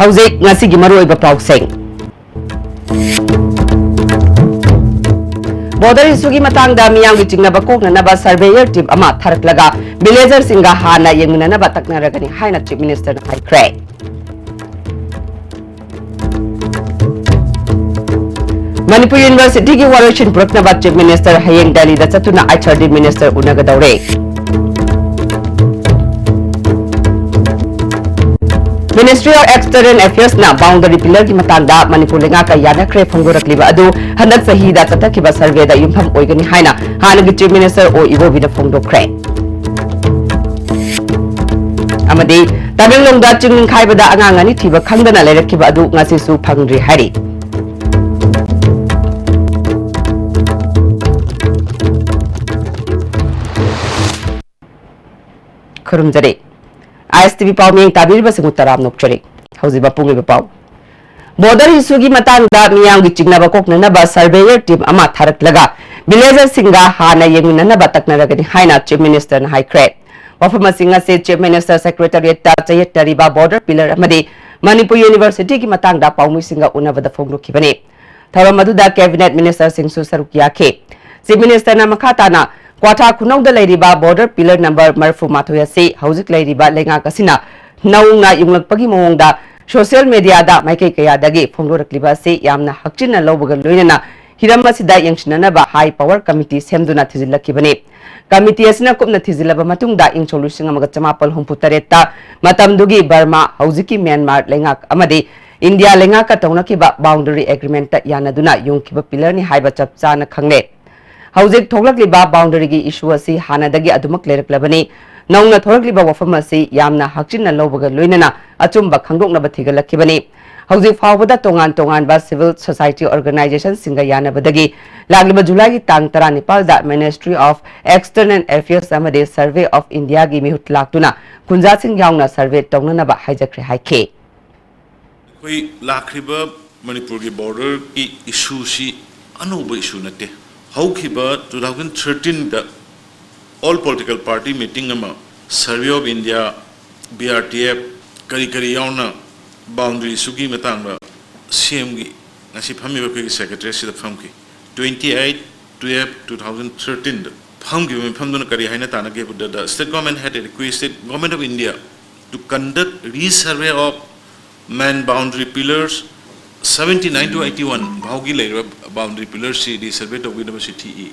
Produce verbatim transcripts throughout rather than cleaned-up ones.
ꯍꯧꯖꯤꯛ ꯉꯁꯤꯒꯤ ꯃꯔꯨꯑꯣꯏꯕ ꯄꯥꯎꯁꯤꯡ꯫ ꯕꯣꯔꯗꯔ ꯏꯁꯨꯒꯤ ꯃꯇꯥꯡꯗ ꯃꯤꯌꯥꯝꯒꯤ ꯆꯤꯡꯅꯕ ꯀꯣꯛꯅꯅꯕ ꯁꯔꯚꯦꯌꯔ ꯇꯤꯝ ꯑꯃ ꯊꯥꯔꯛꯂꯒ ꯚꯤꯂꯦꯖꯔꯁꯤꯡꯒ ꯍꯥꯟꯅ ꯌꯦꯡꯃꯤꯟꯅꯅꯕ ꯇꯛꯅꯔꯒꯅꯤ ꯍꯥꯏꯅ ꯆꯤꯐ ꯃꯤꯅꯤꯁꯇꯔꯅ ꯍꯥꯏꯈ꯭ꯔꯦ꯫ ꯃꯅꯤꯄꯨꯔ ꯌꯨꯅꯤꯚꯔꯁꯤꯇꯤꯒꯤ ꯋꯥꯔꯣꯏꯁꯤꯟ ꯄꯨꯔꯛꯅꯕ ꯆꯤꯐ ꯃꯤꯅꯤꯁꯇꯔ ꯍꯌꯦꯡ ꯗꯦꯜꯂꯤꯗ ꯆꯠꯇꯨꯅ ꯑꯩꯆ ꯑꯥꯔ ꯗꯤ ꯃꯤꯅꯤꯁꯇꯔ ꯎꯅꯒꯗꯧꯔꯦ꯫ Ministry of External Affairsꯅ boundary pillarꯒꯤ ꯃꯇꯥꯡꯗ ꯃꯅꯤꯄꯨꯔ ꯂꯩꯉꯥꯛꯀ ꯌꯥꯅꯈ꯭ꯔꯦ ꯐꯣꯡꯗꯣꯔꯛꯂꯤꯕ ꯑꯗꯨ ꯍꯟꯗꯛ ꯆꯍꯤꯗ ꯆꯠꯊꯈꯤꯕ ꯁꯔꯚꯦꯗ ꯌꯨꯝꯐꯝ ꯑꯣꯏꯒꯅꯤ ꯍꯥꯏꯅ ꯍꯥꯟꯅꯒꯤ Chief Minister ꯑꯣ ꯏꯕꯣꯕꯤꯅ ꯐꯣꯡꯗꯣꯛꯈ꯭ꯔꯦ꯫ ꯑꯃꯗꯤ ꯇꯃꯦꯡꯂꯣꯡꯗ ꯆꯤꯡ ꯅꯤꯡꯈꯥꯏꯕꯗ ꯑꯉꯥꯡ ꯑꯅꯤ ꯊꯤꯕ ꯈꯪꯗꯅ ꯂꯩꯔꯛꯈꯤꯕ ꯑꯗꯨ ꯉꯁꯤꯁꯨ ꯐꯪꯗ꯭ꯔꯤ ꯍꯥꯏꯔꯤ꯫ ꯈꯨꯔꯨꯝꯖꯔꯤ꯫ ꯑꯥꯏ ꯑꯦꯁ ꯇꯤ ꯚꯤ ꯄꯥꯎ ꯃꯤꯌꯦꯡ ꯇꯥꯕꯤꯔꯤꯕꯁꯤꯡꯕꯨ ꯇꯔꯥꯝꯅ ꯑꯣꯛꯆꯔꯤ꯫ ꯍꯧꯖꯤꯛ ꯃꯄꯨꯡ ꯑꯣꯏꯕ ꯄꯥꯎ꯫ ꯕꯣꯔꯗꯔ ꯏꯁꯨꯒꯤ ꯃꯇꯥꯡꯗ ꯃꯤꯌꯥꯝꯒꯤ ꯆꯤꯡꯅꯕ ꯀꯣꯛꯅꯅꯕ ꯁꯔꯚꯦꯌꯔ ꯇꯤꯝ ꯑꯃ ꯊꯥꯔꯛꯂꯒ ꯚꯤꯂꯦꯖꯔꯁꯤꯡꯒ ꯍꯥꯟꯅ ꯌꯦꯡꯃꯤꯟꯅꯅꯕ ꯇꯛꯅꯔꯒꯅꯤ ꯍꯥꯏꯅ ꯆꯤꯐ ꯃꯤꯅꯤꯁꯇꯔꯅ ꯍꯥꯏꯈ꯭ꯔꯦ꯫ ꯋꯥꯐꯝ ꯑꯁꯤ ꯉꯁꯤ ꯆꯤꯐ ꯃꯤꯅꯤꯁꯇꯔ ꯁꯦꯀ꯭ꯔꯦꯇꯔꯤꯌꯦꯠꯇ ꯆꯌꯦꯠꯅꯔꯤꯕ ꯕꯣꯔꯗꯔ ꯄꯤꯂꯔ ꯑꯃꯗꯤ ꯃꯅꯤꯄꯨꯔ ꯌꯨꯅꯤꯚꯔꯁꯤꯇꯤꯒꯤ ꯃꯇꯥꯡꯗ ꯄꯥꯎꯃꯤꯁꯤꯡꯒ ꯎꯅꯕꯗ ꯐꯣꯡꯗꯣꯛꯈꯤꯕꯅꯤ꯫ ꯊꯧꯔꯝ ꯑꯗꯨꯗ ꯀꯦꯕꯤꯅꯦꯠ ꯃꯤꯅꯤꯁꯇꯔꯁꯤꯡꯁꯨ ꯁꯔꯨꯛ ꯌꯥꯈꯤ꯫ ꯆꯤꯐ ꯃꯤꯅꯤꯁꯇꯔꯅ ꯃꯈꯥ ꯇꯥꯅ ꯀ꯭ꯋꯥꯊꯥ ꯈꯨꯅꯧꯗ ꯂꯩꯔꯤꯕ ꯕꯣꯔꯗꯔ ꯄꯤꯂꯔ ꯅꯝꯕꯔ ꯃꯔꯤꯐꯨ ꯃꯥꯊꯣꯏ ꯑꯁꯤ ꯍꯧꯖꯤꯛ ꯂꯩꯔꯤꯕ ꯂꯩꯉꯥꯛ ꯑꯁꯤꯅ ꯅꯧꯅ ꯌꯨꯡꯂꯛꯄꯒꯤ ꯃꯑꯣꯡꯗ ꯁꯣꯁꯤꯌꯦꯜ ꯃꯦꯗꯤꯌꯥꯗ ꯃꯥꯏꯀꯩ ꯀꯌꯥꯗꯒꯤ ꯐꯣꯡꯗꯣꯔꯛꯂꯤꯕ ꯑꯁꯤ ꯌꯥꯝꯅ ꯍꯛꯆꯤꯟꯅ ꯂꯧꯕꯒ ꯂꯣꯏꯅꯅ ꯍꯤꯔꯝ ꯑꯁꯤꯗ ꯌꯦꯡꯁꯤꯟꯅꯅꯕ ꯍꯥꯏ ꯄꯥꯋꯔ ꯀꯃꯤꯇꯤ ꯁꯦꯝꯗꯨꯅ ꯊꯤꯖꯤꯜꯂꯛꯈꯤꯕꯅꯤ꯫ ꯀꯃꯤꯇꯤ ꯑꯁꯤꯅ ꯀꯨꯞꯅ ꯊꯤꯖꯤꯜꯂꯕ ꯃꯇꯨꯡꯗ ꯏꯪ ꯁꯣꯛ ꯂꯤꯁꯤꯡ ꯑꯃꯒ ꯆꯃꯥꯄꯜ ꯍꯨꯝꯐꯨ ꯇꯔꯦꯠꯇ ꯃꯇꯝꯗꯨꯒꯤ ꯕꯔꯃꯥ, ꯍꯧꯖꯤꯛꯀꯤ ꯃ꯭ꯌꯥꯟꯃꯥꯔ ꯂꯩꯉꯥꯛ ꯑꯃꯗꯤ ꯏꯟꯗꯤꯌꯥ ꯂꯩꯉꯥꯛꯀ ꯇꯧꯅꯈꯤꯕ ꯕꯥꯎꯟꯗꯔꯤ ꯑꯦꯒ꯭ꯔꯤꯃꯦꯟꯠꯇ ꯌꯥꯅꯗꯨꯅ ꯌꯨꯡꯈꯤꯕ ꯄꯤꯂꯔꯅꯤ ꯍꯥꯏꯕ ꯆꯞ ꯆꯥꯅ ꯈꯪꯂꯦ꯫ ꯍꯧꯖꯤꯛ ꯊꯣꯛꯂꯛꯂꯤꯕ ꯕꯥꯎꯟꯗꯔꯤꯒꯤ ꯏꯁꯨ ꯑꯁꯤ ꯍꯥꯟꯅꯗꯒꯤ ꯑꯗꯨꯃꯛ ꯂꯩꯔꯛꯂꯕꯅꯤ꯫ ꯅꯧꯅ ꯊꯣꯛꯂꯛꯂꯤꯕ ꯋꯥꯐꯝ ꯑꯁꯤ ꯌꯥꯝꯅ ꯍꯛꯆꯤꯟꯅ ꯂꯧꯕꯒ ꯂꯣꯏꯅꯅ ꯑꯆꯨꯝꯕ ꯈꯪꯗꯣꯛꯅꯕ ꯊꯤꯒꯠꯂꯛꯈꯤꯕꯅꯤ꯫ ꯍꯧꯖꯤꯛ ꯐꯥꯎꯕꯗ ꯇꯣꯉꯥꯟ ꯇꯣꯉꯥꯟꯕ civil society organisationꯁꯤꯡꯒ ꯌꯥꯅꯕꯗꯒꯤ ꯂꯥꯛꯂꯤꯕ ꯖꯨꯂꯥꯏꯒꯤ ꯇꯥꯡ ꯇꯔꯥꯅꯤꯄꯥꯜꯗ Ministry of External Affairs ꯑꯃꯗꯤ Survey of Indiaꯒꯤ ꯃꯤꯍꯨꯠ ꯂꯥꯛꯇꯨꯅ ꯈꯨꯟꯖꯥꯁꯤꯡ ꯌꯥꯎꯅ ꯁꯔꯚꯦ ꯇꯧꯅꯅꯕ ꯍꯥꯏꯖꯈ꯭ꯔꯦ ꯍꯥꯏꯈꯤ꯫ ꯑꯩꯈꯣꯏ ꯂꯥꯛꯈ꯭ꯔꯤꯕ ꯃꯅꯤꯄꯨꯔꯒꯤ ꯕꯣꯔꯗꯔꯒꯤ ꯏꯁꯨꯁꯤ ꯑꯅꯧꯕ ꯏꯁꯨ ꯅꯠꯇꯦ꯫ ꯍꯧꯈꯤꯕ two thousand thirteenꯗ all political party meeting ꯑꯃ Survey of India, B R T F, ꯀꯔꯤ ꯀꯔꯤ ꯌꯥꯎꯅ Boundary issue ꯒꯤ ꯃꯇꯥꯡꯗ ꯁꯤ ꯑꯦꯝꯒꯤ ꯉꯁꯤ ꯐꯝꯃꯤꯕ ꯑꯩꯈꯣꯏꯒꯤ ꯁꯦꯀ꯭ꯔꯦꯇꯔꯤꯁꯤꯗ ꯐꯝꯈꯤ꯫ Twenty eight twelve two thousand thirteen ꯗ ꯐꯝꯈꯤꯕ ꯃꯤꯐꯝꯗꯨꯅ ꯀꯔꯤ ꯍꯥꯏꯅ ꯇꯥꯟꯅꯒꯦ ꯍꯥꯏꯕꯗ, the state government had requested Government of India to conduct resurvey of main boundary pillars seventy nine to eighty one ꯐꯥꯎꯒꯤ ꯂꯩꯔꯤꯕ boundary pillar ꯁꯤ resurvey ꯇꯧꯕꯤꯅꯕ ꯆꯤꯊꯤ E.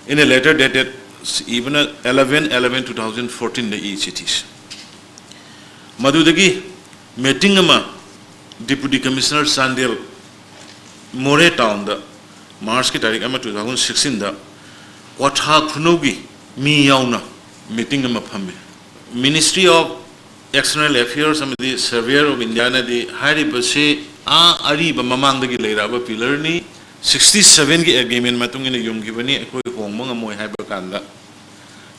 In a letter dated ꯏꯕꯅ eleven eleven two thousand fourteen the E ꯆꯤꯊꯤꯁꯤ꯫ ꯃꯗꯨꯗꯒꯤ meeting ꯑꯃ Deputy Commissioner Chandel ꯃꯣꯔꯦ ꯇꯥꯎꯟꯗ March ꯀꯤ ꯇꯥꯔꯤꯛ ꯑꯃ two thousand sixteen ꯗ ꯀ꯭ꯋꯥꯊꯥ ꯈꯨꯅꯧꯒꯤ ꯃꯤ ꯌꯥꯎꯅ meeting ꯑꯃ ꯐꯝꯃꯤ꯫ Ministry of External Affairs ꯑꯃꯗꯤ Surveyor of India ꯅꯗꯤ ꯍꯥꯏꯔꯤꯕꯁꯤ ꯑꯥ ꯑꯔꯤꯕ ꯃꯃꯥꯡꯗꯒꯤ ꯂꯩꯔꯛꯑꯕ pillar ꯅꯤ, sixty seven ꯒꯤ agreement ꯃꯇꯨꯡ ꯏꯟꯅ ꯌꯨꯡꯈꯤꯕꯅꯤ, ꯑꯩꯈꯣꯏ ꯍꯣꯡꯕ ꯉꯝꯃꯣꯏ ꯍꯥꯏꯕ ꯀꯥꯟꯗ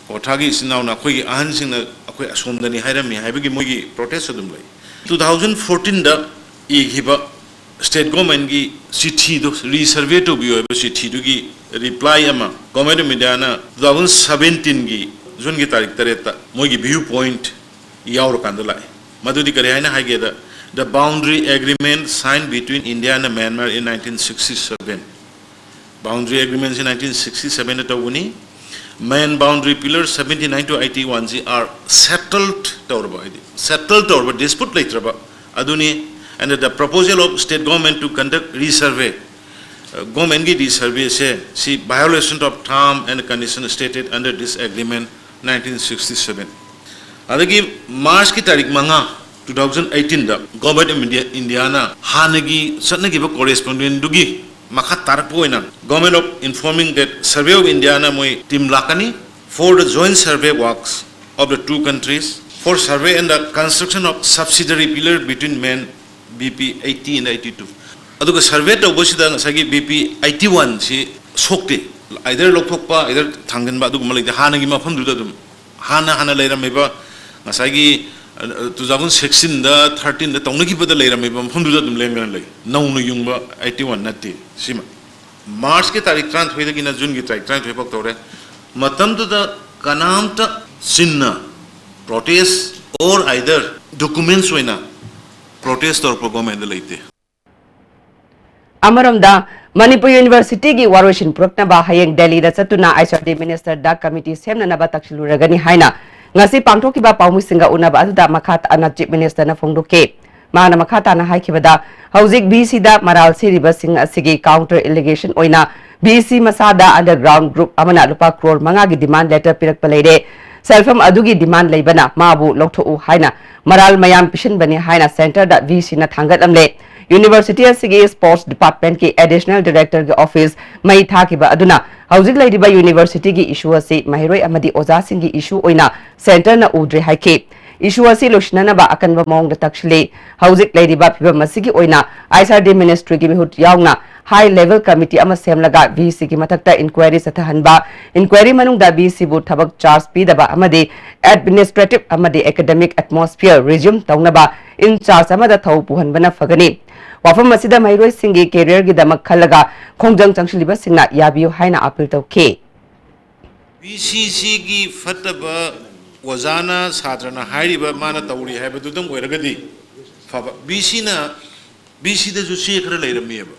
ꯀ꯭ꯋꯥꯊꯥꯒꯤ ꯏꯆꯤꯟ ꯏꯅꯥꯎꯅ ꯑꯩꯈꯣꯏꯒꯤ ꯑꯍꯟꯁꯤꯡꯅ ꯑꯩꯈꯣꯏ ꯑꯁꯣꯝꯗꯅꯤ ꯍꯥꯏꯔꯝꯃꯤ ꯍꯥꯏꯕꯒꯤ ꯃꯣꯏꯒꯤ protest ꯑꯗꯨꯝ ꯂꯩ꯫ Two thousand fourteen ꯗ ꯏꯈꯤꯕ state government ꯀꯤ ꯆꯤꯊꯤꯗꯨ, resurvey ꯇꯧꯕꯤꯌꯨ ꯍꯥꯏꯕ ꯆꯤꯊꯤꯗꯨꯒꯤ reply ꯑꯃ Government of India ꯅ two thousand seventeen ꯒꯤ June ꯒꯤ ꯇꯥꯔꯤꯛ ꯇꯔꯦꯠꯇ ꯃꯣꯏꯒꯤ view point ꯌꯥꯎꯔꯀꯥꯟꯗ ꯂꯥꯛꯑꯦ꯫ ꯃꯗꯨꯗꯤ ꯀꯔꯤ ꯍꯥꯏꯅ ꯍꯥꯏꯒꯦꯗ, the boundary agreement signed between India and Myanmar in nineteen sixty seven, boundary agreement ꯁꯤ nineteen sixty seven ꯗ ꯇꯧꯕꯅꯤ꯫ Main boundary pillar seventy nine to eighty one ꯁꯤ are settled ꯇꯧꯔꯕ, ꯍꯥꯏꯗꯤ settle ꯇꯧꯔꯕ, dispute ꯂꯩꯇ꯭ꯔꯕ ꯑꯗꯨꯅꯤ꯫ And the proposal of state government to conduct resurvey, government ꯀꯤ resurvey ꯁꯦ ꯁꯤ violation of term and condition stated under this agreement nineteen sixty seven꯫ ꯑꯗꯒꯤ March ꯀꯤ ꯇꯥꯔꯤꯛ ꯃꯉꯥ two thousand eighteen the Government of India, India ꯅ ꯍꯥꯟꯅꯒꯤ ꯆꯠꯅꯈꯤꯕ correspondence ꯗꯨꯒꯤ ꯃꯈꯥ ꯇꯥꯔꯛꯄ ꯑꯣꯏꯅ Government of informing that Survey of India ꯅ ꯃꯣꯏ team ꯂꯥꯛꯀꯅꯤ for the joint survey works of the two countries for survey and the construction of subsidiary pillar between main B P eighty and eighty two꯫ ꯑꯗꯨꯒ survey ꯇꯧꯕꯁꯤꯗ ꯉꯁꯥꯏꯒꯤ B P eighty one ꯁꯤ ꯁꯣꯛꯇꯦ, either ꯂꯧꯊꯣꯛꯄ, either ꯊꯥꯡꯖꯤꯟꯕ, ꯑꯗꯨꯒꯨꯝꯕ ꯂꯩꯇꯦ꯫ ꯍꯥꯟꯅꯒꯤ ꯃꯐꯝꯗꯨꯗ ꯑꯗꯨꯝ, ꯍꯥꯟꯅ ꯍꯥꯟꯅ ꯂꯩꯔꯝꯃꯤꯕ ꯉꯁꯥꯏꯒꯤ, ꯑ, two thousand sixteen ꯗ, thirteen ꯗ ꯇꯧꯅꯈꯤꯕꯗ ꯂꯩꯔꯝꯃꯤꯕ ꯃꯐꯝꯗꯨꯗ ꯑꯗꯨꯝ ꯂꯦꯡꯗꯅ ꯂꯩ꯫ ꯅꯧꯅ ꯌꯨꯡꯕ eighty one ꯅꯠꯇꯦ꯫ ꯁꯤꯃ March ꯀꯤ ꯇꯥꯔꯤꯛ ꯇꯔꯥꯅꯤꯊꯣꯏꯗꯒꯤꯅ June ꯒꯤ ꯇꯥꯔꯤꯛ ꯇꯔꯥꯅꯤꯊꯣꯏ ꯐꯥꯎ ꯇꯧꯔꯦ꯫ ꯃꯇꯝꯗꯨꯗ ꯀꯅꯥꯝꯇ ꯆꯤꯟꯅ protest or either documents ꯑꯣꯏꯅ ꯄ꯭ꯔꯣꯇꯦꯁ ꯇꯧꯔꯛꯄ ꯒꯣꯔꯃꯦꯟꯗ ꯂꯩꯇꯦ꯫ ꯑꯃꯔꯣꯝꯗ, ꯃꯅꯤꯄꯨꯔ ꯌꯨꯅꯤꯚꯔꯁꯤꯇꯤꯒꯤ ꯋꯥꯔꯣꯏꯁꯤꯟ ꯄꯨꯔꯛꯅꯕ ꯍꯌꯦꯡ ꯗꯦꯜꯂꯤꯗ ꯆꯠꯇꯨꯅ ꯑꯩꯆ ꯑꯥꯔ ꯗꯤ ꯃꯤꯅꯤꯁꯇꯔꯗ ꯀꯃꯤꯇꯤ ꯁꯦꯝꯅꯅꯕ ꯇꯛꯁꯤꯜꯂꯨꯔꯒꯅꯤ ꯍꯥꯏꯅ ꯉꯁꯤ ꯄꯥꯡꯊꯣꯛꯈꯤꯕ ꯄꯥꯎꯃꯤꯁꯤꯡꯒ ꯎꯅꯕ ꯑꯗꯨꯗ ꯃꯈꯥ ꯇꯥꯅ ꯆꯤꯐ ꯃꯤꯅꯤꯁꯇꯔꯅ ꯐꯣꯡꯗꯣꯛꯈꯤ꯫ ꯃꯥꯅ ꯃꯈꯥ ꯇꯥꯅ ꯍꯥꯏꯈꯤꯕꯗ, ꯍꯧꯖꯤꯛ ꯚꯤ ꯁꯤꯗ ꯃꯔꯥꯜ ꯁꯤꯔꯤꯕꯁꯤꯡ ꯑꯁꯤꯒꯤ ꯀꯥꯎꯟꯇꯔ ꯑꯦꯂꯤꯒꯦꯁꯟ ꯑꯣꯏꯅ ꯚꯤ ꯁꯤ ꯃꯁꯥꯗ ꯑꯟꯗꯔꯒ꯭ꯔꯥꯎꯟ ꯒ꯭ꯔꯨꯞ ꯑꯃꯅ ꯂꯨꯄꯥ ꯀ꯭ꯔꯣꯔ ꯃꯉꯥꯒꯤ ꯗꯤꯃꯥꯟ ꯂꯦꯇꯔ ꯄꯤꯔꯛꯄ ꯂꯩꯔꯦ꯫ ꯁꯦꯜꯐꯝ ꯑꯗꯨꯒꯤ ꯗꯤꯃꯥꯟ ꯂꯩꯕꯅ ꯃꯥꯕꯨ ꯂꯧꯊꯣꯛꯎ ꯍꯥꯏꯅ ꯃꯔꯥꯜ ꯃꯌꯥꯝ ꯄꯤꯁꯤꯟꯕꯅꯤ ꯍꯥꯏꯅ ꯁꯦꯟꯇꯔꯗ ꯚꯤ ꯁꯤꯅ ꯊꯥꯡꯒꯠꯂꯝꯂꯦ꯫ ꯌꯨꯅꯤꯚꯔꯁꯤꯇꯤ ꯑꯁꯤꯒꯤ ꯁ꯭ꯄꯣꯔꯠꯁ ꯗꯤꯄꯥꯔꯠꯃꯦꯟꯠꯀꯤ ꯑꯦꯗꯤꯁꯅꯦꯜ ꯗꯤꯔꯦꯛꯇꯔꯒꯤ ꯑꯣꯐꯤꯁ ꯃꯩ ꯊꯥꯈꯤꯕ ꯑꯗꯨꯅ ꯍꯧꯖꯤꯛ ꯂꯩꯔꯤꯕ ꯌꯨꯅꯤꯚꯔꯁꯤꯇꯤꯒꯤ ꯏꯁꯨ ꯑꯁꯤ ꯃꯍꯩꯔꯣꯏ ꯑꯃꯗꯤ ꯑꯣꯖꯥꯁꯤꯡꯒꯤ ꯏꯁꯨ ꯑꯣꯏꯅ ꯁꯦꯟꯇꯔꯅ ꯎꯗ꯭ꯔꯦ ꯍꯥꯏꯈꯤ꯫ ꯏꯁꯨ ꯑꯁꯤ ꯂꯣꯏꯁꯤꯟꯅꯅꯕ ꯑꯀꯟꯕ ꯃꯑꯣꯡꯗ ꯇꯛꯁꯤꯜꯂꯤ꯫ ꯍꯧꯖꯤꯛ ꯂꯩꯔꯤꯕ ꯐꯤꯚꯝ ꯑꯁꯤꯒꯤ ꯑꯣꯏꯅ ꯑꯥꯏ ꯑꯦꯁ ꯑꯥꯔ ꯗꯤ ꯃꯤꯅꯤꯁꯇ꯭ꯔꯤꯒꯤ ꯃꯤꯍꯨꯠ ꯌꯥꯎꯅ ꯍꯥꯏ ꯂꯦꯚꯦꯜ ꯀꯃꯤꯇꯤ ꯑꯃ ꯁꯦꯝꯂꯒ ꯚꯤ ꯁꯤꯒꯤ ꯃꯊꯛꯇ ꯏꯟꯀ꯭ꯋꯥꯏꯔꯤ ꯆꯠꯊꯍꯟꯕ, ꯏꯟꯀ꯭ꯋꯥꯏꯔꯤ ꯃꯅꯨꯡꯗ ꯚꯤ ꯁꯤꯕꯨ ꯊꯕꯛ ꯆꯥꯔꯖ ꯄꯤꯗꯕ ꯑꯃꯗꯤ ꯑꯦꯗꯃꯤꯅꯤꯁꯇ꯭ꯔꯦꯇꯤꯚ ꯑꯃꯗꯤ ꯑꯦꯀꯥꯗꯦꯃꯤꯛ ꯑꯦꯠꯃꯣꯁꯐꯤꯌꯔ ꯔꯤꯖ꯭ꯌꯨꯝ ꯇꯧꯅꯕ ꯏꯟꯆꯥꯔꯖ ꯑꯃꯗ ꯊꯧ ꯄꯨꯍꯟꯕꯅ ꯐꯒꯅꯤ꯫ ꯋꯥꯐꯝ ꯑꯁꯤꯗ ꯃꯍꯩꯔꯣꯏꯁꯤꯡꯒꯤ ꯀꯦꯔꯤꯌꯔꯒꯤꯗꯃꯛ ꯈꯜꯂꯒ ꯈꯣꯡꯖꯪ ꯆꯪꯁꯤꯜꯂꯤꯕꯁꯤꯡꯅ ꯌꯥꯕꯤꯌꯨ ꯍꯥꯏꯅ ꯑꯄꯤꯜ ꯇꯧꯈꯤ꯫ ꯚꯤ ꯁꯤ ꯁꯤꯒꯤ ꯐꯠꯇꯕ ꯑꯣꯖꯥꯅ ꯁꯥꯇ꯭ꯔꯅ ꯍꯥꯏꯔꯤꯕ ꯃꯥꯅ ꯇꯧꯔꯤ ꯍꯥꯏꯕꯗꯨꯗꯪ ꯑꯣꯏꯔꯒꯗꯤ ꯐꯕ꯫ ꯚꯤ ꯁꯤꯅ, ꯚꯤ ꯁꯤꯗꯁꯨ ꯆꯦ ꯈꯔ ꯂꯩꯔꯝꯃꯤꯑꯕ,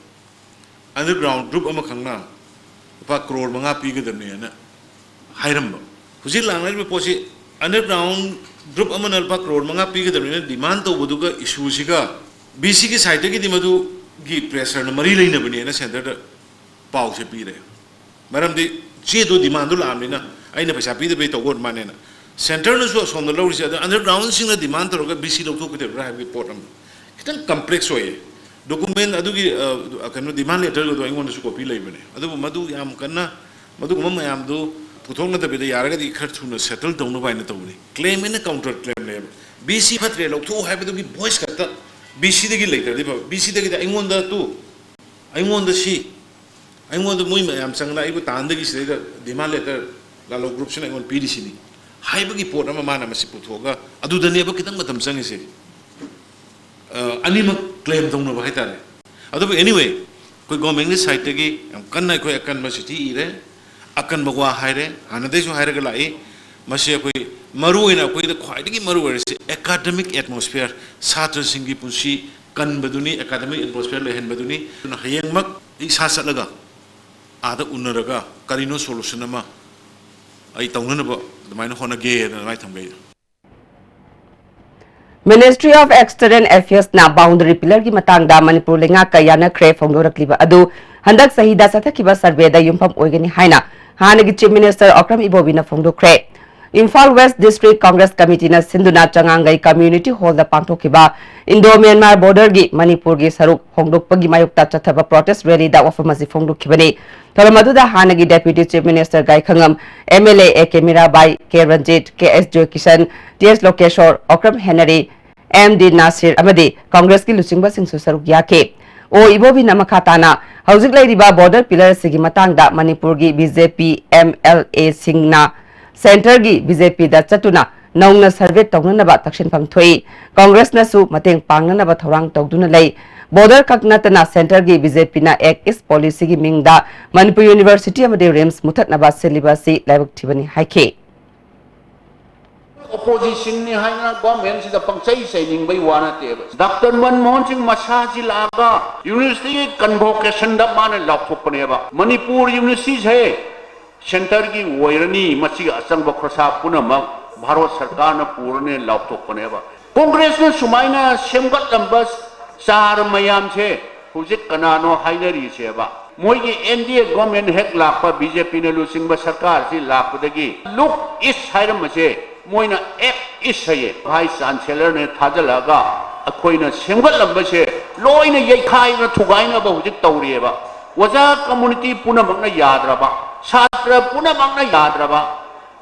ꯑꯟꯗꯔꯒ꯭ꯔꯥꯎꯟ ꯒ꯭ꯔꯨꯞ ꯑꯃꯈꯛꯅ ꯂꯨꯄꯥ ꯀ꯭ꯔꯣꯔ ꯃꯉꯥ ꯄꯤꯒꯗꯕꯅꯦꯅ ꯍꯥꯏꯔꯝꯕ꯫ ꯍꯧꯖꯤꯛ ꯂꯥꯛꯅꯔꯤꯕ ꯄꯣꯠꯁꯤ, ꯑꯟꯗꯔꯒ꯭ꯔꯥꯎꯟ ꯒ꯭ꯔꯨꯞ ꯑꯃꯅ ꯂꯨꯄꯥ ꯀ꯭ꯔꯣꯔ ꯃꯉꯥ ꯄꯤꯒꯗꯕꯅꯤꯅ ꯗꯤꯃꯥꯟ ꯇꯧꯕꯗꯨꯒ ꯏꯁꯨꯁꯤꯒ ꯚꯤ ꯁꯤꯒꯤ ꯁꯥꯏꯠꯇꯒꯤꯗꯤ ꯃꯗꯨꯒꯤ ꯄ꯭ꯔꯦꯁꯔꯅ ꯃꯔꯤ ꯂꯩꯅꯕꯅꯦꯅ ꯁꯦꯟꯇꯔꯗ ꯄꯥꯎꯁꯦ ꯄꯤꯔꯦ꯫ ꯃꯔꯝꯗꯤ ꯆꯦꯗꯣ, ꯗꯤꯃꯥꯟꯗꯣ ꯂꯥꯛꯑꯕꯅꯤꯅ ꯑꯩꯅ ꯄꯩꯁꯥ ꯄꯤꯗꯕꯩ ꯇꯧꯕ ꯑꯣꯏꯔ ꯃꯥꯅꯦꯅ꯫ ꯁꯦꯟꯇꯔꯅꯁꯨ ꯑꯁꯣꯝꯗ ꯂꯧꯔꯤꯁꯦ, ꯑꯗꯣ ꯑꯟꯗꯔꯒ꯭ꯔꯥꯎꯟꯁꯤꯡꯅ ꯗꯤꯃꯥꯟ ꯇꯧꯔꯒ ꯚꯤ ꯁꯤ ꯂꯧꯊꯣꯛꯀꯗꯕ꯭ꯔꯥ ꯍꯥꯏꯕꯒꯤ ꯄꯣꯠ ꯑꯃ ꯈꯤꯇꯪ ꯀꯝꯄ꯭ꯂꯦꯛꯁ ꯑꯣꯏꯌꯦ꯫ ꯗꯣꯀꯨꯃꯦꯟ ꯑꯗꯨꯒꯤ, ꯑ, ꯀꯩꯅꯣ, ꯗꯤꯃꯥꯟ ꯂꯦꯇꯔꯒꯗꯣ ꯑꯩꯉꯣꯟꯗꯁꯨ ꯀꯣꯄꯤ ꯂꯩꯕꯅꯦ꯫ ꯑꯗꯨꯕꯨ ꯃꯗꯨ ꯌꯥꯝ ꯀꯟꯅ, ꯃꯗꯨꯒꯨꯝꯕ ꯃꯌꯥꯝꯗꯨ ꯄꯨꯊꯣꯛꯅꯗꯕꯤꯗ ꯌꯥꯔꯒꯗꯤ ꯈꯔ ꯊꯨꯅ ꯁꯦꯇꯜ ꯇꯧꯅꯕ ꯍꯥꯏꯅ ꯇꯧꯕꯅꯤ꯫ ꯀ꯭ꯂꯦꯝ ꯑꯦꯟ ꯀꯥꯎꯟꯇꯔ ꯀ꯭ꯂꯦꯝ ꯂꯩꯌꯦꯕ꯫ ꯚꯤ ꯁꯤ ꯐꯠꯇ꯭ꯔꯦ, ꯂꯧꯊꯣꯛꯎ ꯍꯥꯏꯕꯗꯨꯒꯤ ꯚꯣꯏꯁ ꯈꯛꯇ ꯚꯤ ꯁꯤꯗꯒꯤ ꯂꯩꯇ꯭ꯔꯗꯤ ꯐꯕ꯫ ꯚꯤ ꯁꯤꯗꯒꯤꯗꯤ ꯑꯩꯉꯣꯟꯗ ꯇꯨ, ꯑꯩꯉꯣꯟꯗ ꯁꯤ, ꯑꯩꯉꯣꯟꯗ ꯃꯣꯏ ꯃꯌꯥꯝ ꯆꯪꯅ ꯑꯩꯕꯨ ꯇꯥꯟꯗꯒꯤ ꯁꯤꯗꯩꯗ ꯗꯤꯃꯥꯟ ꯂꯦꯇꯔ ꯂꯥꯂꯣ ꯒ꯭ꯔꯨꯞꯁꯤꯅ ꯑꯩꯉꯣꯟꯗ ꯄꯤꯔꯤꯁꯤꯅꯤ ꯍꯥꯏꯕꯒꯤ ꯄꯣꯠ ꯑꯃ ꯃꯥꯅ ꯃꯁꯤ ꯄꯨꯊꯣꯛꯑꯒ, ꯑꯗꯨꯗꯅꯦꯕ ꯈꯤꯇꯪ ꯃꯇꯝ ꯆꯪꯉꯤꯁꯦ꯫ ꯑ, ꯑꯅꯤꯃꯛ ꯀ꯭ꯂꯦꯝ ꯇꯧꯅꯕ ꯍꯥꯏꯇꯥꯔꯦ꯫ ꯑꯗꯨꯕꯨ anyway, ꯑꯩꯈꯣꯏ ꯒꯣꯔꯃꯦꯟꯒꯤ ꯁꯥꯏꯠꯇꯒꯤ ꯌꯥꯝ ꯀꯟꯅ ꯑꯩꯈꯣꯏ ꯑꯀꯟꯕ ꯆꯤꯊꯤ ꯏꯔꯦ, ꯑꯀꯟꯕ ꯋꯥ ꯍꯥꯏꯔꯦ, ꯍꯥꯟꯅꯗꯩꯁꯨ ꯍꯥꯏꯔꯒ ꯂꯥꯛꯏ꯫ ꯃꯁꯤ ꯑꯩꯈꯣꯏ ꯃꯔꯨꯑꯣꯏꯅ ꯑꯩꯈꯣꯏꯗ ꯈ꯭ꯋꯥꯏꯗꯒꯤ ꯃꯔꯨ ꯑꯣꯏꯔꯤꯁꯤ academic atmosphere, ꯁꯥꯇ꯭ꯔꯁꯤꯡꯒꯤ ꯄꯨꯟꯁꯤ ꯀꯟꯕꯗꯨꯅꯤ, academic atmosphere ꯂꯩꯍꯟꯕꯗꯨꯅꯤ꯫ ꯑꯗꯨꯅ ꯍꯌꯦꯡꯃꯛ ꯑꯩ ꯏꯁꯥ ꯆꯠꯂꯒ ꯑꯥꯗ ꯎꯅꯔꯒ ꯀꯔꯤꯅꯣ solution ꯑꯃ ꯑꯩ ꯇꯧꯅꯅꯕ ꯑꯗꯨꯃꯥꯏꯅ ꯍꯣꯠꯅꯒꯦꯅ ꯑꯗꯨꯃꯥꯏꯅ ꯊꯝꯒꯦ꯫ Ministry of External Affairsꯅ boundary pillarꯒꯤ ꯃꯇꯥꯡꯗ ꯃꯅꯤꯄꯨꯔ ꯂꯩꯉꯥꯛꯀ ꯌꯥꯅꯈ꯭ꯔꯦ ꯐꯣꯡꯗꯣꯔꯛꯂꯤꯕ ꯑꯗꯨ ꯍꯟꯗꯛ ꯆꯍꯤꯗ ꯆꯠꯊꯈꯤꯕ surveyꯗ ꯌꯨꯝꯐꯝ ꯑꯣꯏꯒꯅꯤ ꯍꯥꯏꯅ ꯍꯥꯟꯅꯒꯤ Chief Minister Okram ꯏꯕꯣꯕꯤꯅ ꯐꯣꯡꯗꯣꯛꯈ꯭ꯔꯦ꯫ Imphal West District Congress Committeeꯅ ꯁꯤꯟꯗꯨꯅ ꯆꯉꯥꯡꯒꯩ Community Hallꯗ ꯄꯥꯡꯊꯣꯛꯈꯤꯕ Indo-Myanmar borderꯒꯤ ꯃꯅꯤꯄꯨꯔꯒꯤ ꯁꯔꯨꯛ ꯍꯣꯡꯗꯣꯛꯄꯒꯤ ꯃꯥꯌꯣꯛꯇ ꯆꯠꯊꯕ protest rallyꯗ ꯋꯥꯐꯝ ꯑꯁꯤ ꯐꯣꯡꯗꯣꯛꯈꯤꯕꯅꯤ꯫ ꯊꯧꯔꯝ ꯑꯗꯨꯗ ꯍꯥꯟꯅꯒꯤ Deputy Chief Minister Gaikhangam, MLA A K Mirabai, K Ranjit, K S Joykishan, T S Lokeshwar, Okram Henry, M D Nasir ꯑꯃꯗꯤ ꯀꯪꯒ꯭ꯔꯦꯁꯀꯤ ꯂꯨꯆꯤꯡꯕꯁꯤꯡꯁꯨ ꯁꯔꯨꯛ ꯌꯥꯈꯤ꯫ ꯑꯣ ꯏꯕꯣꯕꯤꯅ ꯃꯈꯥ ꯇꯥꯅ ꯍꯧꯖꯤꯛ ꯂꯩꯔꯤꯕ border pillar ꯑꯁꯤꯒꯤ ꯃꯇꯥꯡꯗ ꯃꯅꯤꯄꯨꯔꯒꯤ BJP MLAꯁꯤꯡꯅ centreꯒꯤ BJPꯗ ꯆꯠꯇꯨꯅ ꯅꯧꯅ survey ꯇꯧꯅꯅꯕ ꯇꯛꯁꯤꯟꯐꯝ ꯊꯣꯛꯏ꯫ ꯀꯪꯒ꯭ꯔꯦꯁꯅꯁꯨ ꯃꯇꯦꯡ ꯄꯥꯡꯅꯅꯕ ꯊꯧꯔꯥꯡ ꯇꯧꯗꯨꯅ ꯂꯩ꯫ Border ꯈꯛ ꯅꯠꯇꯅ centreꯒꯤ BJPꯅ Act East policyꯒꯤ ꯃꯤꯡꯗ ꯃꯅꯤꯄꯨꯔ University ꯑꯃꯗꯤ RIMS ꯃꯨꯊꯠꯅꯕ ꯁꯤꯜꯂꯤꯕ ꯑꯁꯤ ꯂꯥꯏꯕꯛ ꯊꯤꯕꯅꯤ ꯍꯥꯏꯈꯤ꯫ Oppositionꯅꯤ ꯍꯥꯏꯅ governmentꯁꯤꯗ ꯄꯪꯆꯩ ꯆꯩꯅꯤꯡꯕꯩ ꯋꯥ ꯅꯠꯇꯦꯕ꯫ ꯗꯥꯛꯇꯔ ꯃꯟꯃꯣꯍꯟ ꯁꯤꯡ ꯃꯁꯥꯁꯤ ꯂꯥꯛꯑꯒ universityꯒꯤ convocationꯗ ꯃꯥꯅ ꯂꯥꯎꯊꯣꯛꯄꯅꯦꯕ, ꯃꯅꯤꯄꯨꯔ universityꯁꯦ centreꯒꯤ ꯑꯣꯏꯔꯅꯤ, ꯃꯁꯤꯒꯤ ꯑꯆꯪꯕ ꯈꯣꯔꯁꯥ ꯄꯨꯝꯅꯃꯛ ꯚꯥꯔꯠ ꯁꯔꯀꯥꯔꯅ ꯄꯨꯔꯅꯤ ꯂꯥꯎꯊꯣꯛꯄꯅꯦꯕ꯫ ꯀꯣꯡꯒ꯭ꯔꯦꯁꯅ ꯁꯨꯃꯥꯏꯅ ꯁꯦꯝꯒꯠꯂꯝꯕ ꯆꯥꯔ ꯃꯌꯥꯝꯁꯦ ꯍꯧꯖꯤꯛ ꯀꯅꯥꯅꯣ ꯍꯥꯏꯅꯔꯤꯁꯦꯕ? ꯃꯣꯏꯒꯤ NDA government ꯍꯦꯛ ꯂꯥꯛꯄ, BJPꯅ ꯂꯨꯆꯤꯡꯕ ꯁꯔꯀꯥꯔꯁꯤ ꯂꯥꯛꯄꯗꯒꯤ look east ꯍꯥꯏꯔꯝꯕꯁꯦ ꯃꯣꯏꯅ act east ꯍꯥꯏꯌꯦ꯫ Vice Chancellorꯅ ꯊꯥꯖꯤꯜꯂꯛꯑꯒ ꯑꯩꯈꯣꯏꯅ ꯁꯦꯝꯒꯠꯂꯝꯕꯁꯦ ꯂꯣꯏꯅ ꯌꯩꯈꯥꯏꯗꯅ ꯊꯨꯒꯥꯏꯅꯕ ꯍꯧꯖꯤꯛ ꯇꯧꯔꯤꯑꯕ꯫ ꯑꯣꯖꯥ community ꯄꯨꯝꯅꯃꯛꯅ ꯌꯥꯗ꯭ꯔꯕ, ꯁꯥꯇ꯭ꯔ ꯄꯨꯝꯅꯃꯛꯅ ꯌꯥꯗ꯭ꯔꯕ,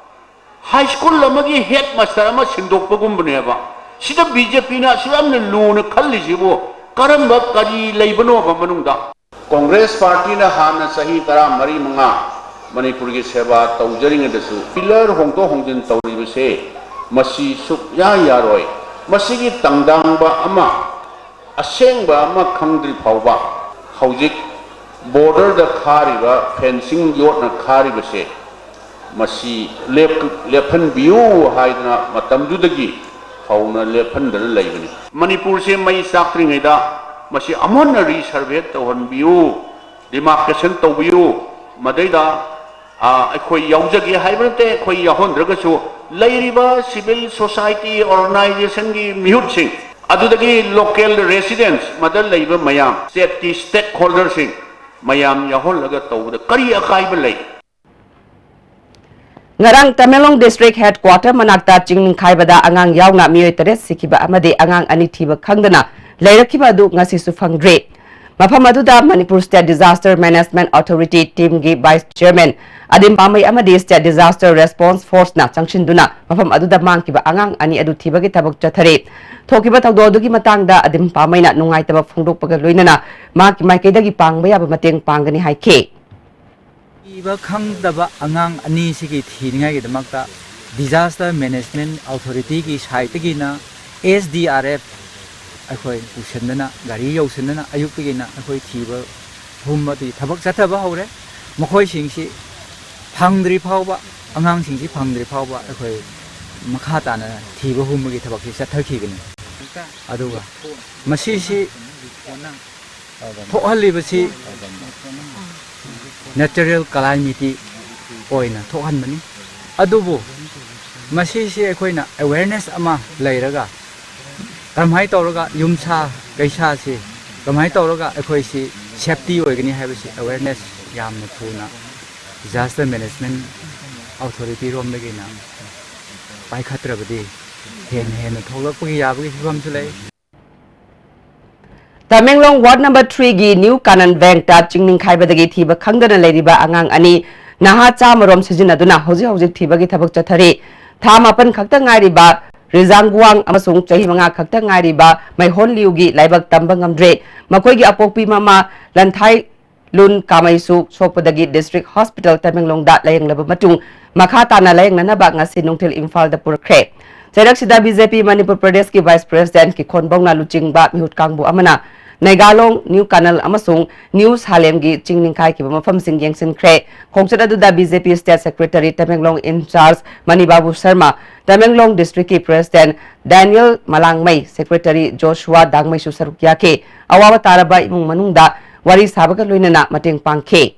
high school ꯑꯃꯒꯤ headmaster ꯑꯃ ꯁꯤꯟꯗꯣꯛꯄꯒꯨꯝꯕꯅꯦꯕ꯫ ꯁꯤꯗ BJPꯅ ꯑꯁꯨꯛ ꯌꯥꯝꯅ ꯂꯨꯅ ꯈꯜꯂꯤꯁꯤꯕꯨ ꯀꯔꯝꯕ ꯀꯔꯤ ꯂꯩꯕꯅꯣꯕ ꯃꯅꯨꯡꯗ? Congress partyꯅ ꯍꯥꯟꯅ ꯆꯍꯤ ꯇꯔꯥꯃꯔꯤ ꯃꯉꯥ ꯃꯅꯤꯄꯨꯔꯒꯤ ꯁꯦꯕꯥ ꯇꯧꯖꯔꯤꯉꯩꯗꯁꯨ pillar ꯍꯣꯡꯗꯣꯛ ꯍꯣꯡꯖꯤꯟ ꯇꯧꯔꯤꯕꯁꯦ ꯃꯁꯤ ꯁꯨꯛꯌꯥ ꯌꯥꯔꯣꯏ꯫ ꯃꯁꯤꯒꯤ ꯇꯪꯗꯥꯡꯕ ꯑꯃ ꯑꯁꯦꯡꯕ ꯑꯃ ꯈꯪꯗ꯭ꯔꯤ ꯐꯥꯎꯕ ꯍꯧꯖꯤꯛ borderꯗ ꯈꯥꯔꯤꯕ fencing ꯌꯣꯠꯅ ꯈꯥꯔꯤꯕꯁꯦ ꯃꯁꯤ ꯂꯦꯞ-, ꯂꯦꯞꯍꯟꯕꯤꯌꯨ ꯍꯥꯏꯗꯅ ꯃꯇꯝꯗꯨꯗꯒꯤ ꯍꯧꯅ ꯂꯦꯞꯍꯟꯗꯅ ꯂꯩꯕꯅꯤ꯫ ꯃꯅꯤꯄꯨꯔꯁꯦ ꯃꯩ ꯆꯥꯛꯇ꯭ꯔꯤꯉꯩꯗ ꯃꯁꯤ ꯑꯃꯨꯛ ꯍꯟꯅ ꯔꯤꯁꯔꯚꯦ ꯇꯧꯍꯟꯕꯤꯌꯨ, ꯗꯤꯃꯥꯔꯀꯦꯁꯟ ꯇꯧꯕꯤꯌꯨ, ꯃꯗꯩꯗ, ꯑ, ꯑꯩꯈꯣꯏ ꯌꯥꯎꯖꯒꯦ ꯍꯥꯏꯕ ꯅꯠꯇꯦ, ꯑꯩꯈꯣꯏ ꯌꯥꯎꯍꯟꯗ꯭ꯔꯒꯁꯨ ꯂꯩꯔꯤꯕ ꯁꯤꯚꯤꯜ ꯁꯣꯁꯥꯏꯇꯤ ꯑꯣꯔꯒꯅꯥꯏꯖꯦꯁꯟꯒꯤ ꯃꯤꯍꯨꯠꯁꯤꯡ, ꯑꯗꯨꯗꯒꯤ ꯂꯣꯀꯦꯜ ꯔꯦꯁꯤꯗꯦꯟꯁ, ꯃꯗ ꯂꯩꯕ ꯃꯌꯥꯝ, ꯁ꯭ꯇꯦꯠꯀꯤ ꯁ꯭ꯇꯦꯛ ꯍꯣꯜꯗꯔꯁꯤꯡ ꯃꯌꯥꯝ ꯌꯥꯎꯍꯜꯂꯒ ꯇꯧꯕꯗ ꯀꯔꯤ ꯑꯀꯥꯏꯕ ꯂꯩ? ꯉꯔꯥꯡ ꯇꯃꯦꯡꯂꯣꯡ ꯗꯤꯁꯇ꯭ꯔꯤꯛ ꯍꯦꯗꯀ꯭ꯋꯥꯇꯔ ꯃꯅꯥꯛꯇ ꯆꯤꯡ ꯅꯤꯡꯈꯥꯏꯕꯗ ꯑꯉꯥꯡ ꯌꯥꯎꯅ ꯃꯤꯑꯣꯏ ꯇꯔꯦꯠ ꯁꯤꯈꯤꯕ ꯑꯃꯗꯤ ꯑꯉꯥꯡ ꯑꯅꯤ ꯊꯤꯕ ꯈꯪꯗꯅ ꯂꯩꯔꯛꯈꯤꯕ ꯑꯗꯨ ꯉꯁꯤꯁꯨ ꯐꯪꯗ꯭ꯔꯤ꯫ ꯃꯐꯝ ꯑꯗꯨꯗ Manipur state disaster management authority ꯇꯤꯝꯒꯤ ꯚꯥꯏꯁ ꯆꯤꯌꯔꯃꯦꯟ ꯑꯗꯤꯝ ꯄꯥꯝꯕꯩ ꯑꯃꯗꯤ ꯁ꯭ꯇꯦꯠ ꯗꯤꯖꯥꯁꯇꯔ ꯔꯦꯁꯄꯣꯟꯁ ꯐꯣꯔꯁꯅ ꯆꯪꯁꯤꯟꯗꯨꯅ ꯃꯐꯝ ꯑꯗꯨꯗ ꯃꯥꯡꯈꯤꯕ ꯑꯉꯥꯡ ꯑꯅꯤ ꯑꯗꯨ ꯊꯤꯕꯒꯤ ꯊꯕꯛ ꯆꯠꯊꯔꯤ꯫ ꯊꯣꯛꯈꯤꯕ ꯊꯧꯗꯣꯛ ꯑꯗꯨꯒꯤ ꯃꯇꯥꯡꯗ ꯑꯗꯤꯝ ꯄꯥꯝꯕꯩꯅ ꯅꯨꯡꯉꯥꯏꯇꯕ ꯐꯣꯡꯗꯣꯛꯄꯒ ꯂꯣꯏꯅꯅ ꯃꯍꯥꯛꯀꯤ ꯃꯥꯏꯀꯩꯗꯒꯤ ꯄꯥꯡꯕ ꯌꯥꯕ ꯃꯇꯦꯡ ꯄꯥꯡꯒꯅꯤ ꯍꯥꯏꯈꯤ꯫ ꯊꯤꯕ ꯈꯪꯗꯕ ꯑꯉꯥꯡ ꯑꯅꯤꯁꯤꯒꯤ ꯊꯤꯅꯤꯡꯉꯥꯏꯒꯤꯗꯃꯛꯇ ꯗꯤꯖꯥꯁꯇꯔ ꯃꯦꯅꯦꯖꯃꯦꯟꯠ ꯑꯣꯊꯣꯔꯤꯇꯤꯒꯤ ꯁꯥꯏꯠꯇꯒꯤꯅ ꯑꯦꯁ ꯗꯤ ꯑꯥꯔ ꯑꯦꯐ ꯑꯩꯈꯣꯏ ꯄꯨꯁꯤꯟꯗꯅ, ꯒꯥꯔꯤ ꯌꯧꯁꯤꯟꯗꯅ ꯑꯌꯨꯛꯇꯒꯤꯅ ꯑꯩꯈꯣꯏ ꯊꯤꯕ ꯍꯨꯝꯕꯒꯤ ꯊꯕꯛ ꯆꯠꯊꯕ ꯍꯧꯔꯦ꯫ ꯃꯈꯣꯏꯁꯤꯡꯁꯤ ꯐꯪꯗ꯭ꯔꯤ ꯐꯥꯎꯕ, ꯑꯉꯥꯡꯁꯤꯡꯁꯤ ꯐꯪꯗ꯭ꯔꯤ ꯐꯥꯎꯕ ꯑꯩꯈꯣꯏ ꯃꯈꯥ ꯇꯥꯅ ꯊꯤꯕ ꯍꯨꯝꯕꯒꯤ ꯊꯕꯛꯁꯤ ꯆꯠꯊꯈꯤꯒꯅꯤ꯫ ꯑꯗꯨꯒ ꯃꯁꯤꯁꯤ ꯊꯣꯛꯍꯜꯂꯤꯕꯁꯤ ꯅꯦꯆꯔꯦꯜ ꯀꯂꯥꯏꯃꯤꯇꯤ ꯑꯣꯏꯅ ꯊꯣꯛꯍꯟꯕꯅꯤ꯫ ꯑꯗꯨꯕꯨ ꯃꯁꯤꯁꯤ ꯑꯩꯈꯣꯏꯅ ꯑꯦꯋꯦꯔꯅꯦꯁ ꯑꯃ ꯂꯩꯔꯒ ꯀꯔꯝꯍꯥꯏꯅ ꯇꯧꯔꯒ ꯌꯨꯝꯁꯥ ꯀꯩꯁꯥꯁꯤ ꯀꯃꯥꯏꯅ ꯇꯧꯔꯒ ꯑꯩꯈꯣꯏꯁꯤ ꯁꯦꯐꯇꯤ ꯑꯣꯏꯒꯅꯤ ꯍꯥꯏꯕꯁꯤ ꯑꯦꯋꯦꯔꯅꯦꯁ ꯌꯥꯝꯅ ꯊꯨꯅ ꯗꯤꯖꯥꯁꯇꯔ ꯃꯦꯅꯦꯖꯃꯦꯟꯠ ꯑꯣꯊꯣꯔꯤꯇꯤ ꯔꯣꯝꯗꯒꯤꯅ ꯄꯥꯏꯈꯠꯇ꯭ꯔꯕꯗꯤ ꯍꯦꯟꯅ ꯍꯦꯟꯅ ꯊꯣꯛꯂꯛꯄꯒꯤ ꯌꯥꯕꯒꯤ ꯐꯤꯕꯝꯁꯨ ꯂꯩ꯫ ꯇꯃꯦꯡꯂꯣꯡ ꯋꯥꯔꯗ ꯅꯝꯕꯔ ꯊ꯭ꯔꯤꯒꯤ ꯅ꯭ꯌꯨ ꯀꯥꯅꯟ ꯕꯦꯡꯛꯇ ꯆꯤꯡ ꯅꯤꯡꯈꯥꯏꯕꯗꯒꯤ ꯊꯤꯕ ꯈꯪꯗꯅ ꯂꯩꯔꯤꯕ ꯑꯉꯥꯡ ꯑꯅꯤ ꯅꯍꯥ ꯆꯥꯝꯃꯔꯣꯝ ꯁꯤꯖꯤꯟꯅꯗꯨꯅ ꯍꯧꯖꯤꯛ ꯍꯧꯖꯤꯛ ꯊꯤꯕꯒꯤ ꯊꯕꯛ ꯆꯠꯊꯔꯤ꯫ ꯊꯥ ꯃꯥꯄꯟ ꯈꯛꯇ ꯉꯥꯏꯔꯤꯕ ꯔꯤꯖꯥꯡꯒꯨꯋꯥꯡ ꯑꯃꯁꯨꯡ ꯆꯍꯤ ꯃꯉꯥ ꯈꯛꯇ ꯉꯥꯏꯔꯤꯕ ꯃꯩꯍꯣꯟ ꯂꯤꯌꯨꯒꯤ ꯂꯥꯏꯕꯛ ꯇꯝꯕ ꯉꯝꯗ꯭ꯔꯦ꯫ ꯃꯈꯣꯏꯒꯤ ꯑꯄꯣꯛꯄꯤ ꯃꯃꯥ ꯂꯟꯊꯥꯏ ꯂꯨꯟ ꯀꯥꯃꯩꯁꯨ ꯁꯣꯛꯄꯗꯒꯤ ꯗꯤꯁꯇ꯭ꯔꯤꯛ ꯍꯣꯁꯄꯤꯇꯥꯜ ꯇꯃꯦꯡꯂꯣꯡꯗ ꯂꯥꯌꯦꯡꯂꯕ ꯃꯇꯨꯡ ꯃꯈꯥ ꯇꯥꯅ ꯂꯥꯌꯦꯡꯅꯅꯕ ꯉꯁꯤ ꯅꯨꯡꯊꯤꯜ ꯏꯝꯐꯥꯜꯗ ꯄꯨꯔꯛꯈ꯭ꯔꯦ꯫ ꯆꯩꯔꯛꯁꯤꯗ ꯕꯤ ꯖꯦ ꯄꯤ ꯃꯅꯤꯄꯨꯔ ꯄ꯭ꯔꯗꯦꯁꯀꯤ ꯚꯥꯏꯁ ꯄ꯭ꯔꯦꯁꯤꯗꯦꯟꯠ ꯀꯤꯈꯣꯟꯕꯧꯅ ꯂꯨꯆꯤꯡꯕ ꯃꯤꯍꯨꯠ ꯀꯥꯡꯕꯨ ꯑꯃꯅ ꯅꯩꯒꯥꯂꯣꯡ, ꯅ꯭ꯌꯨ ꯀꯥꯅꯜ ꯑꯃꯁꯨꯡ ꯅ꯭ꯌꯨ ꯁꯥꯂꯦꯝꯒꯤ ꯆꯤꯡ ꯅꯤꯡꯈꯥꯏꯈꯤꯕ ꯃꯐꯝꯁꯤꯡ ꯌꯦꯡꯁꯤꯟꯈ꯭ꯔꯦ꯫ ꯈꯣꯡꯆꯠ ꯑꯗꯨꯗ BJP State Secretary Tamenglong in charge ꯃꯅꯤꯕꯥꯕꯨ Sharma, Tamenglong District ꯀꯤ President ꯗꯦꯅꯤꯌꯦꯜ ꯃꯂꯥꯡꯃꯩ, Secretary ꯖꯣꯁꯨꯋꯥ ꯗꯥꯡꯃꯩꯁꯨ ꯁꯔꯨꯛ ꯌꯥꯈꯤ꯫ ꯑꯋꯥꯕ ꯇꯥꯔꯕ ꯏꯃꯨꯡ ꯃꯅꯨꯡꯗ ꯋꯥꯔꯤ ꯁꯥꯕꯒ ꯂꯣꯏꯅꯅ ꯃꯇꯦꯡ ꯄꯥꯡꯈꯤ꯫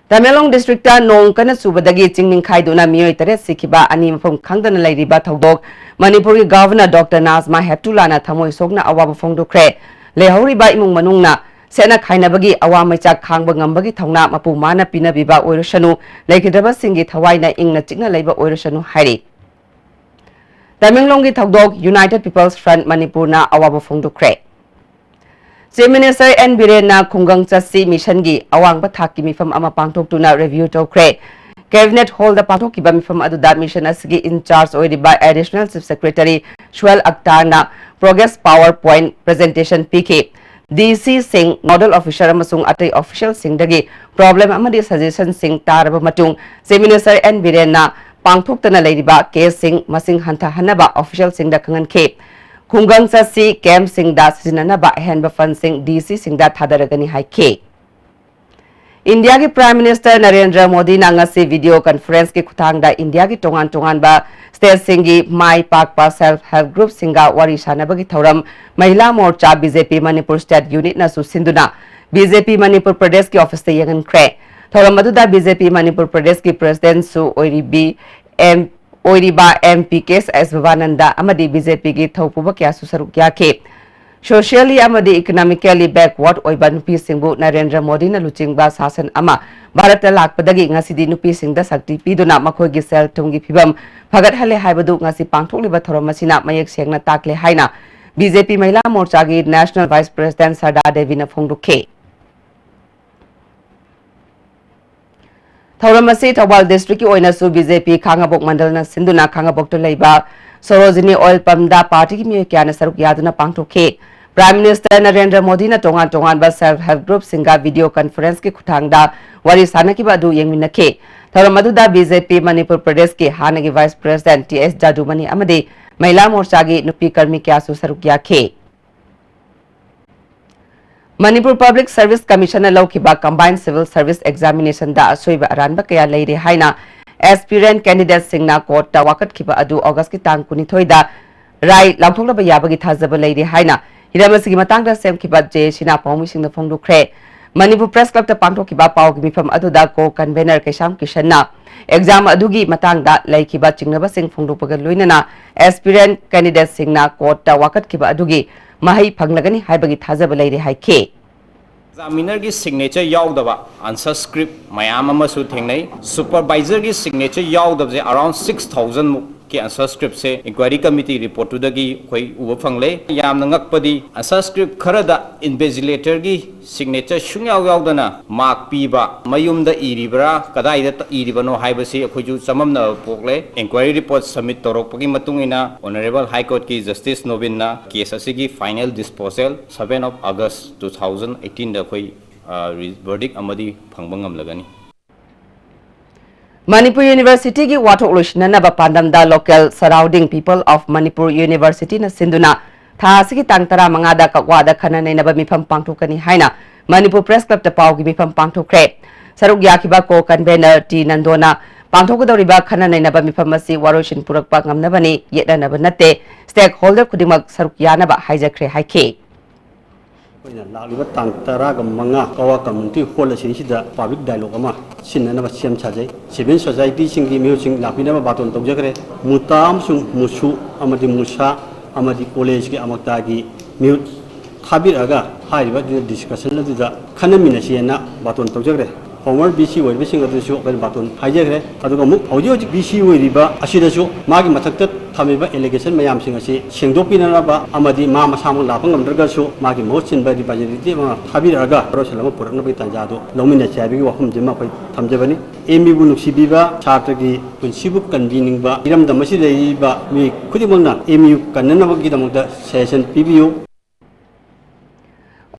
ꯇꯃꯦꯡꯂꯣꯡ district ꯇ ꯅꯣꯡ ꯀꯟꯅ ꯆꯨꯕꯗꯒꯤ ꯆꯤꯡ ꯅꯤꯡꯈꯥꯏꯗꯨꯅ ꯃꯤꯑꯣꯏ ꯇꯔꯦꯠ ꯁꯤꯈꯤꯕ ꯑꯅꯤ ꯃꯐꯝ ꯈꯪꯗꯅ ꯂꯩꯔꯤꯕ ꯊꯧꯗꯣꯛ꯫ ꯃꯅꯤꯄꯨꯔꯒꯤ Governor Doctor ꯅꯥꯖꯃꯥ ꯍꯦꯞꯇꯨꯂꯥꯅ ꯊꯃꯣꯏ ꯁꯣꯛꯅ ꯑꯋꯥꯕ ꯐꯣꯡꯗꯣꯛꯈ꯭ꯔꯦ꯫ ꯂꯩꯍꯧꯔꯤꯕ ꯏꯃꯨꯡ ꯃꯅꯨꯡꯅ ꯁꯦꯠꯅ ꯈꯥꯏꯅꯕꯒꯤ ꯑꯋꯥ ꯃꯩꯆꯥꯛ ꯈꯥꯡꯕ ꯉꯝꯕꯒꯤ ꯊꯧꯅꯥ ꯃꯄꯨ ꯃꯥꯅ ꯄꯤꯅꯕꯤꯕ ꯑꯣꯏꯔꯁꯅꯨ, ꯂꯩꯈꯤꯗ꯭ꯔꯕꯁꯤꯡꯒꯤ ꯊꯋꯥꯏꯅ ꯏꯪꯅ ꯆꯤꯛꯅ ꯂꯩꯕ ꯑꯣꯏꯔꯁꯅꯨ ꯍꯥꯏꯔꯤ꯫ ꯇꯃꯦꯡꯂꯣꯡꯒꯤ ꯊꯧꯗꯣꯛ꯫ United People's Front ꯃꯅꯤꯄꯨꯔꯅ ꯑꯋꯥꯕ ꯐꯣꯡꯗꯣꯛꯈ꯭ꯔꯦ꯫ Chief Minister ꯑꯦꯟ ꯕꯤꯔꯦꯟꯅ ꯈꯨꯡꯒꯪ ꯆꯠꯁꯤ ꯃꯤꯁꯟꯒꯤ ꯑꯋꯥꯡꯕ ꯊꯥꯛꯀꯤ ꯃꯤꯐꯝ ꯑꯃ ꯄꯥꯡꯊꯣꯛꯇꯨꯅ review ꯇꯧꯈ꯭ꯔꯦ꯫ Cabinet Hall ꯗ ꯄꯥꯡꯊꯣꯛꯈꯤꯕ ꯃꯤꯐꯝ ꯑꯗꯨꯗ ꯃꯤꯁꯟ ꯑꯁꯤꯒꯤ in charge ꯑꯣꯏꯔꯤꯕ Additional Chief Secretary Suhel ꯑꯛꯇꯥꯔꯅ progress PowerPoint presentation ꯄꯤꯈꯤ꯫ DC ꯁꯤꯡ, nodal officer ꯑꯃꯁꯨꯡ ꯑꯇꯩ official ꯁꯤꯡꯗꯒꯤ problem ꯑꯃꯗꯤ suggestion ꯁꯤꯡ ꯇꯥꯔꯕ ꯃꯇꯨꯡ, Chief Minister ꯑꯦꯟ ꯕꯤꯔꯦꯟꯅ ꯄꯥꯡꯊꯣꯛꯇꯅ ꯂꯩꯔꯤꯕ case ꯁꯤꯡ ꯃꯁꯤꯡ ꯍꯟꯊꯍꯟꯅꯕ official ꯁꯤꯡꯗ ꯈꯪꯍꯟꯈꯤ꯫ ꯈꯨꯡꯒꯪ ꯆꯠꯁꯤ camp ꯁꯤꯡꯗ ꯁꯤꯖꯤꯟꯅꯅꯕ ꯑꯍꯦꯟꯕ fund ꯁꯤꯡ DC ꯁꯤꯡꯗ ꯊꯥꯗꯔꯒꯅꯤ ꯍꯥꯏꯈꯤ꯫ ꯏꯟꯗꯤꯌꯥꯒꯤ Prime Minister ꯅꯔꯦꯟꯗ꯭ꯔ ꯃꯣꯗꯤꯅ ꯉꯁꯤ video conference ꯀꯤ ꯈꯨꯠꯊꯥꯡꯗ ꯏꯟꯗꯤꯌꯥꯒꯤ ꯇꯣꯉꯥꯟ ꯇꯣꯉꯥꯟꯕ state ꯁꯤꯡꯒꯤ ꯃꯥꯏ ꯄꯥꯛꯄ self help group ꯁꯤꯡꯒ ꯋꯥꯔꯤ ꯁꯥꯟꯅꯕꯒꯤ ꯊꯧꯔꯝ ꯃꯍꯤꯂꯥ ꯃꯣꯔꯆꯥ BJP Manipur State Unit ꯅꯁꯨ ꯁꯤꯟꯗꯨꯅ BJP Manipur Pradesh ꯀꯤ office ꯇ ꯌꯦꯡꯍꯟꯈ꯭ꯔꯦ꯫ ꯊꯧꯔꯝ ꯑꯗꯨꯗ BJP Manipur Pradesh ꯀꯤ President ꯁꯨ ꯑꯣꯏꯔꯤꯕꯤ ꯑꯦꯝ ꯑꯣꯏꯔꯤꯕ MP ꯀꯦ ꯑꯦꯁ ꯚꯕꯥꯅꯟꯗ ꯑꯃꯗꯤ BJP ꯒꯤ ꯊꯧꯄꯨꯕ ꯀꯌꯥꯁꯨ ꯁꯔꯨꯛ ꯌꯥꯈꯤ꯫ Socially ꯑꯃꯗꯤ economically backward ꯑꯣꯏꯕ ꯅꯨꯄꯤꯁꯤꯡꯕꯨ ꯅꯔꯦꯟꯗ꯭ꯔ ꯃꯣꯗꯤꯅ ꯂꯨꯆꯤꯡꯕ ꯁꯥꯁꯟ ꯑꯃ ꯚꯥꯔꯠꯇ ꯂꯥꯛꯄꯗꯒꯤ ꯉꯁꯤꯗꯤ ꯅꯨꯄꯤꯁꯤꯡꯗ ꯁꯛꯇꯤ ꯄꯤꯗꯨꯅ ꯃꯈꯣꯏꯒꯤ ꯁꯦꯜ ꯊꯨꯝꯒꯤ ꯐꯤꯕꯝ ꯐꯒꯠꯍꯜꯂꯦ ꯍꯥꯏꯕꯗꯨ ꯉꯁꯤ ꯄꯥꯡꯊꯣꯛꯂꯤꯕ ꯊꯧꯔꯝ ꯑꯁꯤꯅ ꯃꯌꯦꯛ ꯁꯦꯡꯅ ꯇꯥꯛꯂꯦ ꯍꯥꯏꯅ BJP ꯃꯍꯤꯂꯥ ꯃꯣꯔꯆꯥꯒꯤ National Vice President ꯁꯔꯗꯥ ꯗꯦꯕꯤꯅ ꯐꯣꯡꯗꯣꯛꯈꯤ꯫ ꯊꯧꯔꯝ ꯑꯁꯤ ꯊꯧꯕꯥꯜ district ꯀꯤ ꯑꯣꯏꯅꯁꯨ BJP ꯈꯥꯉꯕꯣꯛ ꯃꯟꯗꯜꯅ ꯁꯤꯟꯗꯨꯅ ꯈꯥꯉꯕꯣꯛꯇ ꯂꯩꯕ ꯁꯣꯔꯣꯖꯤꯅꯤ oil pump ꯗ party ꯒꯤ ꯃꯤꯑꯣꯏ ꯀꯌꯥꯅ ꯁꯔꯨꯛ ꯌꯥꯗꯨꯅ ꯄꯥꯡꯊꯣꯛꯈꯤ꯫ Prime Minister ꯅꯔꯦꯟꯗ꯭ꯔ ꯃꯣꯗꯤꯅ ꯇꯣꯉꯥꯟ ꯇꯣꯉꯥꯟꯕ self help group ꯁꯤꯡꯒ video conference ꯀꯤ ꯈꯨꯠꯊꯥꯡꯗ ꯋꯥꯔꯤ ꯁꯥꯟꯅꯈꯤꯕ ꯑꯗꯨ ꯌꯦꯡꯃꯤꯟꯅꯈꯤ꯫ ꯊꯧꯔꯝ ꯑꯗꯨꯗ BJP Manipur Pradesh ꯀꯤ ꯍꯥꯟꯅꯒꯤ Vice President ꯇꯤ ꯑꯦꯁ ꯖꯥꯗꯨꯃꯅꯤ ꯑꯃꯗꯤ ꯃꯍꯤꯂꯥ ꯃꯣꯔꯆꯥꯒꯤ ꯅꯨꯄꯤ ꯀꯔꯃꯤ ꯀꯌꯥꯁꯨ ꯁꯔꯨꯛ ꯌꯥꯈꯤ꯫ ꯃꯅꯤꯄꯨꯔ ꯄꯕ꯭ꯂꯤꯛ ꯁꯔꯚꯤꯁ ꯀꯃꯤꯁꯟꯅ ꯂꯧꯈꯤꯕ ꯀꯝꯕꯥꯏꯟ ꯁꯤꯚꯤꯜ ꯁꯔꯚꯤꯁ ꯑꯦꯛꯖꯥꯃꯤꯅꯦꯁꯟꯗ ꯑꯁꯣꯏꯕ ꯑꯔꯥꯟꯕ ꯀꯌꯥ ꯂꯩꯔꯦ ꯍꯥꯏꯅ ꯑꯦꯁꯄꯤꯔꯦꯟꯠ ꯀꯦꯟꯗꯤꯗꯦꯠꯁꯤꯡꯅ ꯀꯣꯔꯠꯇ ꯋꯥꯀꯠꯈꯤꯕ ꯑꯗꯨ ꯑꯣꯒꯁꯀꯤ ꯇꯥꯡ ꯀꯨꯟꯅꯤꯊꯣꯏꯗ ꯔꯥꯏ ꯂꯥꯎꯊꯣꯛꯅꯕ ꯌꯥꯕꯒꯤ ꯊꯥꯖꯕ ꯂꯩꯔꯤ ꯍꯥꯏꯅ ꯍꯤꯔꯝ ꯑꯁꯤꯒꯤ ꯃꯇꯥꯡꯗ ꯁꯦꯝꯈꯤꯕ ꯖꯦ ꯑꯦ ꯁꯤꯅ ꯄꯥꯎꯃꯤꯁꯤꯡꯗ ꯐꯣꯡꯗꯣꯛꯈ꯭ꯔꯦ꯫ ꯃꯅꯤꯄꯨꯔ ꯄ꯭ꯔꯦꯁ ꯀ꯭ꯂꯕꯇ ꯄꯥꯡꯊꯣꯛꯈꯤꯕ ꯄꯥꯎꯒꯤ ꯃꯤꯐꯝ ꯑꯗꯨꯗ ꯀꯣ ꯀꯟꯚꯦꯅꯔ ꯀꯩꯁꯥꯝ ꯀꯤꯁꯟꯅ ꯑꯦꯛꯖꯥꯝ ꯑꯗꯨꯒꯤ ꯃꯇꯥꯡꯗ ꯂꯩꯈꯤꯕ ꯆꯤꯡꯅꯕꯁꯤꯡ ꯐꯣꯡꯗꯣꯛꯄꯒ ꯂꯣꯏꯅꯅ ꯑꯦꯁꯄꯤꯔꯦꯟꯠ ꯀꯦꯟꯗꯤꯗꯦꯠꯁꯤꯡꯅ ꯀꯣꯔꯠꯇ ꯋꯥꯀꯠꯈꯤꯕ ꯑꯗꯨꯒꯤ ꯃꯍꯩ ꯐꯪꯂꯒꯅꯤ ꯍꯥꯏꯕꯒꯤ ꯊꯥꯖꯕ ꯂꯩꯔꯦ ꯍꯥꯏꯈꯤ꯫ ꯑꯦꯛꯖꯥꯃꯤꯅꯔꯒꯤ ꯁꯤꯒꯅꯦꯆꯔ ꯌꯥꯎꯗꯕ ꯑꯟꯁꯔ ꯁ꯭ꯀ꯭ꯔꯤꯞ ꯃꯌꯥꯝ ꯑꯃꯁꯨ ꯊꯦꯡꯅꯩ꯫ ꯁꯨꯄꯔꯚꯥꯏꯖꯔꯒꯤ ꯁꯤꯒꯅꯦꯆꯔ ꯌꯥꯎꯗꯕꯁꯦ ꯑꯔꯥꯎꯟ ꯁꯤꯛꯁ ꯊꯥꯎꯖꯟ ꯃꯨꯛꯀꯤ ꯑꯟꯁꯔ ꯁ꯭ꯀ꯭ꯔꯤꯞꯁꯦ ꯏꯟꯀ꯭ꯋꯥꯏꯔꯤ ꯀꯃꯤꯇꯤ ꯔꯤꯄꯣꯔꯠꯇꯨꯗꯒꯤ ꯑꯩꯈꯣꯏ ꯎꯕ ꯐꯪꯂꯦ꯫ ꯌꯥꯝꯅ ꯉꯛꯄꯗꯤ ꯑꯟꯁꯔ ꯁ꯭ꯀ꯭ꯔꯤꯞ ꯈꯔꯗ ꯏꯟꯚꯤꯖꯤꯂꯦꯇꯔꯒꯤ ꯁꯤꯒꯅꯦꯆꯔ ꯁꯨꯡꯌꯥꯎ ꯌꯥꯎꯗꯅ ꯃꯥꯔꯛ ꯄꯤꯕ, ꯃꯌꯨꯝꯗ ꯏꯔꯤꯕ꯭ꯔꯥ, ꯀꯗꯥꯏꯗ ꯏꯔꯤꯕꯅꯣ ꯍꯥꯏꯕꯁꯤ ꯑꯩꯈꯣꯏꯁꯨ ꯆꯃꯝꯅꯕ ꯄꯣꯛꯂꯦ꯫ ꯏꯟꯀ꯭ꯋꯥꯏꯔꯤ ꯔꯤꯄꯣꯔꯠ ꯁꯕꯃꯤꯠ ꯇꯧꯔꯛꯄꯒꯤ ꯃꯇꯨꯡ ꯏꯟꯅ ꯑꯣꯅꯔꯦꯕꯜ ꯍꯥꯏ ꯀꯣꯔꯠꯀꯤ ꯖꯁꯇꯤꯁ ꯅꯣꯕꯤꯟꯅ ꯀꯦꯁ ꯑꯁꯤꯒꯤ final disposal seven of August two thousand eighteenꯗ ꯑꯩꯈꯣꯏ ꯕꯔꯗꯤꯛ ꯑꯃꯗꯤ ꯐꯪꯕ ꯉꯝꯂꯒꯅꯤ꯫ ꯃꯅꯤꯄꯨꯔ ꯌꯨꯅꯤꯚꯔꯁꯤꯇꯤꯒꯤ ꯋꯥꯊꯣꯛ ꯂꯣꯏꯁꯤꯟꯅꯅꯕ ꯄꯥꯟꯗꯝꯗ local surrounding people of Manipur Universityꯅ ꯁꯤꯟꯗꯨꯅ ꯊꯥ ꯑꯁꯤꯒꯤ ꯇꯥꯡ ꯇꯔꯥꯃꯉꯥꯗ ꯀꯛꯋꯥꯗ ꯈꯟꯅ ꯅꯩꯅꯕ ꯃꯤꯐꯝ ꯄꯥꯡꯊꯣꯛꯀꯅꯤ ꯍꯥꯏꯅ ꯃꯅꯤꯄꯨꯔ ꯄ꯭ꯔꯦꯁ ꯀ꯭ꯂꯕꯇ ꯄꯥꯎꯒꯤ ꯃꯤꯐꯝ ꯄꯥꯡꯊꯣꯛꯈ꯭ꯔꯦ꯫ ꯁꯔꯨꯛ ꯌꯥꯈꯤꯕ ꯀꯣ ꯀꯟꯚꯦꯅꯔ ꯇꯤ ꯅꯟꯗꯣꯅ ꯄꯥꯡꯊꯣꯛꯀꯗꯧꯔꯤꯕ ꯈꯟꯅ ꯅꯩꯅꯕ ꯃꯤꯐꯝ ꯑꯁꯤ ꯋꯥꯔꯣꯏꯁꯤꯟ ꯄꯨꯔꯛꯄ ꯉꯝꯅꯕꯅꯤ, ꯌꯦꯠꯅꯅꯕ ꯅꯠꯇꯦ, ꯁ꯭ꯇꯦꯛ ꯍꯣꯜꯗꯔ ꯈꯨꯗꯤꯡꯃꯛ ꯁꯔꯨꯛ ꯌꯥꯅꯕ ꯍꯥꯏꯖꯈ꯭ꯔꯦ ꯍꯥꯏꯈꯤ꯫ ꯑꯩꯈꯣꯏꯅ ꯂꯥꯛꯂꯤꯕ ꯇꯥꯡ ꯇꯔꯥꯒ ꯃꯉꯥ ꯀꯋꯥ ꯀꯝꯃ꯭ꯌꯨꯅꯤꯇꯤ ꯍꯣꯜ ꯑꯁꯤꯁꯤꯗ ꯄꯕ꯭ꯂꯤꯛ ꯗꯥꯏꯂꯣꯒ ꯑꯃ ꯁꯤꯟꯅꯅꯕ ꯁꯦꯝ ꯁꯥꯖꯩ꯫ ꯁꯤꯚꯤꯜ ꯁꯣꯁꯥꯏꯇꯤꯁꯤꯡꯒꯤ ꯃꯤꯑꯣꯏꯁꯤꯡ ꯂꯥꯛꯄꯤꯅꯕ ꯕꯥꯇꯣꯟ ꯇꯧꯖꯈ꯭ꯔꯦ꯫ ꯃꯨꯇꯥ ꯑꯃꯁꯨꯡ ꯃꯨꯁꯨ ꯑꯃꯗꯤ ꯃꯨꯁꯥ ꯑꯃꯗꯤ ꯀꯣꯂꯦꯖꯀꯤ ꯑꯃꯛꯇꯥꯒꯤ ꯃꯤꯍꯨꯠ ꯊꯥꯕꯤꯔꯛꯑꯒ ꯍꯥꯏꯔꯤꯕ ꯑꯗꯨꯗ ꯗꯤꯁꯀꯁꯟ ꯑꯗꯨꯗ ꯈꯟꯅꯃꯤꯟꯅꯁꯤ ꯍꯥꯏꯅ ꯕꯥꯇꯣꯟ ꯇꯧꯖꯈ꯭ꯔꯦ꯫ ꯐꯣꯔꯃꯔ ꯚꯤ ꯁꯤ ꯑꯣꯏꯔꯤꯕꯁꯤꯡ ꯑꯗꯨꯁꯨ ꯑꯩꯈꯣꯏꯅ ꯕꯥꯇꯣꯟ ꯍꯥꯏꯖꯈ꯭ꯔꯦ꯫ ꯑꯗꯨꯒ ꯑꯃꯨꯛ ꯍꯧꯖꯤꯛ ꯍꯧꯖꯤꯛ ꯚꯤ ꯁꯤ ꯑꯣꯏꯔꯤꯕ ꯑꯁꯤꯗꯁꯨ ꯃꯥꯒꯤ ꯃꯊꯛꯇ ꯊꯝꯃꯤꯕ ꯑꯦꯂꯤꯒꯦꯁꯟ ꯃꯌꯥꯝꯁꯤꯡ ꯑꯁꯤ ꯁꯦꯡꯗꯣꯛꯄꯤꯅꯅꯕ ꯑꯃꯗꯤ ꯃꯥ ꯃꯁꯥꯃꯛ ꯂꯥꯛꯄ ꯉꯝꯗ꯭ꯔꯒꯁꯨ ꯃꯥꯒꯤ ꯃꯍꯨꯠ ꯁꯤꯟꯕ ꯔꯤꯄ꯭ꯔꯖꯦꯟꯇꯦꯇꯤꯚ ꯑꯃ ꯊꯥꯕꯤꯔꯛꯑꯒ ꯋꯥꯔꯣꯏꯁꯤꯟ ꯑꯃ ꯄꯨꯔꯛꯅꯕꯒꯤ ꯇꯥꯟꯖꯥ ꯑꯗꯨ ꯂꯧꯃꯤꯟꯅꯁꯤ ꯍꯥꯏꯕꯒꯤ ꯋꯥꯐꯝꯁꯤꯃ ꯑꯩꯈꯣꯏ ꯊꯝꯖꯕꯅꯤ꯫ ꯑꯦꯝ ꯌꯨꯕꯨ ꯅꯨꯡꯁꯤꯕꯤꯕ, ꯁꯥꯇ꯭ꯔꯒꯤ ꯄꯨꯟꯁꯤꯕꯨ ꯀꯟꯕꯤꯅꯤꯡꯕ, ꯏꯔꯝꯗꯝ ꯑꯁꯤꯗ ꯂꯩꯔꯤꯕ ꯃꯤꯑꯣꯏ ꯈꯨꯗꯤꯡꯃꯛꯅ ꯑꯦꯝ ꯌꯨ ꯀꯟꯅꯅꯕꯒꯤꯗꯃꯛꯇ ꯁꯖꯦꯁꯟ ꯄꯤꯕꯤꯌꯨ꯫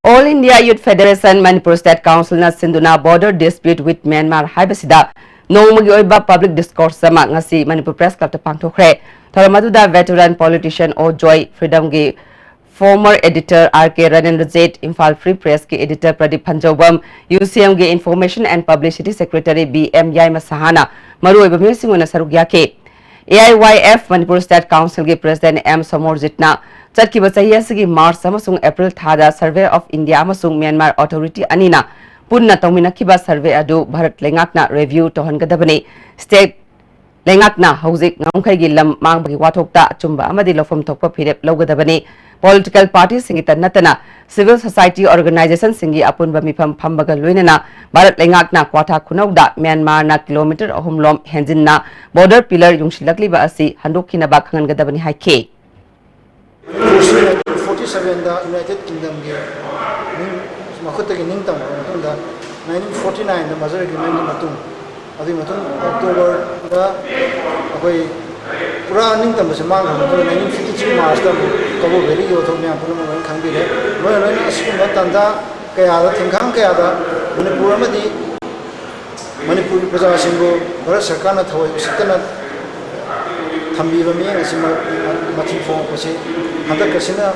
All India Youth Federation Manipur State Councilꯅ ꯁꯤꯟꯗꯨꯅ Border Dispute with Myanmar ꯍꯥꯏꯕꯁꯤꯗ ꯅꯣꯡꯃꯒꯤ ꯑꯣꯏꯕ ꯄꯕ꯭ꯂꯤꯛ ꯗꯤꯁꯀꯣꯔꯁ ꯑꯃ ꯉꯁꯤ ꯃꯅꯤꯄꯨꯔ ꯄ꯭ꯔꯦꯁ ꯀ꯭ꯂꯕꯇ ꯄꯥꯡꯊꯣꯛꯈ꯭ꯔꯦ꯫ ꯊꯧꯔꯝ ꯑꯗꯨꯗ veteran politician ꯑꯣ ꯖꯣꯏ, ꯐ꯭ꯔꯤꯗꯝꯒꯤ former editor R K Ranendra Jeth, Imphal Free Press ꯀꯤ editor Pradeep Phanjoubam, U C M ꯒꯤ Information and Publicity Secretary B M Yaima Sahana ꯃꯔꯨꯑꯣꯏꯕ ꯃꯤꯑꯣꯏꯁꯤꯡ ꯑꯣꯏꯅ ꯁꯔꯨꯛ ꯌꯥꯈꯤ꯫ A I Y F Manipur State Council ꯒꯤ President M Somorjitꯅ ꯆꯠꯈꯤꯕ ꯆꯍꯤ ꯑꯁꯤꯒꯤ March ꯑꯃꯁꯨꯡ April ꯊꯥꯗ Survey of India ꯑꯃꯁꯨꯡ Myanmar Authority ꯑꯅꯤꯅ ꯄꯨꯟꯅ ꯇꯧꯃꯤꯟꯅꯈꯤꯕ survey ꯑꯗꯨ ꯚꯥꯔꯠ ꯂꯩꯉꯥꯛꯅ review ꯇꯧꯍꯟꯒꯗꯕꯅꯤ꯫ State ꯂꯩꯉꯥꯛꯅ ꯍꯧꯖꯤꯛ ꯉꯝꯈꯩꯒꯤ ꯂꯝ ꯃꯥꯡꯕꯒꯤ ꯋꯥꯊꯣꯛꯇ ꯑꯆꯨꯝꯕ ꯑꯃꯗꯤ ꯂꯧꯐꯝ ꯊꯣꯛꯄ ꯐꯤꯔꯦꯞ ꯂꯧꯒꯗꯕꯅꯤ꯫ Political partyꯁꯤꯡꯒꯤꯇ ꯅꯠꯇꯅ civil society organizationꯁꯤꯡꯒꯤ ꯑꯄꯨꯟꯕ ꯃꯤꯐꯝ ꯐꯝꯕꯒ ꯂꯣꯏꯅꯅ ꯚꯥꯔꯠ ꯂꯩꯉꯥꯛꯅ ꯀ꯭ꯋꯥꯊꯥ ꯈꯨꯅꯧꯗ ꯃ꯭ꯌꯥꯟꯃꯥꯔꯅ kilometre ꯑꯍꯨꯝ ꯂꯣꯝ ꯍꯦꯟꯖꯤꯟꯅ border pillar ꯌꯨꯡꯁꯤꯜꯂꯛꯂꯤꯕ ꯑꯁꯤ ꯍꯟꯗꯣꯛꯈꯤꯅꯕ ꯈꯪꯍꯟꯒꯗꯕꯅꯤ ꯍꯥꯏꯈꯤ꯫ forty sevenꯗ United Kingdomꯒꯤ ꯅꯤꯡ- ꯃꯈꯨꯠꯇꯒꯤ ꯅꯤꯡꯇꯝꯈ꯭ꯔꯕ ꯃꯇꯨꯡꯗ nineteen forty nineꯗ merger agreementꯀꯤ ꯃꯇꯨꯡ, ꯑꯗꯨꯒꯤ ꯃꯇꯨꯡ Octoberꯗ ꯑꯩꯈꯣꯏ ꯄꯨꯔꯥ ꯅꯤꯡꯇꯝꯕꯁꯦ ꯃꯥꯡꯈ꯭ꯔꯕ ꯃꯇꯨꯡꯗ nineteen fifty three Marchꯇ ꯑꯃꯨꯛ ꯀꯕꯣ ꯚꯦꯂꯤꯒꯤ ꯋꯥꯊꯣꯛ ꯃꯌꯥꯝ ꯄꯨꯝꯅꯃꯛ ꯂꯣꯏꯅ ꯈꯪꯕꯤꯔꯦ꯫ ꯂꯣꯏꯅ ꯂꯣꯏꯅ ꯑꯁꯤꯒꯨꯝꯕ ꯇꯥꯟꯖꯥ ꯀꯌꯥꯗ, ꯊꯤꯡꯈꯥꯡ ꯀꯌꯥꯗ ꯃꯅꯤꯄꯨꯔ ꯑꯃꯗꯤ ꯃꯅꯤꯄꯨꯔꯒꯤ ꯄ꯭ꯔꯖꯥꯁꯤꯡꯕꯨ ꯚꯥꯔꯠ ꯁꯔꯀꯥꯔꯅ ꯊꯑꯣꯏ ꯎꯁꯤꯠꯇꯅ ꯊꯝꯕꯤꯕ ꯃꯤꯠꯌꯦꯡ ꯑꯁꯤ ꯃ- ꯃ- ꯃꯊꯤ ꯐꯣꯡꯉꯛꯄꯁꯤ ꯍꯟꯗꯛꯀꯁꯤꯅ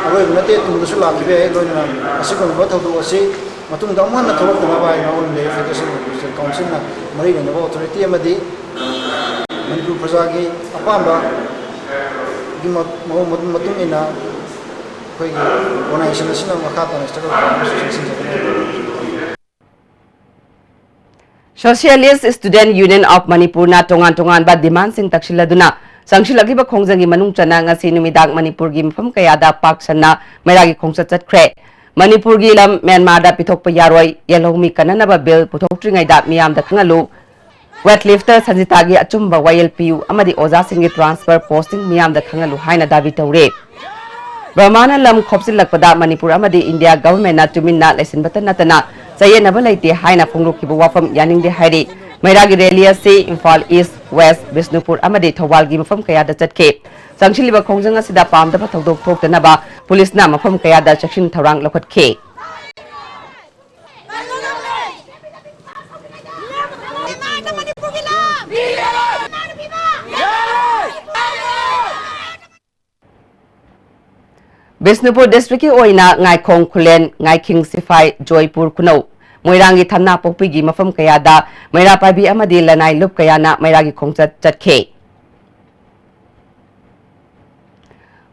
ꯑꯔꯣꯏꯕ ꯅꯠꯇꯦ, ꯇꯨꯡꯗꯁꯨ ꯂꯥꯛꯈꯤꯕ ꯌꯥꯏ꯫ ꯂꯣꯏꯅꯅ ꯑꯁꯤꯒꯨꯝꯂꯕ ꯊꯧꯗꯣꯛ ꯑꯁꯤ ꯃꯇꯨꯡꯗ ꯑꯃꯨꯛ ꯍꯟꯅ ꯊꯣꯛꯂꯛꯇꯅꯕ ꯍꯥꯏꯅ All India Youth Federation Councilꯅ ꯃꯔꯤ ꯂꯩꯅꯕ authority ꯑꯃꯗꯤ ꯃꯅꯤꯄꯨꯔ ꯄ꯭ꯔꯖꯥꯒꯤ ꯑꯄꯥꯝꯕꯒꯤ ꯃ- ꯃꯑꯣꯡ ꯃꯇꯨꯡ ꯏꯟꯅ ꯑꯩꯈꯣꯏꯒꯤ organization ꯑꯁꯤꯅ ꯃꯈꯥ ꯇꯥꯅ struggle ꯇꯧꯅꯕꯁꯨ ꯆꯦꯛꯁꯤꯟꯖꯒꯅꯤ꯫ Socialist Student Union of Manipurꯅ ꯇꯣꯉꯥꯟ ꯇꯣꯉꯥꯟꯕ demandꯁꯤꯡ ꯇꯛꯁꯤꯜꯂꯗꯨꯅ ꯆꯪꯁꯤꯜꯂꯛꯂꯤꯕ ꯈꯣꯡꯖꯪꯒꯤ ꯃꯅꯨꯡ ꯆꯟꯅ ꯉꯁꯤ ꯅꯨꯃꯤꯗꯥꯡ ꯃꯅꯤꯄꯨꯔꯒꯤ ꯃꯐꯝ ꯀꯌꯥꯗ ꯄꯥꯛ ꯁꯟꯅ ꯃꯩꯔꯥꯒꯤ ꯈꯣꯡꯆꯠ ꯆꯠꯈ꯭ꯔꯦ꯫ ꯃꯅꯤꯄꯨꯔꯒꯤ ꯂꯝ ꯃ꯭ꯌꯥꯟꯃꯥꯔꯗ ꯄꯤꯊꯣꯛꯄ ꯌꯥꯔꯣꯏ, ꯌꯦꯜꯍꯧꯃꯤ ꯀꯟꯅꯅꯕ bill ꯄꯨꯊꯣꯛꯇ꯭ꯔꯤꯉꯩꯗ ꯃꯤꯌꯥꯝꯗ ꯈꯪꯍꯜꯂꯨ, weightlifter ꯁꯟꯖꯤꯇꯥꯒꯤ ꯑꯆꯨꯝꯕ ꯋꯥꯌꯦꯜ ꯄꯤꯌꯨ ꯑꯃꯗꯤ ꯑꯣꯖꯥꯁꯤꯡꯒꯤ transfer posting ꯃꯤꯌꯥꯝꯗ ꯈꯪꯍꯜꯂꯨ ꯍꯥꯏꯅ ꯗꯥꯕꯤ ꯇꯧꯔꯦ꯫ ꯕꯔꯃꯥꯅ ꯂꯝ ꯈꯣꯞꯆꯤꯜꯂꯛꯄꯗ ꯃꯅꯤꯄꯨꯔ ꯑꯃꯗꯤ ꯏꯟꯗꯤꯌꯥ governmentꯅ ꯇꯨꯃꯤꯟꯅ ꯂꯩꯁꯤꯟꯕꯇ ꯅꯠꯇꯅ ꯆꯌꯦꯠꯅꯕ ꯂꯩꯇꯦ ꯍꯥꯏꯅ ꯐꯣꯡꯗꯣꯛꯈꯤꯕ ꯋꯥꯐꯝ ꯌꯥꯅꯤꯡꯗꯦ ꯍꯥꯏꯔꯤ꯫ ꯃꯩꯔꯥꯒꯤ rally ꯑꯁꯤ ꯏꯝꯐꯥꯜ East, West, ꯕꯤꯁꯅꯨꯄꯨꯔ ꯑꯃꯗꯤ ꯊꯧꯕꯥꯜꯒꯤ ꯃꯐꯝ ꯀꯌꯥꯗ ꯆꯠꯈꯤ꯫ ꯆꯪꯁꯤꯜꯂꯤꯕ ꯈꯣꯡꯖꯪ ꯑꯁꯤꯗ ꯄꯥꯝꯗꯕ ꯊꯧꯗꯣꯛ ꯊꯣꯛꯇꯅꯕ ꯄꯨꯂꯤꯁꯅ ꯃꯐꯝ ꯀꯌꯥꯗ ꯆꯦꯛꯁꯤꯟ ꯊꯧꯔꯥꯡ ꯂꯧꯈꯠꯈꯤ꯫ ꯕꯤꯁꯅꯨꯄꯨꯔ ꯗꯤꯁꯇ꯭ꯔꯤꯛꯀꯤ ꯑꯣꯏꯅ ꯉꯥꯏꯈꯣꯡ ꯈꯨꯂꯦꯟ, ꯉꯥꯏꯈꯤꯡ ꯁꯤꯐꯥꯏ, ꯖꯣꯏꯄꯨꯔ ꯈꯨꯅꯧ, ꯃꯣꯏꯔꯥꯡꯒꯤ ꯊꯝꯅꯥ ꯄꯣꯛꯄꯤꯒꯤ ꯃꯐꯝ ꯀꯌꯥꯗ ꯃꯩꯔꯥ ꯄꯥꯏꯕꯤ ꯑꯃꯗꯤ ꯂꯅꯥꯏ ꯂꯨꯞ ꯀꯌꯥꯅ ꯃꯩꯔꯥꯒꯤ ꯈꯣꯡꯆꯠ ꯆꯠꯈꯤ꯫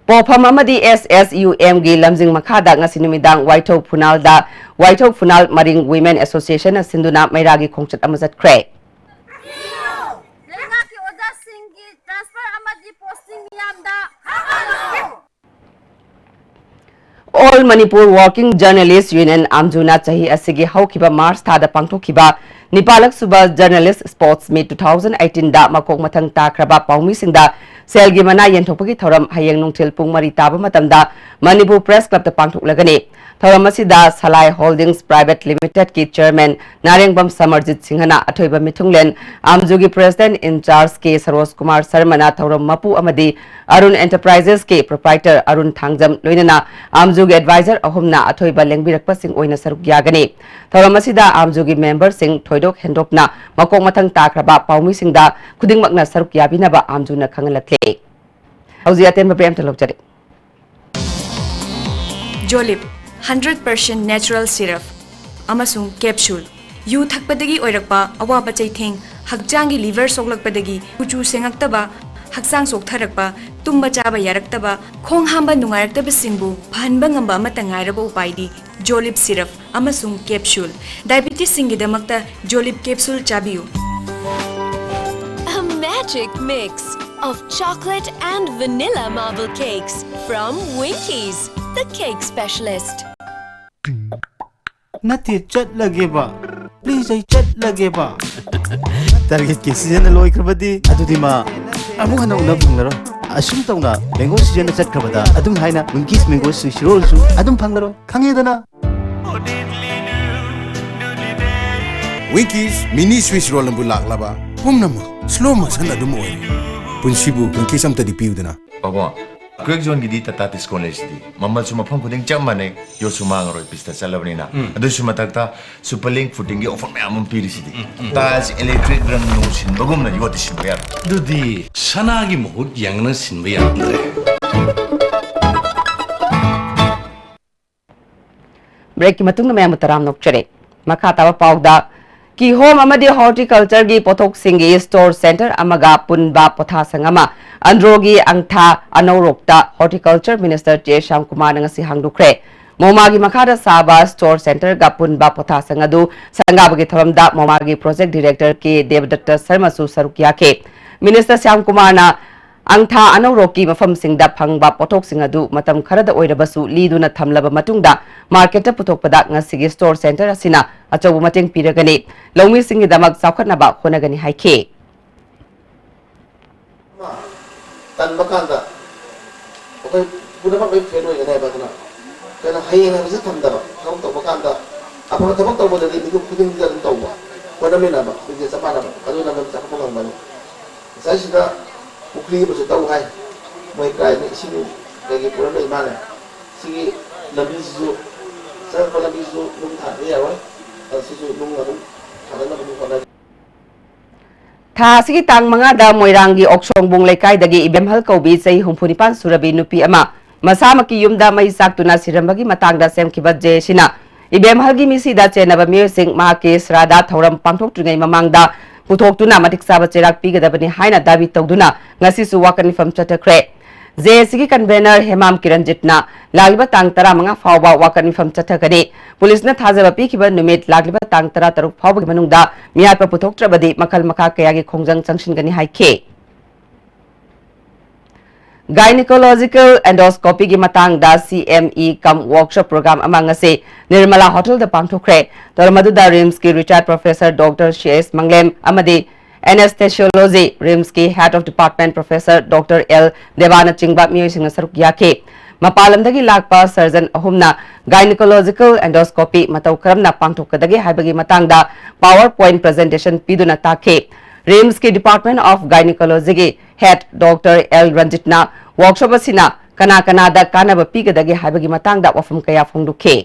ꯄꯣꯐꯝ ꯑꯃꯗꯤ ꯑꯦꯁ ꯑꯦꯁ ꯌꯨ ꯑꯦꯝꯒꯤ ꯂꯝꯖꯤꯡ ꯃꯈꯥꯗ ꯉꯁꯤ ꯅꯨꯃꯤꯗꯥꯡ ꯋꯥꯏꯊꯧ ꯐꯨꯅꯥꯜꯗ ꯋꯥꯏꯊꯧ ꯐꯨꯅꯥꯜ ꯃꯔꯤꯡ ꯋꯤꯃꯦꯟ ꯑꯦꯁꯣꯁꯤꯌꯦꯁꯟꯅ ꯁꯤꯟꯗꯨꯅ ꯃꯩꯔꯥꯒꯤ ꯈꯣꯡꯆꯠ ꯑꯃ ꯆꯠꯈ꯭ꯔꯦ꯫ ꯂꯩꯉꯥꯛꯀꯤ ꯑꯣꯖꯥꯁꯤꯡꯒꯤ ꯇ꯭ꯔꯥꯟꯁꯐꯔ ꯑꯃꯗꯤ ꯄꯣꯁꯇꯤꯡ ꯃꯤꯌꯥꯝꯗ ꯈꯪꯍꯜꯂꯨ꯫ All Manipur Working Journalist Union, ꯑꯥꯝꯖꯨꯅ ꯆꯍꯤ ꯑꯁꯤꯒꯤ ꯍꯧꯈꯤꯕ ꯃꯥꯔꯆ ꯊꯥꯗ ꯄꯥꯡꯊꯣꯛꯈꯤꯕ ꯅꯤꯄꯥꯜꯂꯛ ꯁꯨꯕ journalist sports meet two thousand ꯑꯩꯠꯇꯤꯟꯗ ꯃꯀꯣꯛ ꯃꯊꯪ ꯇꯥꯈ꯭ꯔꯕ ꯄꯥꯎꯃꯤꯁꯤꯡꯗ ꯁꯦꯜꯒꯤ ꯃꯅꯥ ꯌꯦꯟꯊꯣꯛꯄꯒꯤ ꯊꯧꯔꯝ ꯍꯌꯦꯡ ꯅꯨꯡꯊꯤꯜ ꯄꯨꯡ ꯃꯔꯤ ꯇꯥꯕ ꯃꯇꯝꯗ ꯃꯅꯤꯄꯨꯔ ꯄ꯭ꯔꯦꯁ ꯀ꯭ꯂꯕꯇ ꯄꯥꯡꯊꯣꯛꯂꯒꯅꯤ꯫ ꯊꯧꯔꯝ ꯑꯁꯤꯗ ꯁꯂꯥꯏ ꯍꯣꯜꯗꯤꯡꯁ ꯄ꯭ꯔꯥꯏꯚꯦꯠ ꯂꯤꯃꯤꯇꯦꯗꯀꯤ ꯆꯤꯌꯔꯃꯦꯟ ꯅꯥꯔꯦꯡꯕꯝ ꯁꯃꯔꯖꯤꯠ ꯁꯤꯡꯍꯅ ꯑꯊꯣꯏꯕ ꯃꯤꯊꯨꯡꯂꯦꯟ, ꯑꯥꯝꯖꯨꯒꯤ ꯄ꯭ꯔꯦꯁꯤꯗꯦꯟꯠ ꯏꯟ ꯆꯥꯔꯖ ꯀꯦ ꯁꯔꯣꯖ ꯀꯨꯃꯥꯔ ꯁꯔꯃꯅ ꯊꯧꯔꯝ ꯃꯄꯨ ꯑꯃꯗꯤ ꯑꯔꯨꯟ ꯑꯦꯟꯇꯔꯄ꯭ꯔꯥꯏꯖꯦꯁꯀꯤ ꯄ꯭ꯔꯣꯄ꯭ꯔꯥꯏꯇꯔ ꯑꯔꯨꯟ ꯊꯥꯡꯖꯝ, ꯂꯣꯏꯅꯅ ꯑꯥꯝꯖꯨꯒꯤ ꯑꯦꯗꯚꯥꯏꯖꯔ ꯑꯍꯨꯝꯅ ꯑꯊꯣꯏꯕ ꯂꯦꯡꯕꯤꯔꯛꯄꯁꯤꯡ ꯑꯣꯏꯅ ꯁꯔꯨꯛ ꯌꯥꯒꯅꯤ꯫ ꯊꯧꯔꯝ ꯑꯁꯤꯗ ꯑꯥꯝꯖꯨꯒꯤ ꯃꯦꯝꯕꯔꯁꯤꯡ ꯊꯣꯏꯗꯣꯛ ꯍꯦꯟꯗꯣꯛꯅ ꯃꯀꯣꯛ ꯃꯊꯪ ꯇꯥꯈ꯭ꯔꯕ ꯄꯥꯎꯃꯤꯁꯤꯡꯗ ꯈꯨꯗꯤꯡꯃꯛꯅ ꯁꯔꯨꯛ ꯌꯥꯕꯤꯅꯕ ꯑꯥꯝꯖꯨꯅ ꯈꯪꯍꯜꯂꯛꯂꯦ꯫ ꯍꯧꯖꯤꯛ ꯑꯇꯦꯟꯕ ꯕ꯭ꯔꯦꯛ ꯑꯃꯇ ꯂꯧꯖꯔꯤ꯫ ꯖꯣꯂꯤꯞ, ꯍꯟꯗ꯭ꯔꯦꯠ ꯄꯥꯔꯁꯦꯟꯠ ꯅꯦꯆꯔꯦꯜ ꯁꯤꯔꯞ ꯑꯃꯁꯨꯡ ꯀꯦꯞꯁꯨꯜ꯫ ꯌꯨ ꯊꯛꯄꯗꯒꯤ ꯑꯣꯏꯔꯛꯄ ꯑꯋꯥꯕ ꯆꯩꯊꯦꯡ, ꯍꯛꯆꯥꯡꯒꯤ ꯂꯤꯚꯔ ꯁꯣꯛꯂꯛꯄꯗꯒꯤ ꯀꯨꯆꯨ ꯁꯦꯡꯉꯛꯇꯕ, ꯍꯛꯆꯥꯡ ꯆꯣꯛꯊꯔꯛꯄ, ꯇꯨꯝꯕ ꯆꯥꯕ ꯌꯥꯔꯛꯇꯕ, ꯈꯣꯡ ꯍꯥꯝꯕ ꯅꯨꯡꯉꯥꯏꯔꯛꯇꯕꯁꯤꯡꯕꯨ ꯐꯍꯟꯕ ꯉꯝꯕ ꯑꯃꯠꯇ ꯉꯥꯏꯔꯕ ꯎꯄꯥꯏꯗꯤ ꯖꯣꯂꯤꯞ ꯁꯤꯔꯞ ꯑꯃꯁꯨꯡ ꯀꯦꯞꯁꯨꯜ꯫ ꯗꯥꯏꯕꯤꯇꯤꯁꯁꯤꯡꯒꯤꯗꯃꯛꯇ ꯖꯣꯂꯤꯞ ꯀꯦꯞꯁꯨꯜ ꯆꯥꯕꯤꯌꯨ꯫ A magic mix of chocolate and vanilla marble cakes from Winkies, the cake specialist. ꯅꯠꯇꯦ, ꯆꯠꯂꯒꯦꯕ꯫ ꯄ꯭ꯂꯤꯖ, ꯑꯩ ꯆꯠꯂꯒꯦꯕ꯫ ꯇꯥꯔꯒꯦꯠꯀꯤ ꯁꯤꯖꯟꯅ ꯂꯣꯏꯈ꯭ꯔꯕꯗꯤ ꯑꯗꯨꯗꯤ ꯃꯥ ꯑꯃꯨꯛ ꯍꯟꯅ ꯎꯅꯕ ꯐꯪꯂꯔꯣꯏ꯫ ꯑꯁꯨꯝ ꯇꯧꯅ ꯃꯦꯡꯒꯣ ꯁꯤꯖꯟꯅ ꯆꯠꯈ꯭ꯔꯕꯗ ꯑꯗꯨꯝ ꯍꯥꯏꯅ ꯋꯤꯡꯀꯤꯁ ꯃꯦꯡꯒꯣ ꯁ꯭ꯋꯤꯁ ꯔꯣꯜꯁꯨ ꯑꯗꯨꯝ ꯐꯪꯂꯔꯣꯏ꯫ ꯈꯪꯉꯦꯗꯅ? ꯋꯤꯡꯀꯤꯁ ꯃꯤꯅꯤ ꯁ꯭ꯋꯤꯁ ꯔꯣꯜꯅꯕꯨ ꯂꯥꯛꯂꯕ ꯄꯨꯝꯅꯃꯛ ꯁ꯭ꯂꯣ ꯃꯣꯁꯟ ꯑꯗꯨꯝ ꯑꯣꯏꯔꯦ꯫ ꯄꯨꯟꯁꯤꯕꯨ ꯋꯤꯡꯀꯤꯁ ꯑꯝꯇꯗꯤ ꯄꯤꯌꯨꯗꯅ꯫ ꯄꯥꯕꯨꯡ, ꯀ꯭ꯔꯦꯛ ꯖꯣꯟꯒꯤꯗꯤ ꯇꯥꯇꯥ ꯗꯤꯁꯀꯣꯟ ꯂꯩꯁꯤꯗꯤ꯫ ꯃꯃꯜꯁꯨ ꯃꯐꯝ ꯈꯨꯗꯤꯡ ꯆꯞ ꯃꯥꯟꯅꯩ, ꯌꯣꯠꯁꯨ ꯃꯥꯡꯉꯔꯣꯏ, ꯄꯤꯁꯇ ꯆꯠꯂꯕꯅꯤꯅ꯫ ꯑꯗꯨꯁꯨ ꯃꯊꯛꯇ ꯁꯨꯄꯔ ꯂꯤꯡ ꯐꯨꯇꯤꯡꯒꯤ ꯑꯣꯐꯔ ꯃꯌꯥꯝ ꯑꯃ ꯄꯤꯔꯤꯁꯤꯗꯤ꯫ ꯇꯥꯏꯜꯁ ꯏꯂꯦꯛꯇ꯭ꯔꯤꯛ ꯔꯪ ꯅꯨꯡ ꯁꯤꯟꯕꯒꯨꯝꯅ ꯌꯣꯠꯇꯤ ꯁꯤꯟꯕ ꯌꯥꯔꯣꯏ꯫ ꯑꯗꯨꯗꯤ ꯁꯅꯥꯒꯤ ꯃꯍꯨꯠ ꯌꯦꯡꯅ ꯁꯤꯟꯕ ꯌꯥꯔꯝꯗ꯭ꯔꯦ꯫ Breakꯀꯤ ꯃꯇꯨꯡꯗ ꯃꯌꯥꯝꯕꯨ ꯇꯔꯥꯝꯅ ꯑꯣꯛꯆꯔꯤ꯫ ꯃꯈꯥ ꯇꯥꯕ ꯄꯥꯎꯗ, ꯀꯤꯍꯣꯝ ꯑꯃꯗꯤ horticultureꯒꯤ ꯄꯣꯠꯊꯣꯛꯁꯤꯡꯒꯤ store center ꯑꯃꯒ ꯄꯨꯟꯕ ꯄꯣꯊꯥꯁꯪ ꯑꯃ ꯑꯟꯗ꯭ꯔꯣꯒꯤ ꯑꯪꯊꯥ ꯑꯅꯧꯔꯣꯛꯇ Horticulture Minister ꯆꯦ ꯁ꯭ꯌꯥꯝꯀꯨꯃꯥꯔꯅ ꯉꯁꯤ ꯍꯥꯡꯗꯣꯛꯈ꯭ꯔꯦ꯫ ꯃꯣꯃꯥꯒꯤ ꯃꯈꯥꯗ ꯁꯥꯕ store centreꯒ ꯄꯨꯟꯕ ꯄꯣꯊꯥꯁꯪ ꯑꯗꯨ ꯁꯪꯒꯥꯕꯒꯤ ꯊꯧꯔꯝꯗ ꯃꯣꯃꯥꯒꯤ project director ꯀꯦ ꯗꯦꯕꯗꯠꯇ ꯁꯔꯃꯁꯨ ꯁꯔꯨꯛ ꯌꯥꯈꯤ꯫ Minister ꯁ꯭ꯌꯥꯝꯀꯨꯃꯥꯔꯅ ꯑꯪꯊꯥ ꯑꯅꯧꯔꯣꯛꯀꯤ ꯃꯐꯝꯁꯤꯡꯗ ꯐꯪꯕ ꯄꯣꯠꯊꯣꯛꯁꯤꯡ ꯑꯗꯨ ꯃꯇꯝ ꯈꯔꯗ ꯑꯣꯏꯔꯕꯁꯨ ꯂꯤꯗꯨꯅ ꯊꯝꯂꯕ ꯃꯇꯨꯡꯗ marketꯇ ꯄꯨꯊꯣꯛꯄꯗ ꯉꯁꯤꯒꯤ store center ꯑꯁꯤꯅ ꯑꯆꯧꯕ ꯃꯇꯦꯡ ꯄꯤꯔꯒꯅꯤ, ꯂꯧꯃꯤꯁꯤꯡꯒꯤꯗꯃꯛ ꯆꯥꯎꯈꯠꯅꯕ ꯍꯣꯠꯅꯒꯅꯤ ꯍꯥꯏꯈꯤ꯫ ꯇꯟꯕ ꯀꯥꯟꯗ ꯑꯩꯈꯣꯏ ꯄꯨꯝꯅꯃꯛ ꯂꯣꯏ ꯐꯦꯜ ꯑꯣꯏꯒꯅꯦꯕ꯫ ꯑꯗꯨꯅ ꯑꯩꯈꯣꯏꯅ ꯍꯌꯦꯡ ꯍꯥꯏꯕꯁꯤ ꯊꯝꯗꯕ, ꯊꯕꯛ ꯇꯧꯕ ꯀꯥꯟꯗ ꯑꯐꯕ ꯊꯕꯛ ꯇꯧꯕꯗꯗꯤ ꯃꯤꯀꯨꯞ ꯈꯨꯗꯤꯡꯗ ꯑꯗꯨꯝ ꯇꯧꯕ, ꯍꯣꯠꯅꯃꯤꯟꯅꯕ, ꯂꯤꯡꯖꯦꯜ ꯆꯞ ꯃꯥꯟꯅꯕ, ꯑꯗꯨꯅ ꯑꯗꯨꯝ ꯆꯥꯎꯈꯠꯄ ꯉꯝꯒꯅꯤ꯫ ꯉꯁꯥꯏꯁꯤꯗ ꯄꯨꯈ꯭ꯔꯤ ꯑꯃꯁꯨ ꯇꯧ ꯍꯥꯏ, ꯃꯣꯏ ꯀꯗꯥꯏꯗ ꯏꯁꯤꯡ ꯀꯩꯀꯩ ꯄꯨꯔ ꯂꯩ ꯃꯥꯜꯂꯦ꯫ ꯁꯤꯒꯤ ꯂꯝꯕꯤꯁꯤꯁꯨ, ꯆꯪꯉꯛꯄ ꯂꯝꯕꯤꯁꯤꯁꯨ ꯅꯨꯡ ꯊꯥꯗꯕ ꯌꯥꯔꯣꯏ꯫ ꯑꯗꯨ ꯁꯤꯁꯨ ꯅꯨꯡ ꯑꯗꯨꯝ ꯊꯥꯗꯅꯕ ꯑꯗꯨꯝ ꯍꯣꯠꯅꯒꯦ꯫ ꯊꯥ ꯑꯁꯤꯒꯤ ꯇꯥꯡ ꯃꯉꯥꯗ ꯃꯣꯏꯔꯥꯡꯒꯤ ꯑꯣꯛꯁꯣꯡꯕꯨꯡ ꯂꯩꯀꯥꯏꯗꯒꯤ ꯏꯕꯦꯝꯍꯜ ꯀꯧꯕꯤ ꯆꯍꯤ ꯍꯨꯝꯐꯨ ꯅꯤꯄꯥꯟ ꯁꯨꯔꯕꯤ ꯅꯨꯄꯤ ꯑꯃ ꯃꯁꯥꯃꯛꯀꯤ ꯌꯨꯝꯗ ꯃꯩ ꯆꯥꯛꯇꯨꯅ ꯁꯤꯔꯝꯕꯒꯤ ꯃꯇꯥꯡꯗ ꯁꯦꯝꯈꯤꯕ ꯖꯦ ꯑꯦ ꯁꯤꯅ ꯏꯕꯦꯝꯍꯜꯒꯤ ꯃꯤꯁꯤꯗ ꯆꯦꯟꯅꯕ ꯃꯤꯑꯣꯏꯁꯤꯡ ꯃꯍꯥꯛꯀꯤ ꯁ꯭ꯔꯥꯗ ꯊꯧꯔꯝ ꯄꯥꯡꯊꯣꯛꯇ꯭ꯔꯤꯉꯩ ꯃꯃꯥꯡꯗ ꯄꯨꯊꯣꯛꯇꯨꯅ ꯃꯇꯤꯛ ꯆꯥꯕ ꯆꯩꯔꯥꯛ ꯄꯤꯒꯗꯕꯅꯤ ꯍꯥꯏꯅ ꯗꯥꯕꯤ ꯇꯧꯗꯨꯅ ꯉꯁꯤꯁꯨ ꯋꯥꯀꯠ ꯃꯤꯐꯝ ꯆꯠꯊꯈ꯭ꯔꯦ꯫ ꯖꯦ ꯑꯦ ꯁꯤꯒꯤ convener ꯍꯦꯃꯥꯝ ꯀꯤꯔꯟꯖꯤꯠꯅ ꯂꯥꯛꯂꯤꯕ ꯇꯥꯡ ꯇꯔꯥꯃꯉꯥ ꯐꯥꯎꯕ ꯋꯥꯀꯠ ꯃꯤꯐꯝ ꯆꯠꯊꯒꯅꯤ꯫ ꯄꯨꯂꯤꯁꯅ ꯊꯥꯖꯕ ꯄꯤꯈꯤꯕ ꯅꯨꯃꯤꯠ ꯂꯥꯛꯂꯤꯕ ꯇꯥꯡ ꯇꯔꯥꯇꯔꯨꯛ ꯐꯥꯎꯕꯒꯤ ꯃꯅꯨꯡꯗ ꯃꯤꯍꯥꯠꯄ ꯄꯨꯊꯣꯛꯇ꯭ꯔꯕꯗꯤ ꯃꯈꯜ ꯃꯈꯥ ꯀꯌꯥꯒꯤ ꯈꯣꯡꯖꯪ ꯆꯪꯁꯤꯟꯒꯅꯤ ꯍꯥꯏꯈꯤ꯫ Gynecological endoscopyꯒꯤ ꯃꯇꯥꯡꯗ C M E cum workshop program ꯑꯃ ꯉꯁꯤ ꯅꯤꯔꯃꯂꯥ ꯍꯣꯇꯦꯜꯗ ꯄꯥꯡꯊꯣꯛꯈ꯭ꯔꯦ꯫ ꯊꯧꯔꯝ ꯑꯗꯨꯗ RIMSꯀꯤ retired professor Doctor C S ꯃꯪꯂꯦꯝ ꯑꯃꯗꯤ Anesthesiology, RIMSꯀꯤ Head of Department Professor Doctor L ꯗꯦꯕꯥꯅꯆꯤꯡꯕ ꯃꯤꯑꯣꯏꯁꯤꯡꯅ ꯁꯔꯨꯛ ꯌꯥꯈꯤ꯫ ꯃꯄꯥꯟ ꯂꯝꯗꯒꯤ ꯂꯥꯛꯄ surgeon ꯑꯍꯨꯝꯅ gynecological endoscopy ꯃꯇꯧ ꯀꯔꯝꯅ ꯄꯥꯡꯊꯣꯛꯀꯗꯒꯦ ꯍꯥꯏꯕꯒꯤ ꯃꯇꯥꯡꯗ PowerPoint presentation ꯄꯤꯗꯨꯅ ꯇꯥꯛꯈꯤ꯫ RIMSꯀꯤ Department of Gynecologyꯒꯤ Head Doctor L ꯔꯟꯖꯤꯠꯅ workshop ꯑꯁꯤꯅ ꯀꯅꯥ ꯀꯅꯥꯗ ꯀꯥꯟꯅꯕ ꯄꯤꯒꯗꯒꯦ ꯍꯥꯏꯕꯒꯤ ꯃꯇꯥꯡꯗ ꯋꯥꯐꯝ ꯀꯌꯥ ꯐꯣꯡꯗꯣꯛꯈꯤ꯫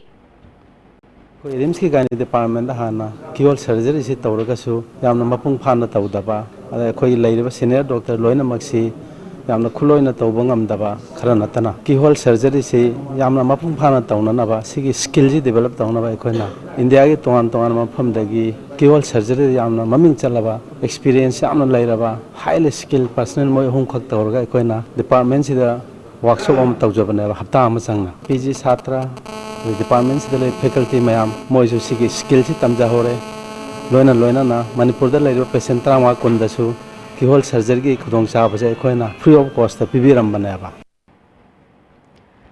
ꯑꯩꯈꯣꯏ RIMSꯀꯤ gynae departmentꯇ ꯍꯥꯟꯅ keyhole surgeryꯁꯤ ꯇꯧꯔꯒꯁꯨ ꯌꯥꯝꯅ ꯃꯄꯨꯡ ꯐꯥꯅ ꯇꯧꯗꯕ, ꯑꯗ ꯑꯩꯈꯣꯏꯒꯤ ꯂꯩꯔꯤꯕ senior doctor ꯂꯣꯏꯅꯃꯛꯁꯤ ꯌꯥꯝꯅ ꯈꯨꯠꯂꯣꯏꯅ ꯇꯧꯕ ꯉꯝꯗꯕ ꯈꯔ ꯅꯠꯇꯅ, keyhole surgery ꯁꯤ ꯌꯥꯝꯅ ꯃꯄꯨꯡ ꯐꯥꯅ ꯇꯧꯅꯅꯕ, ꯁꯤꯒꯤ skill ꯁꯤ develop ꯇꯧꯅꯕ ꯑꯩꯈꯣꯏꯅ ꯏꯟꯗꯤꯌꯥꯒꯤ ꯇꯣꯉꯥꯟ ꯇꯣꯉꯥꯟꯕ ꯃꯐꯝꯗꯒꯤ keyhole surgery ꯗ ꯌꯥꯝꯅ ꯃꯃꯤꯡ ꯆꯠꯂꯕ, experience ꯌꯥꯝꯅ ꯂꯩꯔꯕ, highly skilled personnel ꯃꯣꯏ ꯑꯍꯨꯝꯈꯛ ꯇꯧꯔꯒ ꯑꯩꯈꯣꯏꯅ department ꯁꯤꯗ workshop ꯑꯃ ꯇꯧꯖꯕꯅꯦꯕ, ꯍꯞꯇꯥ ꯑꯃ ꯆꯪꯅ꯫ P G ꯁꯥꯇ꯭ꯔ, ꯑꯗꯩ department ꯁꯤꯗ ꯂꯩ faculty ꯃꯌꯥꯝ, ꯃꯣꯏꯁꯨ ꯁꯤꯒꯤ skill ꯁꯤ ꯇꯝꯖꯍꯧꯔꯦ꯫ ꯂꯣꯏꯅ ꯂꯣꯏꯅꯅ ꯃꯅꯤꯄꯨꯔꯗ ꯂꯩꯔꯤꯕ patient ꯇꯔꯥꯃꯉꯥ ꯀꯨꯟꯗꯁꯨ keyhole surgery ꯒꯤ ꯈꯨꯗꯣꯡꯆꯥꯕꯁꯦ ꯑꯩꯈꯣꯏꯅ free of cost ꯇ ꯄꯤꯕꯤꯔꯝꯕꯅꯦꯕ꯫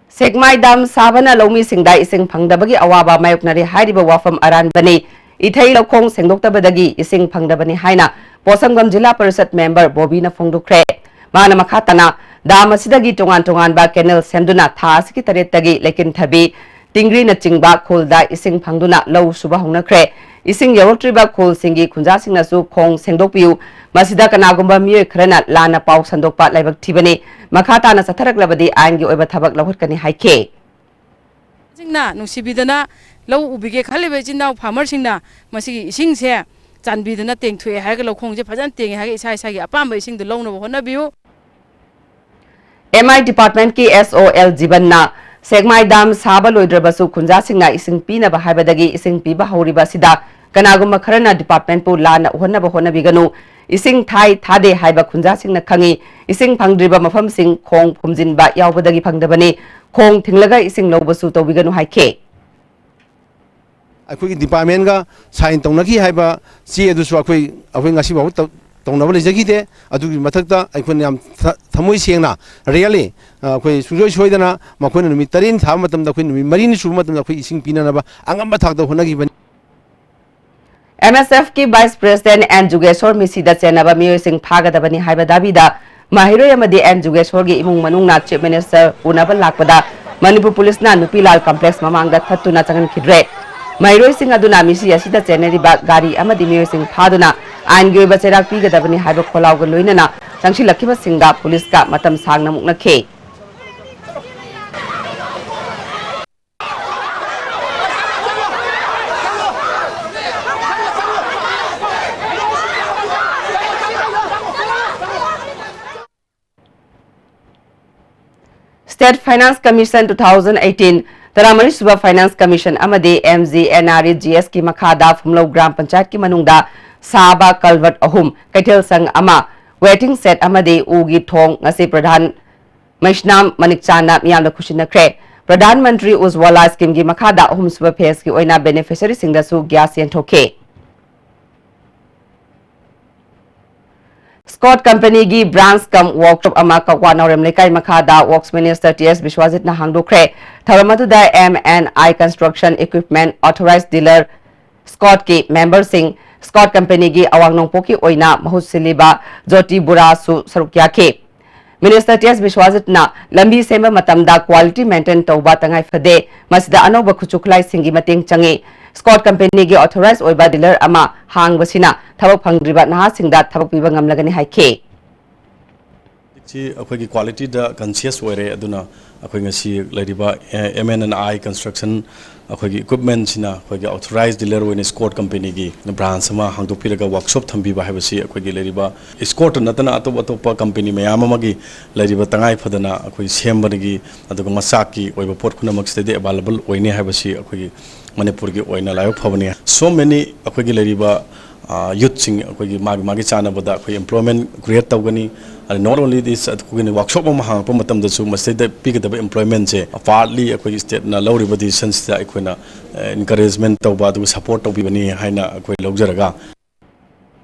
ꯁꯦꯛꯃꯥꯏ ꯗꯥꯝ ꯁꯥꯕꯅ ꯂꯧꯃꯤꯁꯤꯡꯗ ꯏꯁꯤꯡ ꯐꯪꯗꯕꯒꯤ ꯑꯋꯥꯕ ꯃꯥꯌꯣꯛꯅꯔꯤ ꯍꯥꯏꯔꯤꯕ ꯋꯥꯐꯝ ꯑꯔꯥꯟꯕꯅꯤ꯫ ꯏꯊꯩ ꯂꯧꯈꯣꯡ ꯁꯦꯡꯗꯣꯛꯇꯕꯗꯒꯤ ꯏꯁꯤꯡ ꯐꯪꯗꯕꯅꯤ ꯍꯥꯏꯅ ꯄꯣꯠꯁꯪꯕꯝ ꯖꯤꯂꯥ ꯄꯔꯤꯁꯠ ꯃꯦꯝꯕꯔ ꯕꯣꯕꯤꯅ ꯐꯣꯡꯗꯣꯛꯈ꯭ꯔꯦ꯫ ꯃꯥꯅ ꯃꯈꯥ ꯇꯥꯅ ꯗꯥꯝ ꯑꯁꯤꯗꯒꯤ ꯇꯣꯉꯥꯟ ꯇꯣꯉꯥꯟꯕ canal ꯁꯦꯝꯗꯨꯅ ꯊꯥ ꯑꯁꯤꯒꯤ ꯇꯔꯦꯠꯇꯒꯤ ꯂꯩꯀꯤꯟꯊꯕꯤ, ꯇꯤꯡꯒ꯭ꯔꯤꯅꯆꯤꯡꯕ ꯈꯨꯜꯗ ꯏꯁꯤꯡ ꯐꯪꯗꯨꯅ ꯂꯧ ꯁꯨꯕ ꯍꯧꯅꯈ꯭ꯔꯦ꯫ ꯏꯁꯤꯡ ꯌꯧꯔꯛꯇ꯭ꯔꯤꯕ ꯈꯨꯜꯁꯤꯡꯒꯤ ꯈꯨꯟꯖꯥꯁꯤꯡꯅꯁꯨ ꯈꯣꯡ ꯁꯦꯡꯗꯣꯛꯄꯤꯌꯨ, ꯃꯁꯤꯗ ꯀꯅꯥꯒꯨꯝꯕ ꯃꯤꯑꯣꯏ ꯈꯔꯅ ꯂꯥꯟꯅ ꯄꯥꯎ ꯁꯟꯗꯣꯛꯄ ꯂꯥꯏꯕꯛ ꯊꯤꯕꯅꯤ꯫ ꯃꯈꯥ ꯇꯥꯅ ꯆꯠꯊꯔꯛꯂꯕꯗꯤ ꯑꯥꯏꯟꯒꯤ ꯑꯣꯏꯕ ꯊꯕꯛ ꯂꯧꯈꯠꯀꯅꯤ ꯍꯥꯏꯈꯤ꯫ ꯁꯤꯡꯅ ꯅꯨꯡꯁꯤꯕꯤꯗꯅ ꯂꯧ ꯎꯕꯤꯒꯦ ꯈꯜꯂꯤꯕ ꯏꯆꯤꯟ ꯏꯅꯥꯎ farmer ꯁꯤꯡꯅ ꯃꯁꯤꯒꯤ ꯏꯁꯤꯡꯁꯦ ꯆꯥꯟꯕꯤꯗꯨꯅ ꯇꯦꯡꯊꯣꯛꯑꯦ ꯍꯥꯏꯔꯒ ꯂꯧꯈꯣꯡꯁꯦ ꯐꯖꯅ ꯇꯦꯡꯉꯦ ꯍꯥꯏꯔꯒ ꯏꯁꯥ ꯏꯁꯥꯒꯤ ꯑꯄꯥꯝꯕ ꯏꯁꯤꯡꯗꯣ ꯂꯧꯅꯕ ꯍꯣꯠꯅꯕꯤꯌꯨ꯫ M I department ꯀꯤ S O L ꯖꯤꯕꯟꯅ ꯁꯦꯛꯃꯥꯏ ꯗꯥꯝ ꯁꯥꯕ ꯂꯣꯏꯗ꯭ꯔꯕꯁꯨ ꯈꯨꯟꯖꯥꯁꯤꯡꯅ ꯏꯁꯤꯡ ꯄꯤꯅꯕ ꯍꯥꯏꯕꯗꯒꯤ ꯏꯁꯤꯡ ꯄꯤꯕ ꯍꯧꯔꯤꯕ ꯑꯁꯤꯗ ꯀꯅꯥꯒꯨꯝꯕ ꯈꯔꯅ department ꯄꯨ ꯂꯥꯟꯅ ꯎꯍꯟꯅꯕ ꯍꯣꯠꯅꯕꯤꯒꯅꯨ꯫ ꯏꯁꯤꯡ ꯊꯥꯏ ꯊꯥꯗꯦ ꯍꯥꯏꯕ ꯈꯨꯟꯖꯥꯁꯤꯡꯅ ꯈꯪꯏ꯫ ꯏꯁꯤꯡ ꯐꯪꯗ꯭ꯔꯤꯕ ꯃꯐꯝꯁꯤꯡ ꯈꯣꯡ ꯐꯨꯝꯖꯤꯟꯕ ꯌꯥꯎꯕꯗꯒꯤ ꯐꯪꯗꯕꯅꯤ꯫ ꯈꯣꯡ ꯊꯤꯡꯂꯒ ꯏꯁꯤꯡ ꯂꯧꯕꯁꯨ ꯇꯧꯕꯤꯒꯅꯨ ꯍꯥꯏꯈꯤ꯫ ꯑꯩꯈꯣꯏꯒꯤ department ꯒ sign ꯇꯧꯅꯈꯤ ꯍꯥꯏꯕ ꯆꯦ ꯑꯗꯨꯁꯨ ꯑꯩꯈꯣꯏ, ꯑꯩꯈꯣꯏ ꯉꯁꯤ ꯐꯥꯎꯕ ꯇꯧ-, ꯇꯧꯅꯕ ꯂꯩꯖꯈꯤꯗꯦ꯫ ꯑꯗꯨꯒꯤ ꯃꯊꯛꯇ ꯑꯩꯈꯣꯏꯅ ꯌꯥꯝ ꯊ-, ꯊꯃꯣꯏ ꯁꯦꯡꯅ, really, ꯑ, ꯑꯩꯈꯣꯏ ꯁꯨꯡꯁꯣꯏ ꯁꯣꯏꯗꯅ ꯃꯈꯣꯏꯅ ꯅꯨꯃꯤꯠ ꯇꯔꯦꯠꯅꯤ ꯊꯥꯕ ꯃꯇꯝꯗ ꯑꯩꯈꯣꯏ ꯅꯨꯃꯤꯠ ꯃꯔꯤꯅꯤ ꯁꯨꯕ ꯃꯇꯝꯗ ꯑꯩꯈꯣꯏ ꯏꯁꯤꯡ ꯄꯤꯅꯅꯕ ꯑꯉꯝꯕ ꯊꯥꯛꯇ ꯍꯣꯠꯅꯈꯤꯕꯅꯤ꯫ M S F ꯀꯤ vice president N ꯖꯨꯒꯦꯁꯣꯔ ꯃꯤꯁꯤꯗ ꯆꯦꯟꯅꯕ ꯃꯤꯑꯣꯏꯁꯤꯡ ꯐꯥꯒꯗꯕꯅꯤ ꯍꯥꯏꯕ ꯗꯥꯕꯤꯗ ꯃꯍꯩꯔꯣꯏ ꯑꯃꯗꯤ N ꯖꯨꯒꯦꯁꯣꯔꯒꯤ ꯏꯃꯨꯡ ꯃꯅꯨꯡꯅ Chief Minister ꯎꯅꯕ ꯂꯥꯛꯄꯗ ꯃꯅꯤꯄꯨꯔ ꯄꯨꯂꯤꯁꯅ ꯅꯨꯄꯤ ꯂꯥꯜ complex ꯃꯃꯥꯡꯗ ꯊꯠꯇꯨꯅ ꯆꯪꯍꯟꯈꯤꯗ꯭ꯔꯦ꯫ ꯃꯍꯩꯔꯣꯏꯁꯤꯡ ꯑꯗꯨꯅ ꯃꯤꯁꯤ ꯑꯁꯤꯗ ꯆꯦꯟꯅꯔꯤꯕ ꯒꯥꯔꯤ ꯑꯃꯗꯤ ꯃꯤꯑꯣꯏꯁꯤꯡ ꯐꯥꯗꯨꯅ ꯑꯥꯏꯟꯒꯤ ꯑꯣꯏꯕ ꯆꯩꯔꯥꯛ ꯄꯤꯒꯗꯕꯅꯤ ꯍꯥꯏꯕ ꯈꯣꯜꯂꯥꯎꯒ ꯂꯣꯏꯅꯅ ꯆꯪꯁꯤꯜꯂꯛꯈꯤꯕꯁꯤꯡꯒ ꯄꯨꯂꯤꯁꯀ ꯃꯇꯝ ꯁꯥꯡꯅ ꯃꯨꯛꯅꯈꯤ꯫ State Finance Commission two thousand eighteen, ꯇꯔꯥꯃꯔꯤꯁꯨꯕ Finance Commission ꯑꯃꯗꯤ M G N R E G S ꯀꯤ ꯃꯈꯥꯗ ꯐꯨꯝꯂꯧ ꯒ꯭ꯔꯥꯝ ꯄꯟꯆꯥꯌꯠꯀꯤ ꯃꯅꯨꯡꯗ ꯁꯥꯕ culvert ꯑꯍꯨꯝ, ꯀꯩꯊꯦꯜ ꯁꯪ ꯑꯃ, waiting shed ꯑꯃꯗꯤ ꯎꯒꯤ ꯊꯣꯡ ꯉꯁꯤ ꯄ꯭ꯔꯙꯥꯟ ꯃꯩꯁꯅꯥꯝ ꯃꯅꯤꯛꯆꯥꯟꯅ ꯃꯤꯌꯥꯝꯗ ꯈꯨꯠꯁꯤꯟꯅꯈ꯭ꯔꯦ꯫ ꯄ꯭ꯔꯙꯥꯟ ꯃꯟꯇ꯭ꯔꯤ ꯎꯖ꯭ꯋꯥꯂꯥ ꯁ꯭ꯀꯤꯝꯒꯤ ꯃꯈꯥꯗ ꯑꯍꯨꯝꯁꯨꯕ ꯐꯦꯖꯀꯤ ꯑꯣꯏꯅ ꯕꯦꯅꯤꯐꯤꯁꯔꯤꯁꯤꯡꯗꯁꯨ ꯒ꯭ꯌꯥꯁ ꯌꯦꯟꯊꯣꯛꯈꯤ꯫ ꯁ꯭ꯀꯣꯠ ꯀꯝꯄꯅꯤꯒꯤ ꯕ꯭ꯔꯥꯟꯁ ꯀꯝ ꯋꯥꯔꯛꯁꯣꯞ ꯑꯃ ꯀꯛꯋꯥ ꯅꯥꯎꯔꯦꯝ ꯂꯩꯀꯥꯏ ꯃꯈꯥꯗ ꯋꯥꯔꯛꯁ ꯃꯤꯅꯤꯁꯇꯔ ꯇꯤ ꯑꯦꯁ ꯕꯤꯁ꯭ꯋꯥꯖꯤꯠꯅ ꯍꯥꯡꯗꯣꯛꯈ꯭ꯔꯦ꯫ ꯊꯧꯔꯝ ꯑꯗꯨꯗ M and I Construction Equipment Authorized Dealer ꯁ꯭ꯀꯣꯠꯀꯤ ꯃꯦꯝꯕꯔꯁꯤꯡ, ꯁ꯭ꯀꯣꯠ ꯀꯝꯄꯅꯤꯒꯤ ꯑꯋꯥꯡ ꯅꯣꯡꯄꯣꯛꯀꯤ ꯑꯣꯏꯅ ꯃꯍꯨꯠ ꯁꯤꯜꯂꯤꯕ ꯖꯣꯇꯤ ꯕꯨꯔꯥꯁꯨ ꯁꯔꯨꯛ ꯌꯥꯈꯤ꯫ ꯃꯤꯅꯤꯁꯇꯔ ꯇꯤ ꯑꯦꯁ ꯕꯤꯁ꯭ꯋꯥꯖꯤꯠꯅ ꯂꯝꯕꯤ ꯁꯦꯝꯕ ꯃꯇꯝꯗ quality maintain ꯇꯧꯕ ꯇꯉꯥꯏ ꯐꯗꯦ, ꯃꯁꯤꯗ ꯑꯅꯧꯕ ꯈꯨꯠꯁꯨ ꯈꯨꯠꯂꯥꯏꯁꯤꯡꯒꯤ ꯃꯇꯦꯡ ꯆꯪꯏ꯫ ꯁ꯭ꯀꯣꯠ ꯀꯝꯄꯦꯅꯤꯒꯤ ꯑꯣꯊꯣꯔꯥꯏꯖ ꯑꯣꯏꯕ ꯗꯤꯂꯔ ꯑꯃ ꯍꯥꯡꯕꯁꯤꯅ ꯊꯕꯛ ꯐꯪꯗ꯭ꯔꯤꯕ ꯅꯍꯥꯁꯤꯡꯗ ꯊꯕꯛ ꯄꯤꯕ ꯉꯝꯂꯒꯅꯤ ꯍꯥꯏꯈꯤ꯫ ꯁꯤ ꯑꯩꯈꯣꯏꯒꯤ ꯀ꯭ꯋꯥꯂꯤꯇꯤꯗ ꯀꯟꯁꯤꯌꯁ ꯑꯣꯏꯔꯦ, ꯑꯗꯨꯅ ꯑꯩꯈꯣꯏ ꯉꯁꯤ ꯂꯩꯔꯤꯕ M and I Construction ꯑꯩꯈꯣꯏꯒꯤ ꯏꯀ꯭ꯋꯤꯞꯃꯦꯟꯁꯤꯅ ꯑꯩꯈꯣꯏꯒꯤ ꯑꯣꯊꯣꯔꯥꯏꯖ ꯗꯤꯂꯔ ꯑꯣꯏꯅ ꯁ꯭ꯀꯣꯠ ꯀꯝꯄꯦꯅꯤꯒꯤ ꯕ꯭ꯔꯥꯟꯁ ꯑꯃ ꯍꯥꯡꯗꯣꯛꯄꯤꯔꯒ ꯋꯥꯔꯛꯁꯣꯞ ꯊꯝꯕꯤꯕ ꯍꯥꯏꯕꯁꯤ ꯑꯩꯈꯣꯏꯒꯤ ꯂꯩꯔꯤꯕ ꯁ꯭ꯀꯣꯠꯇ ꯅꯠꯇꯅ ꯑꯇꯣꯞ ꯑꯇꯣꯞꯄ ꯀꯝꯄꯦꯅꯤ ꯃꯌꯥꯝ ꯑꯃꯒꯤ ꯂꯩꯔꯤꯕ ꯇꯉꯥꯏ ꯐꯗꯅ ꯑꯩꯈꯣꯏ ꯁꯦꯝꯕꯗꯒꯤ ꯑꯗꯨꯒ ꯃꯆꯥꯛꯀꯤ ꯑꯣꯏꯕ ꯄꯣꯠ ꯄꯨꯝꯅꯃꯛꯁꯤꯗꯗꯤ ꯑꯦꯕꯥꯏꯂꯦꯕꯜ ꯑꯣꯏꯅꯤ ꯍꯥꯏꯕꯁꯤ ꯑꯩꯈꯣꯏꯒꯤ ꯃꯅꯤꯄꯨꯔꯒꯤ ꯑꯣꯏꯅ ꯂꯥꯏꯕꯛ ꯐꯕꯅꯤ꯫ So many ꯑꯩꯈꯣꯏꯒꯤ ꯂꯩꯔꯤꯕ ꯌꯨꯠꯁꯤꯡ ꯑꯩꯈꯣꯏꯒꯤ ꯃꯥꯒꯤ ꯃꯥꯒꯤ ꯆꯥꯟꯅꯕꯗ ꯑꯩꯈꯣꯏ employment create ꯇꯧꯒꯅꯤ꯫ ꯑꯗ not only this, ꯑꯩꯈꯣꯏꯒꯤ ꯋꯥꯔꯛꯁꯣꯞ ꯑꯃ ꯍꯥꯡꯉꯛꯄ ꯃꯇꯝꯗꯁꯨ ꯃꯁꯤꯗꯩꯗ ꯄꯤꯒꯗꯕ employmentꯁꯦ partly ꯑꯩꯈꯣꯏꯒꯤ ꯁ꯭ꯇꯦꯠꯅ ꯂꯧꯔꯤꯕ decisionꯁꯤꯗ ꯑꯩꯈꯣꯏꯅ encouragement ꯇꯧꯕ ꯑꯗꯨꯒ support ꯇꯧꯕꯤꯕꯅꯤ ꯍꯥꯏꯅ ꯑꯩꯈꯣꯏ ꯂꯧꯖꯔꯒ꯫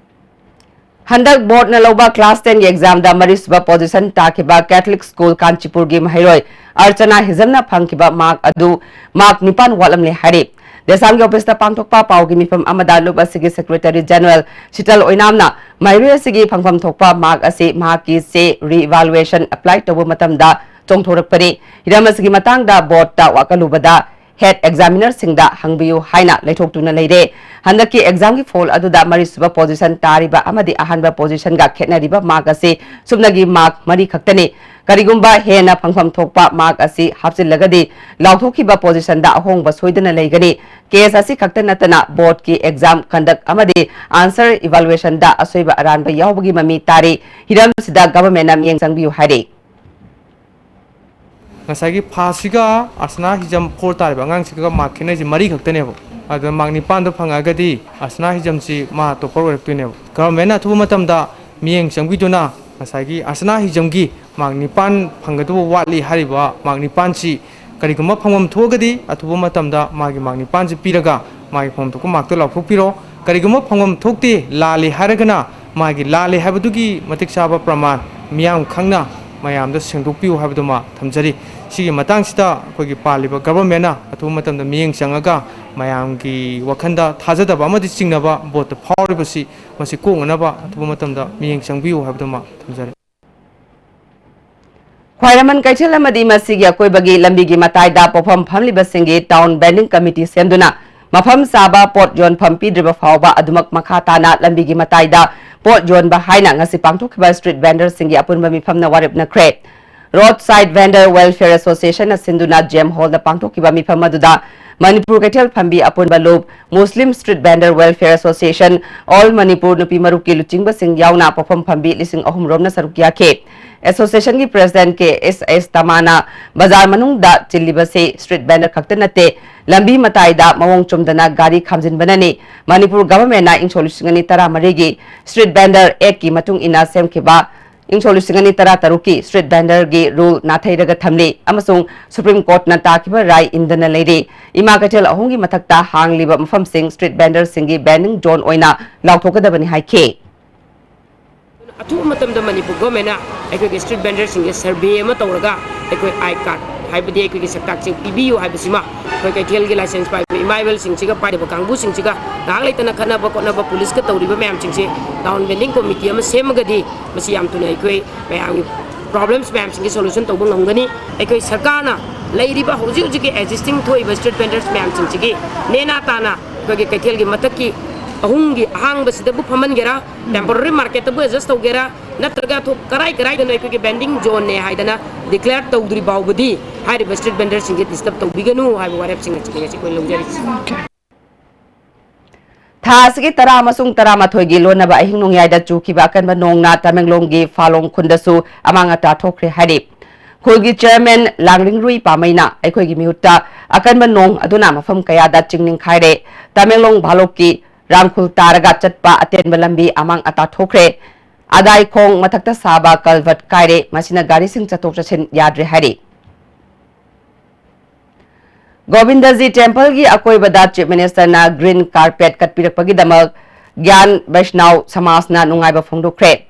ꯍꯟꯗꯛ ꯕꯣꯔꯗꯅ ꯂꯧꯕ class tenꯒꯤ examꯗ ꯃꯔꯤꯁꯨꯕ position ꯇꯥꯈꯤꯕ Catholic School ꯀꯥꯟꯆꯤꯄꯨꯔꯒꯤ ꯃꯍꯩꯔꯣꯏ ꯑꯔꯆꯅꯥ ꯍꯤꯖꯝꯅ ꯐꯪꯈꯤꯕ mark ꯑꯗꯨ mark ꯅꯤꯄꯥꯟ ꯋꯥꯠꯂꯝꯂꯦ ꯍꯥꯏꯔꯤ꯫ ꯗꯦꯁꯥꯝꯒꯤ officeꯇ ꯄꯥꯡꯊꯣꯛꯄ ꯄꯥꯎꯒꯤ ꯃꯤꯐꯝ ꯑꯃꯗ ꯂꯨꯞ ꯑꯁꯤꯒꯤ secretary general ꯁꯤꯇꯜ ꯑꯣꯏꯅꯥꯝꯅ ꯃꯍꯩꯔꯣꯏ ꯑꯁꯤꯒꯤ ꯐꯪꯐꯝ ꯊꯣꯛꯄ mark ꯑꯁꯤ ꯃꯍꯥꯛꯀꯤ ꯆꯦ re-evaluation apply ꯇꯧꯕ ꯃꯇꯝꯗ ꯆꯣꯡꯊꯣꯔꯛꯄꯅꯤ꯫ ꯍꯤꯔꯝ ꯑꯁꯤꯒꯤ ꯃꯇꯥꯡꯗ ꯕꯣꯔꯗꯇ ꯋꯥꯀꯠꯂꯨꯕꯗ head examinerꯁꯤꯡꯗ ꯍꯪꯕꯤꯌꯨ ꯍꯥꯏꯅ ꯂꯩꯊꯣꯛꯇꯨꯅ ꯂꯩꯔꯦ꯫ ꯍꯟꯗꯛꯀꯤ examꯒꯤ poll ꯑꯗꯨꯗ ꯃꯔꯤꯁꯨꯕ position ꯇꯥꯔꯤꯕ ꯑꯃꯗꯤ ꯑꯍꯥꯟꯕ positionꯒ ꯈꯦꯠꯅꯔꯤꯕ mark ꯑꯁꯤ ꯁꯨꯞꯅꯒꯤ mark ꯃꯔꯤ ꯈꯛꯇꯅꯤ꯫ ꯀꯔꯤꯒꯨꯝꯕ ꯍꯦꯟꯅ ꯐꯪꯐꯝ ꯊꯣꯛꯄ mark ꯑꯁꯤ ꯍꯥꯞꯆꯤꯜꯂꯒꯗꯤ ꯂꯥꯎꯊꯣꯛꯈꯤꯕ positionꯗ ꯑꯍꯣꯡꯕ ꯁꯣꯏꯗꯅ ꯂꯩꯒꯅꯤ꯫ Case ꯑꯁꯤ ꯈꯛꯇ ꯅꯠꯇꯅ ꯕꯣꯔꯗꯀꯤ exam conduct ꯑꯃꯗꯤ answer evaluationꯗ ꯑꯁꯣꯏꯕ ꯑꯔꯥꯟꯕ ꯌꯥꯎꯕꯒꯤ ꯃꯃꯤ ꯇꯥꯔꯤ꯫ ꯍꯤꯔꯝꯁꯤꯗ governmentꯅ ꯃꯤꯠꯌꯦꯡ ꯆꯪꯕꯤꯌꯨ ꯍꯥꯏꯔꯤ꯫ ꯉꯁꯥꯏꯒꯤ ꯐꯥꯁꯁꯤꯒ ꯑꯁꯅꯥ ꯍꯤꯖꯝ ꯐꯣꯔ ꯇꯥꯔꯤꯕ ꯑꯉꯥꯡꯁꯤꯒ ꯃꯥꯔꯛ ꯈꯦꯠꯅꯔꯤꯁꯦ ꯃꯔꯤ ꯈꯛꯇꯅꯦꯕ꯫ ꯑꯗꯨꯅ ꯃꯥꯔꯛ ꯅꯤꯄꯥꯟꯗꯣ ꯐꯪꯉꯛꯑꯒꯗꯤ ꯑꯁꯅꯥ ꯍꯤꯖꯝꯁꯤ ꯃꯥ ꯇꯣꯞꯄꯔ ꯑꯣꯏꯔꯛꯇꯣꯏꯅꯦꯕ꯫ ꯒꯚꯔꯟꯃꯦꯟꯅ ꯑꯊꯨꯕ ꯃꯇꯝꯗ ꯃꯤꯠꯌꯦꯡ ꯆꯪꯕꯤꯗꯨꯅ ꯉꯁꯥꯏꯒꯤ ꯑꯁꯅꯥ ꯍꯤꯖꯝꯒꯤ ꯃꯥꯔꯛ ꯅꯤꯄꯥꯟ ꯐꯪꯒꯗꯕ ꯋꯥꯠꯂꯤ ꯍꯥꯏꯔꯤꯕ ꯃꯥꯔꯛ ꯅꯤꯄꯥꯟꯁꯤ ꯀꯔꯤꯒꯨꯝꯕ ꯐꯪꯐꯝ ꯊꯣꯛꯑꯒꯗꯤ ꯑꯊꯨꯕ ꯃꯇꯝꯗ ꯃꯥꯒꯤ ꯃꯥꯔꯛ ꯅꯤꯄꯥꯟꯁꯤ ꯄꯤꯔꯒ ꯃꯥꯒꯤ ꯐꯪꯐꯝ ꯊꯣꯛꯄ ꯃꯥꯔꯛꯇꯣ ꯂꯥꯎꯊꯣꯛꯄꯤꯔꯣ꯫ ꯀꯔꯤꯒꯨꯝꯕ ꯐꯪꯐꯝ ꯊꯣꯛꯇꯦ, ꯂꯥꯜꯂꯤ ꯍꯥꯏꯔꯒꯅ ꯃꯥꯒꯤ ꯂꯥꯜꯂꯤ ꯍꯥꯏꯕꯗꯨꯒꯤ ꯃꯇꯤꯛ ꯆꯥꯕ ꯄ꯭ꯔꯃꯥꯟ ꯃꯤꯌꯥꯝ ꯈꯪꯅ ꯃꯌꯥꯝꯗ ꯁꯦꯡꯗꯣꯛꯄꯤꯌꯨ ꯍꯥꯏꯕꯗꯨꯃ ꯊꯝꯖꯔꯤ꯫ ꯁꯤꯒꯤ ꯃꯇꯥꯡꯁꯤꯗ ꯑꯩꯈꯣꯏꯒꯤ ꯄꯥꯜꯂꯤꯕ ꯒꯚꯔꯟꯃꯦꯟꯅ ꯑꯊꯨꯕ ꯃꯇꯝꯗ ꯃꯤꯠꯌꯦꯡ ꯆꯪꯉꯒ ꯃꯌꯥꯝꯒꯤ ꯋꯥꯈꯜꯗ ꯊꯥꯖꯗꯕ ꯑꯃꯗꯤ ꯆꯤꯡꯅꯕ ꯚꯣꯠꯇ ꯐꯥꯎꯔꯤꯕꯁꯤ ꯃꯁꯤ ꯀꯣꯛꯅꯅꯕ ꯑꯊꯨꯕ ꯃꯇꯝꯗ ꯃꯤꯠꯌꯦꯡ ꯆꯪꯕꯤꯌꯨ ꯍꯥꯏꯕꯗꯨꯃ ꯊꯝꯖꯔꯤ꯫ ꯈ꯭ꯋꯥꯏꯔꯝꯕꯟ ꯀꯩꯊꯦꯜ ꯑꯃꯗꯤ ꯃꯁꯤꯒꯤ ꯑꯀꯣꯏꯕꯒꯤ ꯂꯝꯕꯤꯒꯤ ꯃꯇꯥꯏꯗ ꯄꯣꯠꯐꯝ ꯐꯝꯂꯤꯕꯁꯤꯡꯒꯤ town vending committee ꯁꯦꯝꯗꯨꯅ ꯃꯐꯝ ꯆꯥꯕ ꯄꯣꯠ ꯌꯣꯟꯐꯝ ꯄꯤꯗ꯭ꯔꯤꯕ ꯐꯥꯎꯕ ꯑꯗꯨꯃꯛ ꯃꯈꯥ ꯇꯥꯅ ꯂꯝꯕꯤꯒꯤ ꯃꯇꯥꯏꯗ ꯄꯣꯠ ꯌꯣꯟꯕ ꯍꯥꯏꯅ ꯉꯁꯤ ꯄꯥꯡꯊꯣꯛꯈꯤꯕ street vendorꯁꯤꯡꯒꯤ ꯑꯄꯨꯟꯕ ꯃꯤꯐꯝꯅ ꯋꯥꯔꯦꯞꯅꯈ꯭ꯔꯦ꯫ Roadside Vendor Welfare Associationꯅ ꯁꯤꯟꯗꯨꯅ J M Hallꯗ ꯄꯥꯡꯊꯣꯛꯈꯤꯕ ꯃꯤꯐꯝ ꯑꯗꯨꯗ ꯃꯅꯤꯄꯨꯔ ꯀꯩꯊꯦꯜ ꯐꯝꯕꯤ ꯑꯄꯨꯟꯕ ꯂꯨꯞ, Muslim Street Vendor Welfare Association, All Manipur ꯅꯨꯄꯤ ꯃꯔꯨꯞꯀꯤ ꯂꯨꯆꯤꯡꯕꯁꯤꯡ ꯌꯥꯎꯅ ꯄꯣꯠꯐꯝ ꯐꯝꯕꯤ ꯂꯤꯁꯤꯡ ꯑꯍꯨꯝ ꯔꯣꯝꯅ ꯁꯔꯨꯛ ꯌꯥꯈꯤ꯫ Associationꯒꯤ President K S S Tamana ꯕꯖꯥꯔ ꯃꯅꯨꯡꯗ ꯆꯤꯜꯂꯤꯕꯁꯤ street vendor ꯈꯛꯇ ꯅꯠꯇꯦ, ꯂꯝꯕꯤ ꯃꯇꯥꯏꯗ ꯃꯑꯣꯡ ꯆꯨꯝꯗꯅ ꯒꯥꯔꯤ ꯈꯥꯝꯖꯤꯟꯕꯅꯅꯤ꯫ ꯃꯅꯤꯄꯨꯔ ꯒꯚꯔꯟꯃꯦꯟꯠꯅ ꯏꯪ ꯁꯣꯛ ꯂꯤꯁꯤꯡ ꯑꯅꯤ ꯇꯔꯥꯃꯔꯤꯒꯤ Street Vendor Actꯀꯤ ꯃꯇꯨꯡ ꯏꯟꯅ ꯁꯦꯝꯈꯤꯕ ꯏꯪ ꯁꯣꯛ ꯂꯤꯁꯤꯡ ꯑꯅꯤ ꯇꯔꯥꯇꯔꯨꯛꯀꯤ Street Vendorꯒꯤ rule ꯅꯥꯊꯩꯔꯒ ꯊꯝꯂꯤ ꯑꯃꯁꯨꯡ Supreme Courtꯅ ꯇꯥꯈꯤꯕ ꯔꯥꯏ ꯏꯟꯗꯅ ꯂꯩꯔꯤ꯫ ꯏꯃꯥ ꯀꯩꯊꯦꯜ ꯑꯍꯨꯝꯒꯤ ꯃꯊꯛꯇ ꯍꯥꯡꯂꯤꯕ ꯃꯐꯝꯁꯤꯡ street vendorꯁꯤꯡꯒꯤ banning zone ꯑꯣꯏꯅ ꯂꯥꯎꯊꯣꯛꯀꯗꯕꯅꯤ ꯍꯥꯏꯈꯤ꯫ ꯑꯊꯨꯕ ꯃꯇꯝꯗ ꯃꯅꯤꯄꯨꯔ ꯒꯣꯔꯃꯦꯟꯅ ꯑꯩꯈꯣꯏꯒꯤ street vendorꯁꯤꯡꯁꯦ survey ꯑꯃ ꯇꯧꯔꯒ ꯑꯩꯈꯣꯏ I card, ꯍꯥꯏꯕꯗꯤ ꯑꯩꯈꯣꯏꯒꯤ ꯁꯛꯇꯥꯛꯁꯤꯡ ꯄꯤꯕꯤꯌꯨ ꯍꯥꯏꯕꯁꯤꯃ ꯑꯩꯈꯣꯏ ꯀꯩꯊꯦꯜꯒꯤ license ꯄꯥꯏꯕ ꯏꯃꯥ ꯏꯕꯦꯜꯁꯤꯡꯁꯤꯒ, ꯄꯥꯏꯔꯤꯕ ꯀꯥꯡꯕꯨꯁꯤꯡꯁꯤꯒ ꯉꯥꯏꯍꯥꯛ ꯂꯩꯇꯅ ꯈꯠꯅꯕ ꯈꯣꯠꯅꯕ, ꯄꯨꯂꯤꯁꯀ ꯇꯧꯔꯤꯕ ꯃꯌꯥꯝꯁꯤꯡꯁꯦ town vending committee ꯑꯃ ꯁꯦꯝꯃꯒꯗꯤ ꯃꯁꯤ ꯌꯥꯝ ꯊꯨꯅ ꯑꯩꯈꯣꯏ ꯃꯌꯥꯝꯒꯤ problems ꯃꯌꯥꯝꯁꯤꯡꯒꯤ solution ꯇꯧꯕ ꯉꯝꯒꯅꯤ꯫ ꯑꯩꯈꯣꯏ ꯁꯔꯀꯥꯔꯅ ꯂꯩꯔꯤꯕ ꯍꯧꯖꯤꯛ ꯍꯧꯖꯤꯛꯀꯤ existing ꯊꯣꯛꯏꯕ street vendors ꯃꯌꯥꯝꯁꯤꯡꯁꯤꯒꯤ ꯅꯦꯅꯥ ꯇꯥꯅ ꯑꯩꯈꯣꯏꯒꯤ ꯀꯩꯊꯦꯜꯒꯤ ꯃꯊꯛꯀꯤ ꯑꯍꯨꯝꯒꯤ ꯑꯍꯥꯡꯕꯁꯤꯗꯕꯨ ꯐꯝꯍꯟꯒꯦꯔꯥ, temporary marketꯇꯕꯨ adjust ꯇꯧꯒꯦꯔꯥ, ꯅꯠꯇ꯭ꯔꯒ ꯑꯇꯣꯞ ꯀꯔꯥꯏ ꯀꯔꯥꯏꯗꯅꯣ ꯑꯩꯈꯣꯏꯒꯤ vending zoneꯅꯦ ꯍꯥꯏꯗꯅ declare ꯇꯧꯗ꯭ꯔꯤ ꯐꯥꯎꯕꯗꯤ ꯍꯥꯏꯔꯤꯕ street vendorꯁꯤꯡꯁꯦ disturb ꯇꯧꯕꯤꯒꯅꯨ ꯍꯥꯏꯕ ꯋꯥꯔꯦꯞꯁꯤꯡ ꯑꯁꯤꯅꯤ ꯉꯁꯤ ꯑꯩꯈꯣꯏ ꯂꯧꯖꯔꯤꯁꯤ꯫ ꯊꯥ ꯑꯁꯤꯒꯤ ꯇꯔꯥ ꯑꯃꯁꯨꯡ ꯇꯔꯥꯃꯥꯊꯣꯏꯒꯤ ꯂꯣꯟꯅꯕ ꯑꯍꯤꯡ ꯅꯣꯡꯌꯥꯏꯗ ꯆꯨꯈꯤꯕ ꯑꯀꯟꯕ ꯅꯣꯡꯅ ꯇꯃꯦꯡꯂꯣꯡꯒꯤ ꯐꯥꯂꯣꯡ ꯈꯨꯟꯗꯁꯨ ꯑꯃꯥꯡ ꯑꯇꯥ ꯊꯣꯛꯈ꯭ꯔꯦ ꯍꯥꯏꯔꯤ꯫ ꯈꯨꯜꯒꯤ ꯆꯤꯌꯔꯃꯦꯟ ꯂꯥꯡꯔꯤꯡꯔꯨꯏ ꯄꯥꯃꯩꯅ ꯑꯩꯈꯣꯏꯒꯤ ꯃꯤꯍꯨꯠꯇ ꯑꯀꯟꯕ ꯅꯣꯡ ꯑꯗꯨꯅ ꯃꯐꯝ ꯀꯌꯥꯗ ꯆꯤꯡ ꯅꯤꯡꯈꯥꯏꯔꯦ꯫ ꯇꯃꯦꯡꯂꯣꯡ ꯚꯥꯂꯣꯛꯀꯤ ꯔꯥꯡꯈꯨꯜ ꯇꯥꯔꯒ ꯆꯠꯄ ꯑꯇꯦꯟꯕ ꯂꯝꯕꯤ ꯑꯃꯥꯡ ꯑꯇꯥ ꯊꯣꯛꯈ꯭ꯔꯦ꯫ ꯑꯗꯥꯏꯈꯣꯡ ꯃꯊꯛꯇ ꯁꯥꯕ ꯀꯜꯚꯔꯠ ꯀꯥꯏꯔꯦ꯫ ꯃꯁꯤꯅ ꯒꯥꯔꯤꯁꯤꯡ ꯆꯠꯊꯣꯛ ꯆꯠꯁꯤꯟ ꯌꯥꯗ꯭ꯔꯦ ꯍꯥꯏꯔꯤ꯫ ꯒꯣꯕꯤꯟꯗꯖꯤ ꯇꯦꯝꯄꯜꯒꯤ ꯑꯀꯣꯏꯕꯗ ꯆꯤꯐ ꯃꯤꯅꯤꯁꯇꯔꯅ ꯒ꯭ꯔꯤꯟ ꯀꯥꯔꯄꯦꯠ ꯀꯠꯄꯤꯔꯛꯄꯒꯤꯗꯃꯛ ꯒ꯭ꯌꯥꯟ ꯕꯩꯁꯅꯥꯎ ꯁꯃꯥꯖꯅ ꯅꯨꯡꯉꯥꯏꯕ ꯐꯣꯡꯗꯣꯛꯈ꯭ꯔꯦ꯫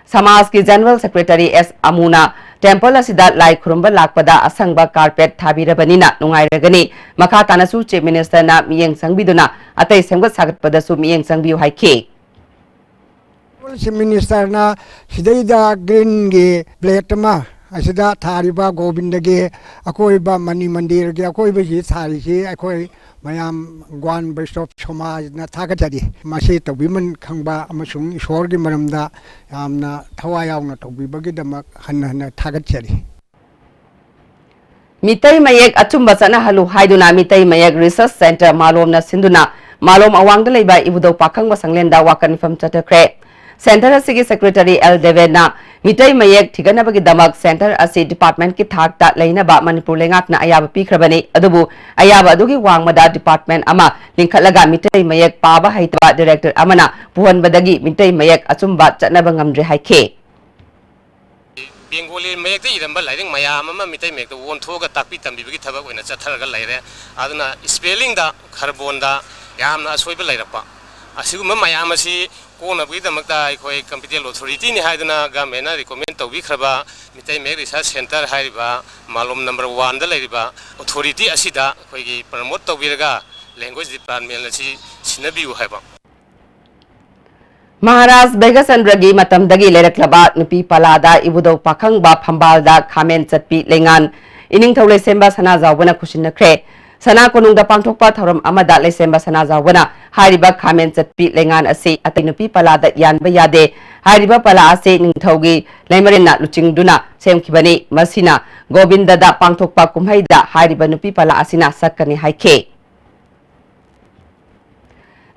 ꯁꯃꯥꯖꯀꯤ ꯖꯦꯅꯔꯦꯜ ꯁꯦꯀ꯭ꯔꯦꯇꯔꯤ ꯑꯦꯁ ꯑꯃꯨꯅ ꯇꯦꯝꯄꯜ ꯑꯁꯤꯗ ꯂꯥꯏ ꯈꯨꯔꯨꯝꯕ ꯂꯥꯛꯄꯗ ꯑꯁꯪꯕ ꯀꯥꯔꯄꯦꯠ ꯊꯥꯕꯤꯔꯕꯅꯤꯅ ꯅꯨꯡꯉꯥꯏꯔꯒꯅꯤ꯫ ꯃꯈꯥ ꯇꯥꯅꯁꯨ ꯆꯤꯐ ꯃꯤꯅꯤꯁꯇꯔꯅ ꯃꯤꯠꯌꯦꯡ ꯆꯪꯕꯤꯗꯨꯅ ꯑꯇꯩ ꯁꯦꯝꯒꯠ ꯁꯥꯒꯠꯄꯗꯁꯨ ꯃꯤꯠꯌꯦꯡ ꯆꯪꯕꯤꯌꯨ ꯍꯥꯏꯈꯤ꯫ ꯆꯤꯐ ꯃꯤꯅꯤꯁꯇꯔꯅ ꯁꯤꯗꯩꯗ ꯒ꯭ꯔꯤꯟꯒꯤ ꯄ꯭ꯂꯦꯠ ꯑꯃ ꯑꯁꯤꯗ ꯊꯥꯔꯤꯕ ꯒꯣꯕꯤꯟꯗꯒꯤ ꯑꯀꯣꯏꯕ, ꯃꯅꯤ ꯃꯟꯗꯤꯔꯒꯤ ꯑꯀꯣꯏꯕꯁꯤ ꯊꯥꯔꯤꯁꯤ ꯑꯩꯈꯣꯏ ꯃꯌꯥꯝ ꯒ꯭ꯋꯥꯟ ꯕꯩꯁꯅꯕ ꯁꯃꯥꯖꯅ ꯊꯥꯒꯠꯆꯔꯤ꯫ ꯃꯁꯤ ꯇꯧꯕꯤꯃꯟ ꯈꯪꯕ ꯑꯃꯁꯨꯡ ꯏꯁꯣꯔꯒꯤ ꯃꯔꯝꯗ ꯌꯥꯝꯅ ꯊꯋꯥꯏ ꯌꯥꯎꯅ ꯇꯧꯕꯤꯕꯒꯤꯗꯃꯛ ꯍꯟꯅ ꯍꯟꯅ ꯊꯥꯒꯠꯆꯔꯤ꯫ ꯃꯤꯇꯩ ꯃꯌꯦꯛ ꯑꯆꯨꯝꯕ ꯆꯠꯅꯍꯜꯂꯨ ꯍꯥꯏꯗꯨꯅ ꯃꯤꯇꯩ ꯃꯌꯦꯛ ꯔꯤꯁꯔꯁ ꯁꯦꯟꯇꯔ ꯃꯥꯂꯣꯝꯅ ꯁꯤꯟꯗꯨꯅ ꯃꯥꯂꯣꯝ ꯑꯋꯥꯡꯗ ꯂꯩꯕ ꯏꯕꯨꯙꯧ ꯄꯥꯈꯪꯕ ꯁꯪꯂꯦꯟꯗ ꯋꯥꯀꯠ ꯃꯤꯐꯝ ꯆꯠꯊꯈ꯭ꯔꯦ꯫ ꯁꯦꯟꯇꯔ ꯑꯁꯤꯒꯤ ꯁꯦꯀ꯭ꯔꯦꯇꯔꯤ ꯑꯦꯜ ꯗꯦꯕꯦꯟꯅ ꯃꯤꯇꯩ ꯃꯌꯦꯛ ꯊꯤꯒꯠꯅꯕꯒꯤꯗꯃꯛ ꯁꯦꯟꯇꯔ ꯑꯁꯤ ꯗꯤꯄꯥꯔꯠꯃꯦꯟꯠꯀꯤ ꯊꯥꯛꯇ ꯂꯩꯅꯕ ꯃꯅꯤꯄꯨꯔ ꯂꯩꯉꯥꯛꯅ ꯑꯌꯥꯕ ꯄꯤꯈ꯭ꯔꯕꯅꯤ, ꯑꯗꯨꯕꯨ ꯑꯌꯥꯕ ꯑꯗꯨꯒꯤ ꯋꯥꯡꯃꯗ ꯗꯤꯄꯥꯔꯠꯃꯦꯟꯠ ꯑꯃ ꯂꯤꯡꯈꯠꯂꯒ ꯃꯤꯇꯩ ꯃꯌꯦꯛ ꯄꯥꯕ ꯍꯩꯇꯕ ꯗꯤꯔꯦꯛꯇꯔ ꯑꯃꯅ ꯄꯨꯍꯟꯕꯗꯒꯤ ꯃꯤꯇꯩ ꯃꯌꯦꯛ ꯑꯆꯨꯝꯕ ꯆꯠꯅꯕ ꯉꯝꯗ꯭ꯔꯦ ꯍꯥꯏꯈꯤ꯫ ꯕꯦꯡꯒꯣꯂꯤ ꯃꯌꯦꯛꯇ ꯏꯔꯝꯕ ꯂꯥꯏꯔꯤꯛ ꯃꯌꯥꯝ ꯑꯃ ꯃꯤꯇꯩ ꯃꯌꯦꯛꯇ ꯑꯣꯟꯊꯣꯛꯑꯒ ꯇꯥꯛꯄꯤ ꯇꯝꯕꯤꯕꯒꯤ ꯊꯕꯛ ꯑꯣꯏꯅ ꯆꯠꯊꯔꯒ ꯂꯩꯔꯦ꯫ ꯑꯗꯨꯅ ꯏꯁꯄꯦꯂꯤꯡꯗ, ꯈꯔꯕꯣꯟꯗ ꯌꯥꯝꯅ ꯑꯁꯣꯏꯕ ꯂꯩꯔꯛꯄ, ꯑꯁꯤꯒꯨꯝꯕ ꯃꯌꯥꯝ ꯑꯁꯤ ꯀꯣꯛꯅꯕꯒꯤꯗꯃꯛꯇ ꯑꯩꯈꯣꯏ ꯀꯝꯄꯤꯇꯦꯟ ꯑꯣꯊꯣꯔꯤꯇꯤꯅꯤ ꯍꯥꯏꯗꯨꯅ ꯒꯃꯦꯟꯅ ꯔꯤꯀꯣꯃꯦꯟ ꯇꯧꯕꯤꯈ꯭ꯔꯕ ꯃꯤꯇꯩ ꯃꯌꯦꯛ ꯔꯤꯁꯔꯁ ꯁꯦꯟꯇꯔ ꯍꯥꯏꯔꯤꯕ ꯃꯥꯂꯣꯝ ꯅꯝꯕꯔ ꯋꯥꯟꯗ ꯂꯩꯔꯤꯕ ꯑꯣꯊꯣꯔꯤꯇꯤ ꯑꯁꯤꯗ ꯑꯩꯈꯣꯏꯒꯤ ꯄ꯭ꯔꯃꯣꯠ ꯇꯧꯕꯤꯔꯒ ꯂꯦꯡꯒ꯭ꯋꯦꯖ ꯗꯤꯄꯥꯔꯠꯃꯦꯟ ꯑꯁꯤ ꯁꯤꯟꯅꯕꯤꯌꯨ ꯍꯥꯏꯕ꯫ ꯃꯍꯥꯔꯥꯖ ꯚꯩꯒꯆꯟꯗ꯭ꯔꯒꯤ ꯃꯇꯝꯗꯒꯤ ꯂꯩꯔꯛꯂꯕ ꯅꯨꯄꯤ ꯄꯂꯥꯗ ꯏꯕꯨꯙꯧ ꯄꯥꯈꯪꯕ ꯐꯝꯕꯥꯜꯗ ꯈꯥꯃꯦꯟ ꯆꯠꯄꯤ ꯂꯩꯉꯥꯟ ꯏꯅꯤꯡꯊꯧ ꯂꯩꯁꯦꯝꯕ ꯁꯅꯥꯖꯥꯎꯕꯅ ꯈꯨꯠꯁꯤꯟꯅꯈ꯭ꯔꯦ꯫ ꯁꯅꯥ ꯀꯣꯅꯨꯡꯗ ꯄꯥꯡꯊꯣꯛꯄ ꯊꯧꯔꯝ ꯑꯃꯗ ꯂꯩꯁꯦꯝꯕ ꯁꯅꯥꯖꯥꯎꯕꯅ ꯍꯥꯏꯔꯤꯕ ꯈꯥꯃꯦꯟ ꯆꯠꯄꯤ ꯂꯩꯉꯥꯟ ꯑꯁꯤ ꯑꯇꯩ ꯅꯨꯄꯤ ꯄꯂꯥꯗ ꯌꯥꯟꯕ ꯌꯥꯗꯦ꯫ ꯍꯥꯏꯔꯤꯕ ꯄꯂꯥ ꯑꯁꯤ ꯅꯤꯡꯊꯧꯒꯤ ꯂꯩꯃꯔꯦꯟꯅ ꯂꯨꯆꯤꯡꯗꯨꯅ ꯁꯦꯝꯈꯤꯕꯅꯤ꯫ ꯃꯁꯤꯅ ꯒꯣꯕꯤꯟꯗꯗ ꯄꯥꯡꯊꯣꯛꯄ ꯀꯨꯝꯍꯩꯗ ꯍꯥꯏꯔꯤꯕ ꯅꯨꯄꯤ ꯄꯂꯥ ꯑꯁꯤꯅ ꯁꯛꯀꯅꯤ ꯍꯥꯏꯈꯤ꯫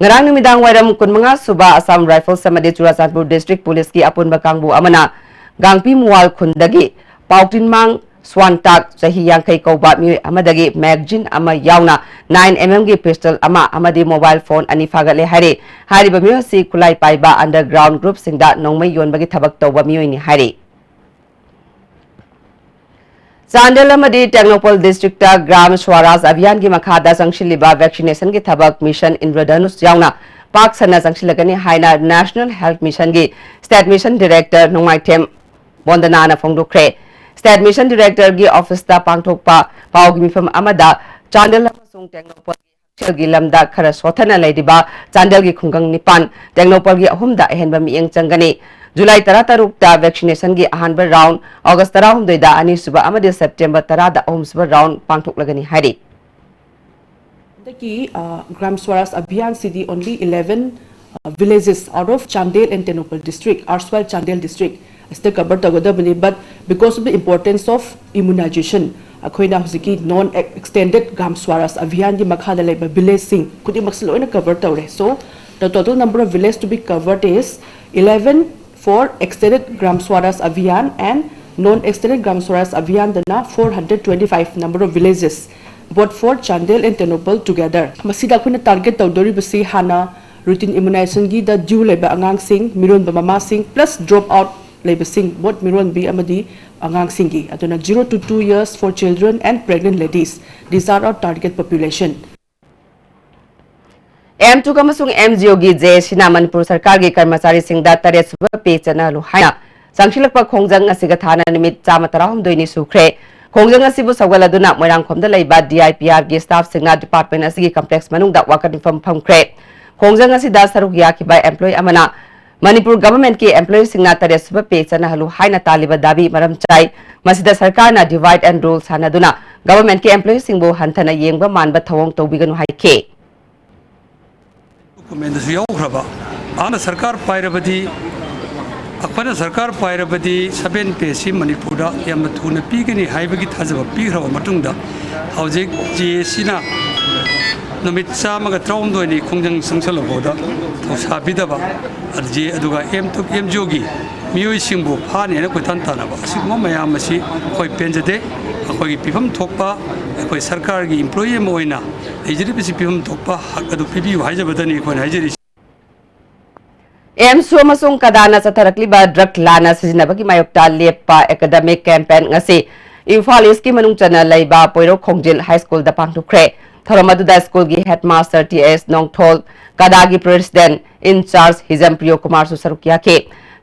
ꯉꯔꯥꯡ ꯅꯨꯃꯤꯗꯥꯡ ꯋꯥꯏꯔꯝ ꯀꯨꯟꯃꯉꯥ ꯁꯨꯕ ꯑꯁꯥꯝ ꯔꯥꯏꯐꯜꯁ ꯑꯃꯗꯤ ꯆꯨꯔꯥꯆꯥꯟꯄꯨꯔ ꯗꯤꯁꯇ꯭ꯔꯤꯛ ꯄꯨꯂꯤꯁꯀꯤ ꯑꯄꯨꯟꯕ ꯀꯥꯡꯕꯨ ꯑꯃꯅ ꯒꯥꯡꯄꯤ ꯃꯨꯋꯥꯜ ꯈꯨꯟꯗꯒꯤ ꯄꯥꯎꯇꯤꯟꯃꯥꯡ ꯁ꯭ꯋꯥꯟꯇꯥꯛ, ꯆꯍꯤ ꯌꯥꯡꯈꯩ ꯀꯧꯕ ꯃꯤꯑꯣꯏ ꯑꯃꯗꯒꯤ magazine ꯑꯃ ꯌꯥꯎꯅ nine M M ꯒꯤ pistol ꯑꯃ ꯑꯃꯗꯤ mobile phone ꯑꯅꯤ ꯐꯥꯒꯠꯂꯦ ꯍꯥꯏꯔꯤ꯫ ꯍꯥꯏꯔꯤꯕ ꯃꯤꯑꯣꯏ ꯑꯁꯤ ꯈꯨꯠꯂꯥꯏ ꯄꯥꯏꯕ underground groupꯁꯤꯡꯗ ꯅꯣꯡꯃꯩ ꯌꯣꯟꯕꯒꯤ ꯊꯕꯛ ꯇꯧꯕ ꯃꯤꯑꯣꯏꯅꯤ ꯍꯥꯏꯔꯤ꯫ ꯆꯥꯟꯗꯦꯜ ꯑꯃꯗꯤ ꯇꯦꯡꯅꯧꯄꯜ districtꯇ ꯒ꯭ꯔꯥꯝ ꯁ꯭ꯋꯥꯔꯥꯖ ꯑꯚꯤꯌꯥꯟꯒꯤ ꯃꯈꯥꯗ ꯆꯪꯁꯤꯜꯂꯤꯕ vaccinationꯒꯤ ꯊꯕꯛ mission ꯏꯟꯗ꯭ꯔꯙꯅꯨꯁ ꯌꯥꯎꯅ ꯄꯥꯛ ꯁꯟꯅ ꯆꯪꯁꯤꯜꯂꯒꯅꯤ ꯍꯥꯏꯅ National Health Missionꯒꯤ State Mission Director ꯅꯣꯡꯃꯥꯏꯊꯦꯝ ꯕꯣꯟꯗꯅꯥꯅ ꯐꯣꯡꯗꯣꯛꯈ꯭ꯔꯦ꯫ State Mission Directorꯒꯤ officeꯇ ꯄꯥꯡꯊꯣꯛꯄ ꯄꯥꯎꯒꯤ ꯃꯤꯐꯝ ꯑꯃꯗ ꯆꯥꯟꯗꯦꯜ ꯑꯃꯁꯨꯡ ꯇꯦꯡꯅꯧꯄꯜꯒꯤ ꯍꯛꯁꯦꯜꯒꯤ ꯂꯝꯗ ꯈꯔ ꯁꯣꯠꯊꯅ ꯂꯩꯔꯤꯕ ꯆꯥꯟꯗꯦꯜꯒꯤ ꯈꯨꯡꯒꯪ ꯅꯤꯄꯥꯟ, ꯇꯦꯡꯅꯧꯄꯜꯒꯤ ꯑꯍꯨꯝꯗ ꯑꯍꯦꯟꯕ ꯃꯤꯠꯌꯦꯡ ꯆꯪꯒꯅꯤ꯫ ꯖꯨꯂꯥꯏ ꯇꯔꯥꯇꯔꯨꯛꯇ vaccinationꯒꯤ ꯑꯍꯥꯟꯕ round, ꯑꯣꯒꯁ ꯇꯔꯥꯍꯨꯝꯗꯣꯏꯗ ꯑꯅꯤꯁꯨꯕ ꯑꯃꯗꯤ ꯁꯦꯞꯇꯦꯝꯕꯔ ꯇꯔꯥꯗ ꯑꯍꯨꯝꯁꯨꯕ round ꯄꯥꯡꯊꯣꯛꯂꯒꯅꯤ ꯍꯥꯏꯔꯤ꯫ ꯍꯟꯗꯛꯀꯤ, ꯑ, ꯒ꯭ꯔꯥꯝ ꯁ꯭ꯋꯥꯔꯥꯖ ꯑꯚꯤꯌꯥꯟꯁꯤꯗꯤ only eleven, ꯑ, villages out of Chandel and Tengnoupal district, erstwhile Chandel district, ꯑꯁꯤꯗ cover ꯇꯧꯒꯗꯕꯅꯤ꯫ But because of the importance of immunization, ꯑꯩꯈꯣꯏꯅ ꯍꯧꯖꯤꯛꯀꯤ non extended ꯒ꯭ꯔꯥꯝ ꯁ꯭ꯋꯥꯔꯥꯖ ꯑꯚꯤꯌꯥꯟꯒꯤ ꯃꯈꯥꯗ ꯂꯩꯕ villageꯁꯤꯡ ꯈꯨꯗꯤꯡꯃꯛꯁꯤ ꯂꯣꯏꯅ cover ꯇꯧꯔꯦ꯫ So, the total number of village to be covered is eleven for extended Gram Swaraj Abhiyan and non-extended Gram Swaraj Abhiyan ꯗꯅ four hundred twenty-five number of villages, both for Chandel and Tengnoupal together. ꯃꯁꯤꯗ ꯑꯩꯈꯣꯏꯅ target ꯇꯧꯗꯣꯔꯤꯕꯁꯤ ꯍꯥꯟꯅ routine immunizationꯒꯤꯗ due ꯂꯩꯕ ꯑꯉꯥꯡꯁꯤꯡ, ꯃꯤꯔꯣꯟꯕ ꯃꯃꯥꯁꯤꯡ, plus drop out ꯂꯩꯕꯁꯤꯡ, both ꯃꯤꯔꯣꯟꯕꯤ ꯑꯃꯗꯤ ꯑꯉꯥꯡꯁꯤꯡꯒꯤ꯫ ꯑꯗꯨꯅ zero to two years for children and pregnant ladies. These are our target population. M ꯇꯨꯛ ꯑꯃꯁꯨꯡ ꯑꯦꯝ ꯖꯤ ꯑꯣꯒꯤ ꯖꯦ ꯑꯦ ꯁꯤꯅ ꯃꯅꯤꯄꯨꯔ ꯁꯔꯀꯥꯔꯒꯤ ꯀꯔꯃꯆꯥꯔꯤꯁꯤꯡꯗ ꯇꯔꯦꯠ ꯁꯨꯕ ꯄꯦ ꯆꯠꯅꯍꯜꯂꯨ ꯍꯥꯏꯅ ꯆꯪꯁꯤꯜꯂꯛꯄ ꯈꯣꯡꯖꯪ ꯑꯁꯤꯒ ꯊꯥꯅ ꯅꯨꯃꯤꯠ ꯆꯥꯝꯃ ꯇꯔꯥꯍꯨꯝꯗꯣꯏꯅꯤ ꯁꯨꯈ꯭ꯔꯦ꯫ ꯈꯣꯡꯖꯪ ꯑꯁꯤꯕꯨ ꯁꯧꯒꯠꯂꯗꯨꯅ ꯃꯣꯏꯔꯥꯡꯈꯣꯝꯗ ꯂꯩꯕ ꯗꯤ ꯑꯥꯏ ꯄꯤ ꯑꯥꯔꯒꯤ staffꯁꯤꯡꯅ department ꯑꯁꯤꯒꯤ complex ꯃꯅꯨꯡꯗ ꯋꯥꯀꯠ ꯃꯤꯐꯝ ꯐꯝꯈ꯭ꯔꯦ꯫ ꯈꯣꯡꯖꯪ ꯑꯁꯤꯗ ꯁꯔꯨꯛ ꯌꯥꯈꯤꯕ employee ꯑꯃꯅ ꯃꯅꯤꯄꯨꯔ governmentꯀꯤ employeeꯁꯤꯡꯅ ꯇꯔꯦꯠ ꯁꯨꯕ ꯄꯦ ꯆꯠꯅꯍꯜꯂꯨ ꯍꯥꯏꯅ ꯇꯥꯜꯂꯤꯕ ꯗꯥꯕꯤ ꯃꯔꯝ ꯆꯥꯏ꯫ ꯃꯁꯤꯗ ꯁꯔꯀꯥꯔꯅ divide and rule ꯁꯥꯟꯅꯗꯨꯅ governmentꯀꯤ employeeꯁꯤꯡꯕꯨ ꯍꯟꯊꯅ ꯌꯦꯡꯕ ꯃꯥꯟꯕ ꯊꯧꯑꯣꯡ ꯇꯧꯕꯤꯒꯅꯨ ꯍꯥꯏꯈꯤ꯫ Documentꯗꯁꯨ ꯌꯥꯎꯈ꯭ꯔꯕ꯫ ꯍꯥꯟꯅ ꯁꯔꯀꯥꯔ ꯄꯥꯏꯔꯕꯗꯤ, ꯑꯩꯈꯣꯏꯅ ꯁꯔꯀꯥꯔ ꯄꯥꯏꯔꯕꯗꯤ seven pay ꯁꯤ ꯃꯅꯤꯄꯨꯔꯗ ꯌꯥꯝꯅ ꯊꯨꯅ ꯄꯤꯒꯅꯤ ꯍꯥꯏꯕꯒꯤ ꯊꯥꯖꯕ ꯄꯤꯈ꯭ꯔꯕ ꯃꯇꯨꯡꯗ, ꯍꯧꯖꯤꯛ ꯖꯦ ꯑꯦ ꯁꯤꯅ ꯅꯨꯃꯤꯠ ꯆꯥꯝꯃꯒ ꯇꯔꯥꯍꯨꯝꯗꯣꯏꯅꯤ ꯈꯣꯡꯖꯪ ꯆꯪꯁꯜꯂꯐꯥꯎꯗ ꯊꯧꯁꯥꯕꯤꯗꯕ, ꯑꯗꯨꯒ ꯑꯦꯝ ꯇꯨꯛ ꯑꯦꯝ ꯖꯤ ꯑꯣꯒꯤ ꯃꯤꯑꯣꯏꯁꯤꯡꯕꯨ ꯐꯥꯅꯤ ꯍꯥꯏꯅ ꯀꯣꯏꯇꯥꯟ ꯇꯥꯟꯅꯕ ꯑꯁꯤꯒꯨꯝꯕ ꯃꯌꯥꯝ ꯑꯁꯤ ꯑꯩꯈꯣꯏ ꯄꯦꯟꯖꯗꯦ꯫ ꯑꯩꯈꯣꯏꯒꯤ ꯄꯤꯐꯝ ꯊꯣꯛꯄ, ꯑꯩꯈꯣꯏ ꯁꯔꯀꯥꯔꯒꯤ employee ꯑꯃ ꯑꯣꯏꯅ ꯂꯩꯖꯔꯤꯕꯁꯤ ꯄꯤꯐꯝ ꯊꯣꯛꯄ ꯍꯛ ꯑꯗꯨ ꯄꯤꯕꯤꯌꯨ ꯍꯥꯏꯖꯕꯗꯅꯤ ꯑꯩꯈꯣꯏꯅ ꯍꯥꯏꯖꯔꯤꯁꯤ꯫ ꯑꯦꯝꯁꯨ ꯑꯃꯁꯨꯡ ꯀꯗꯥꯅ ꯆꯠꯊꯔꯛꯂꯤꯕ drug ꯂꯥꯟꯅ ꯁꯤꯖꯤꯟꯅꯕꯒꯤ ꯃꯥꯌꯣꯛꯇ ꯂꯦꯞꯄ academic campaign ꯉꯁꯤ ꯏꯝꯐꯥꯜ East ꯀꯤ ꯃꯅꯨꯡ ꯆꯟꯅ ꯂꯩꯕ ꯄꯣꯏꯔꯧ ꯈꯣꯡꯖꯤꯜ High School ꯗ ꯄꯥꯡꯊꯣꯛꯈ꯭ꯔꯦ꯫ ꯊꯧꯔꯝ ꯑꯗꯨꯗ school ꯒꯤ headmaster ꯇꯤ ꯑꯦꯁ ꯅꯣꯡꯊꯣꯜ, ꯀꯗꯥꯒꯤ president in charge Hijam Priyo ꯀꯨꯃꯥꯔꯁꯨ ꯁꯔꯨꯛ ꯌꯥꯈꯤ꯫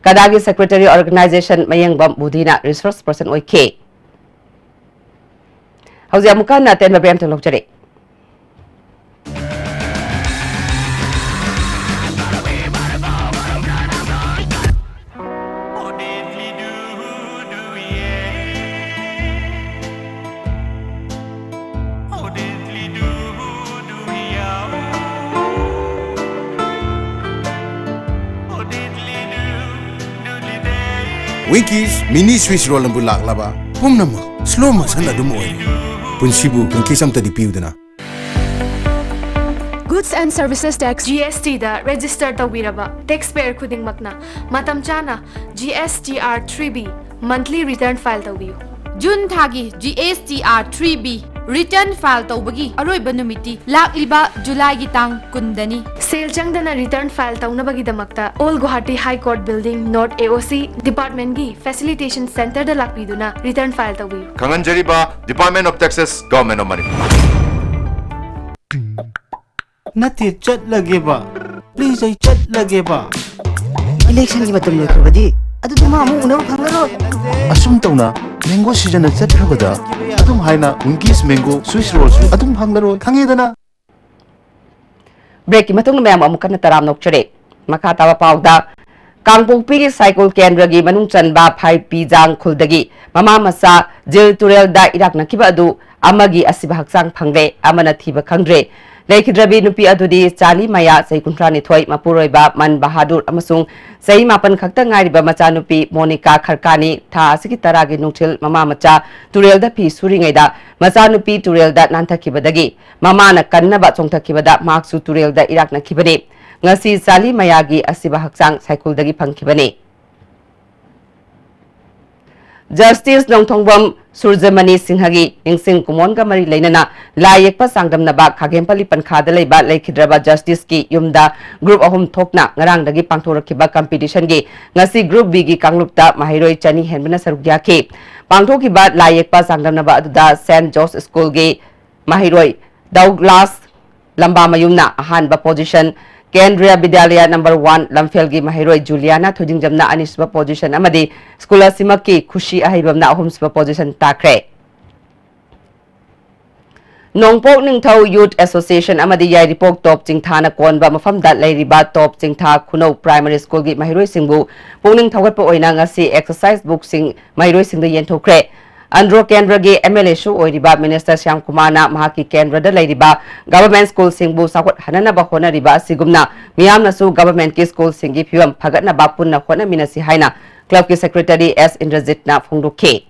ꯀꯗꯥꯒꯤ secretary organization ꯃꯌꯦꯡꯕꯝ ꯕꯨꯙꯤꯅ resource person ꯑꯣꯏꯈꯤ꯫ ꯍꯧꯖꯤꯛ ꯑꯃꯨꯛꯀ ꯍꯟꯅ ꯑꯇꯦꯟꯕ break ꯑꯃꯇꯪ ꯂꯧꯖꯔꯤ꯫ Winkies mini Swiss roll ꯑꯗꯨꯕꯨ ꯂꯥꯛꯂꯕ ꯄꯨꯝꯅꯃꯛ slow motion ꯑꯗꯨꯝ ꯑꯣꯏꯔꯦ꯫ ꯄꯨꯟꯁꯤꯕꯨ Winkies ꯑꯝꯇꯗꯤ ꯄꯤꯌꯨꯗꯅ꯫ Goods and Services Tax, G S T ꯗ register ꯇꯧꯕꯤꯔꯕ taxpayer ꯈꯨꯗꯤꯡꯃꯛꯅ ꯃꯇꯝ ꯆꯥꯅ G S T R three B monthly return file ꯇꯧꯕꯤꯌꯨ꯫ ꯖꯨꯟ ꯊꯥꯒꯤ G S T R three B return file ꯇꯧꯕꯒꯤ ꯑꯔꯣꯏꯕ ꯅꯨꯃꯤꯠꯇꯤ ꯂꯥꯛꯂꯤꯕ ꯖꯨꯂꯥꯏꯒꯤ ꯇꯥꯡ ꯀꯨꯟꯗꯅꯤ꯫ ꯁꯦꯜ ꯆꯪꯗꯅ return file ꯇꯧꯅꯕꯒꯤꯗꯃꯛꯇ Old Guwahati High Court Building, North A O C, department ꯀꯤ Facilitation Centre ꯗ ꯂꯥꯛꯄꯤꯗꯨꯅ return file ꯇꯧꯕꯤꯌꯨ꯫ ꯈꯪꯍꯟꯖꯔꯤꯕ Department of Taxes, Government of Manipur꯫ ꯅꯠꯇꯦ, ꯆꯠꯂꯒꯦꯕ꯫ Please, ꯑꯩ ꯆꯠꯂꯒꯦꯕ꯫ Election ꯒꯤ ꯃꯇꯝ ꯂꯣꯏꯈ꯭ꯔꯕꯗꯤ ꯑꯗꯨꯗꯤ ꯃꯥ ꯑꯃꯨꯛ ꯎꯅꯕ ꯐꯪꯉꯔꯣꯏ꯫ ꯑꯁꯨꯝ ꯇꯧꯅ mango season ꯅ ꯆꯠꯈ꯭ꯔꯕꯗ ꯑꯗꯨꯝ ꯍꯥꯏꯅ Winkies mango Swiss roll ꯁꯨ ꯑꯗꯨꯝ ꯐꯪꯂꯔꯣꯏ꯫ ꯈꯪꯉꯦꯗꯅ? Break ꯀꯤ ꯃꯇꯨꯡꯗ ꯃꯌꯥꯝ ꯑꯃꯨꯛ ꯀꯟꯅ ꯇꯔꯥꯝꯅ ꯑꯣꯛꯆꯔꯤ꯫ ꯃꯈꯥ ꯇꯥꯕ ꯄꯥꯎꯗ, ꯀꯥꯡꯄꯣꯛꯄꯤꯒꯤ ꯁꯥꯏꯀꯨꯜ ꯀꯦꯟꯗ꯭ꯔꯒꯤ ꯃꯅꯨꯡ ꯆꯟꯕ ꯐꯥꯏꯄꯤꯖꯥꯡ ꯈꯨꯜꯗꯒꯤ ꯃꯃꯥ ꯃꯆꯥ ꯖꯤꯜ ꯇꯨꯔꯦꯜꯗ ꯏꯔꯥꯛꯅꯈꯤꯕ ꯑꯗꯨ ꯑꯃꯒꯤ ꯑꯁꯤꯕ ꯍꯛꯆꯥꯡ ꯐꯪꯂꯦ, ꯑꯃꯅ ꯊꯤꯕ ꯈꯪꯗ꯭ꯔꯦ꯫ ꯂꯩꯈꯤꯗ꯭ꯔꯕꯤ ꯅꯨꯄꯤ ꯑꯗꯨꯗꯤ ꯆꯥꯂꯤ ꯃꯌꯥ, ꯆꯍꯤ ꯀꯨꯟꯊ꯭ꯔꯥ ꯅꯤꯊꯣꯏ, ꯃꯄꯨꯔꯣꯏꯕ ꯃꯟ ꯕꯍꯥꯗꯨꯔ ꯑꯃꯁꯨꯡ ꯆꯍꯤ ꯃꯥꯄꯟ ꯈꯛꯇ ꯉꯥꯏꯔꯤꯕ ꯃꯆꯥꯅꯨꯄꯤ ꯃꯣꯅꯤꯀꯥ ꯈꯔꯀꯥꯅꯤ꯫ ꯊꯥ ꯑꯁꯤꯒꯤ ꯇꯔꯥꯒꯤ ꯅꯨꯡꯊꯤꯜ ꯃꯃꯥ ꯃꯆꯥ ꯇꯨꯔꯦꯜꯗ ꯐꯤ ꯁꯨꯔꯤꯉꯩꯗ ꯃꯆꯥꯅꯨꯄꯤ ꯇꯨꯔꯦꯜꯗ ꯅꯥꯟꯊꯈꯤꯕꯗꯒꯤ ꯃꯃꯥꯅ ꯀꯟꯅꯕ ꯆꯣꯡꯊꯈꯤꯕꯗ ꯃꯍꯥꯛꯁꯨ ꯇꯨꯔꯦꯜꯗ ꯏꯔꯥꯛꯅꯈꯤꯕꯅꯤ꯫ ꯉꯁꯤ ꯆꯥꯂꯤ ꯃꯌꯥꯒꯤ ꯑꯁꯤꯕ ꯍꯛꯆꯥꯡ ꯁꯥꯏꯀꯨꯜꯗꯒꯤ ꯐꯪꯈꯤꯕꯅꯤ꯫ Justice ꯅꯣꯡꯊꯣꯡꯕꯝ ꯁꯨꯔꯖꯃꯅꯤ ꯁꯤꯡꯍꯒꯤ ꯅꯤꯡꯁꯤꯡ ꯀꯨꯃꯣꯟꯒ ꯃꯔꯤ ꯂꯩꯅꯅ ꯂꯥꯏ ꯌꯦꯛꯄ ꯆꯥꯡꯗꯝꯅꯕ ꯈꯥꯒꯦꯝꯄꯜꯂꯤ ꯄꯟꯈꯥꯗ ꯂꯩꯕ ꯂꯩꯈꯤꯗ꯭ꯔꯕ Justiceꯀꯤ ꯌꯨꯝꯗ group ꯑꯍꯨꯝ ꯊꯣꯛꯅ ꯉꯔꯥꯡꯗꯒꯤ ꯄꯥꯡꯊꯣꯔꯛꯈꯤꯕ competitionꯒꯤ ꯉꯁꯤ group Bꯒꯤ ꯀꯥꯡꯂꯨꯞꯇ ꯃꯍꯩꯔꯣꯏ ꯆꯅꯤ ꯍꯦꯟꯕꯅ ꯁꯔꯨꯛ ꯌꯥꯈꯤ꯫ ꯄꯥꯡꯊꯣꯛꯈꯤꯕ ꯂꯥꯏ ꯌꯦꯛꯄ ꯆꯥꯡꯗꯝꯅꯕ ꯑꯗꯨꯗ Saint George Schoolꯒꯤ ꯃꯍꯩꯔꯣꯏ ꯗꯧꯒ꯭ꯂꯥꯁ ꯂꯝꯕꯥꯃꯌꯨꯝꯅ ꯑꯍꯥꯟꯕ position, ꯀꯦꯟꯗ꯭ꯔꯤꯌꯥ ꯕꯤꯗ꯭ꯌꯥꯂꯌ number one ꯂꯝꯐꯦꯜꯒꯤ ꯃꯍꯩꯔꯣꯏ ꯖꯨꯂꯤꯌꯥꯅ ꯊꯣꯏꯗꯤꯡꯖꯝꯅ ꯑꯅꯤꯁꯨꯕ position ꯑꯃꯗꯤ school ꯑꯁꯤꯃꯛꯀꯤ ꯈꯨꯁꯤ ꯑꯍꯩꯕꯝꯅ ꯑꯍꯨꯝꯁꯨꯕ position ꯇꯥꯈ꯭ꯔꯦ꯫ ꯅꯣꯡꯄꯣꯛ ꯅꯤꯡꯊꯧ Youth Association ꯑꯃꯗꯤ ꯌꯥꯏꯔꯤꯄꯣꯛ ꯇꯣꯞ ꯆꯤꯡꯊꯥꯅ ꯀꯣꯟꯕ ꯃꯐꯝꯗ ꯂꯩꯔꯤꯕ ꯇꯣꯞ ꯆꯤꯡꯊꯥ ꯈꯨꯅꯧ Primary Schoolꯒꯤ ꯃꯍꯩꯔꯣꯏꯁꯤꯡꯕꯨ ꯄꯨꯛꯅꯤꯡ ꯊꯧꯒꯠꯄ ꯑꯣꯏꯅ ꯉꯁꯤ exercise bookꯁꯤꯡ ꯃꯍꯩꯔꯣꯏꯁꯤꯡꯗ ꯌꯦꯟꯊꯣꯛꯈ꯭ꯔꯦ꯫ ꯑꯟꯗ꯭ꯔꯣ ꯀꯦꯟꯗ꯭ꯔꯒꯤ MLAꯁꯨ ꯑꯣꯏꯔꯤꯕ Minister ꯁ꯭ꯌꯥꯝ ꯀꯨꯃꯥꯔꯅ ꯃꯍꯥꯛꯀꯤ ꯀꯦꯟꯗ꯭ꯔꯗ ꯂꯩꯔꯤꯕ government schoolꯁꯤꯡꯕꯨ ꯆꯥꯎꯈꯠꯍꯟꯅꯅꯕ ꯍꯣꯠꯅꯔꯤꯕ ꯑꯁꯤꯒꯨꯝꯅ ꯃꯤꯌꯥꯝꯅꯁꯨ governmentꯀꯤ schoolꯁꯤꯡꯒꯤ ꯐꯤꯕꯝ ꯐꯒꯠꯅꯕ ꯄꯨꯟꯅ ꯍꯣꯠꯅꯃꯤꯟꯅꯁꯤ ꯍꯥꯏꯅ clubꯀꯤ secretary S ꯏꯟꯗ꯭ꯔꯖꯤꯠꯅ ꯐꯣꯡꯗꯣꯛꯈꯤ꯫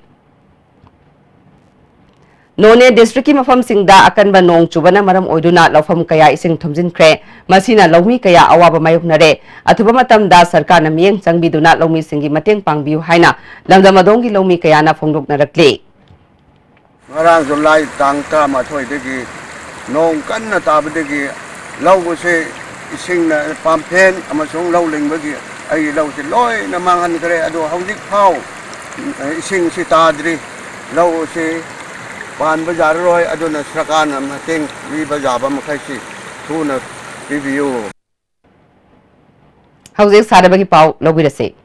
ꯅꯣꯅꯦ districtꯀꯤ ꯃꯐꯝꯁꯤꯡꯗ ꯑꯀꯟꯕ ꯅꯣꯡ ꯆꯨꯕꯅ ꯃꯔꯝ ꯑꯣꯏꯗꯨꯅ ꯂꯧꯐꯝ ꯀꯌꯥ ꯏꯁꯤꯡ ꯊꯨꯝꯖꯤꯟꯈ꯭ꯔꯦ꯫ ꯃꯁꯤꯅ ꯂꯧꯃꯤ ꯀꯌꯥ ꯑꯋꯥꯕ ꯃꯥꯌꯣꯛꯅꯔꯦ꯫ ꯑꯊꯨꯕ ꯃꯇꯝꯗ ꯁꯔꯀꯥꯔꯅ ꯃꯤꯠꯌꯦꯡ ꯆꯪꯕꯤꯗꯨꯅ ꯂꯧꯃꯤꯁꯤꯡꯒꯤ ꯃꯇꯦꯡ ꯄꯥꯡꯕꯤꯌꯨ ꯍꯥꯏꯅ ꯂꯝꯗꯝ ꯑꯗꯣꯝꯒꯤ ꯂꯧꯃꯤ ꯀꯌꯥꯅ ꯐꯣꯡꯗꯣꯛꯅꯔꯛꯂꯤ꯫ ꯉꯔꯥꯡ July ꯇꯥꯡ ꯇꯔꯥꯃꯥꯊꯣꯏꯗꯒꯤ ꯅꯣꯡ ꯀꯟꯅ ꯇꯥꯕꯗꯒꯤ ꯂꯧ ꯑꯁꯦ ꯏꯁꯤꯡꯅ ꯄꯥꯝꯐꯦꯟ ꯑꯃꯁꯨꯡ ꯂꯧ ꯂꯤꯡꯕꯒꯤ ꯑꯩꯒꯤ ꯂꯧꯁꯤ ꯂꯣꯏꯅ ꯃꯥꯡꯍꯟꯈ꯭ꯔꯦ꯫ ꯑꯗꯣ ꯍꯧꯖꯤꯛ ꯐꯥꯎ ꯏꯁꯤꯡꯁꯤ ꯇꯥꯗ꯭ꯔꯤ꯫ ꯂꯧ ꯑꯁꯤ ꯄꯥꯟꯕ ꯌꯥꯔꯔꯣꯏ꯫ ꯑꯗꯨꯅ ꯁꯔꯀꯥꯔꯅ ꯃꯇꯦꯡ ꯄꯤꯕ ꯌꯥꯕ ꯃꯈꯩꯁꯤ ꯊꯨꯅ ꯄꯤꯕꯤꯌꯨ꯫ ꯍꯧꯖꯤꯛ ꯁꯥꯟꯅꯕꯒꯤ ꯄꯥꯎ ꯂꯧꯕꯤꯔꯁꯤ꯫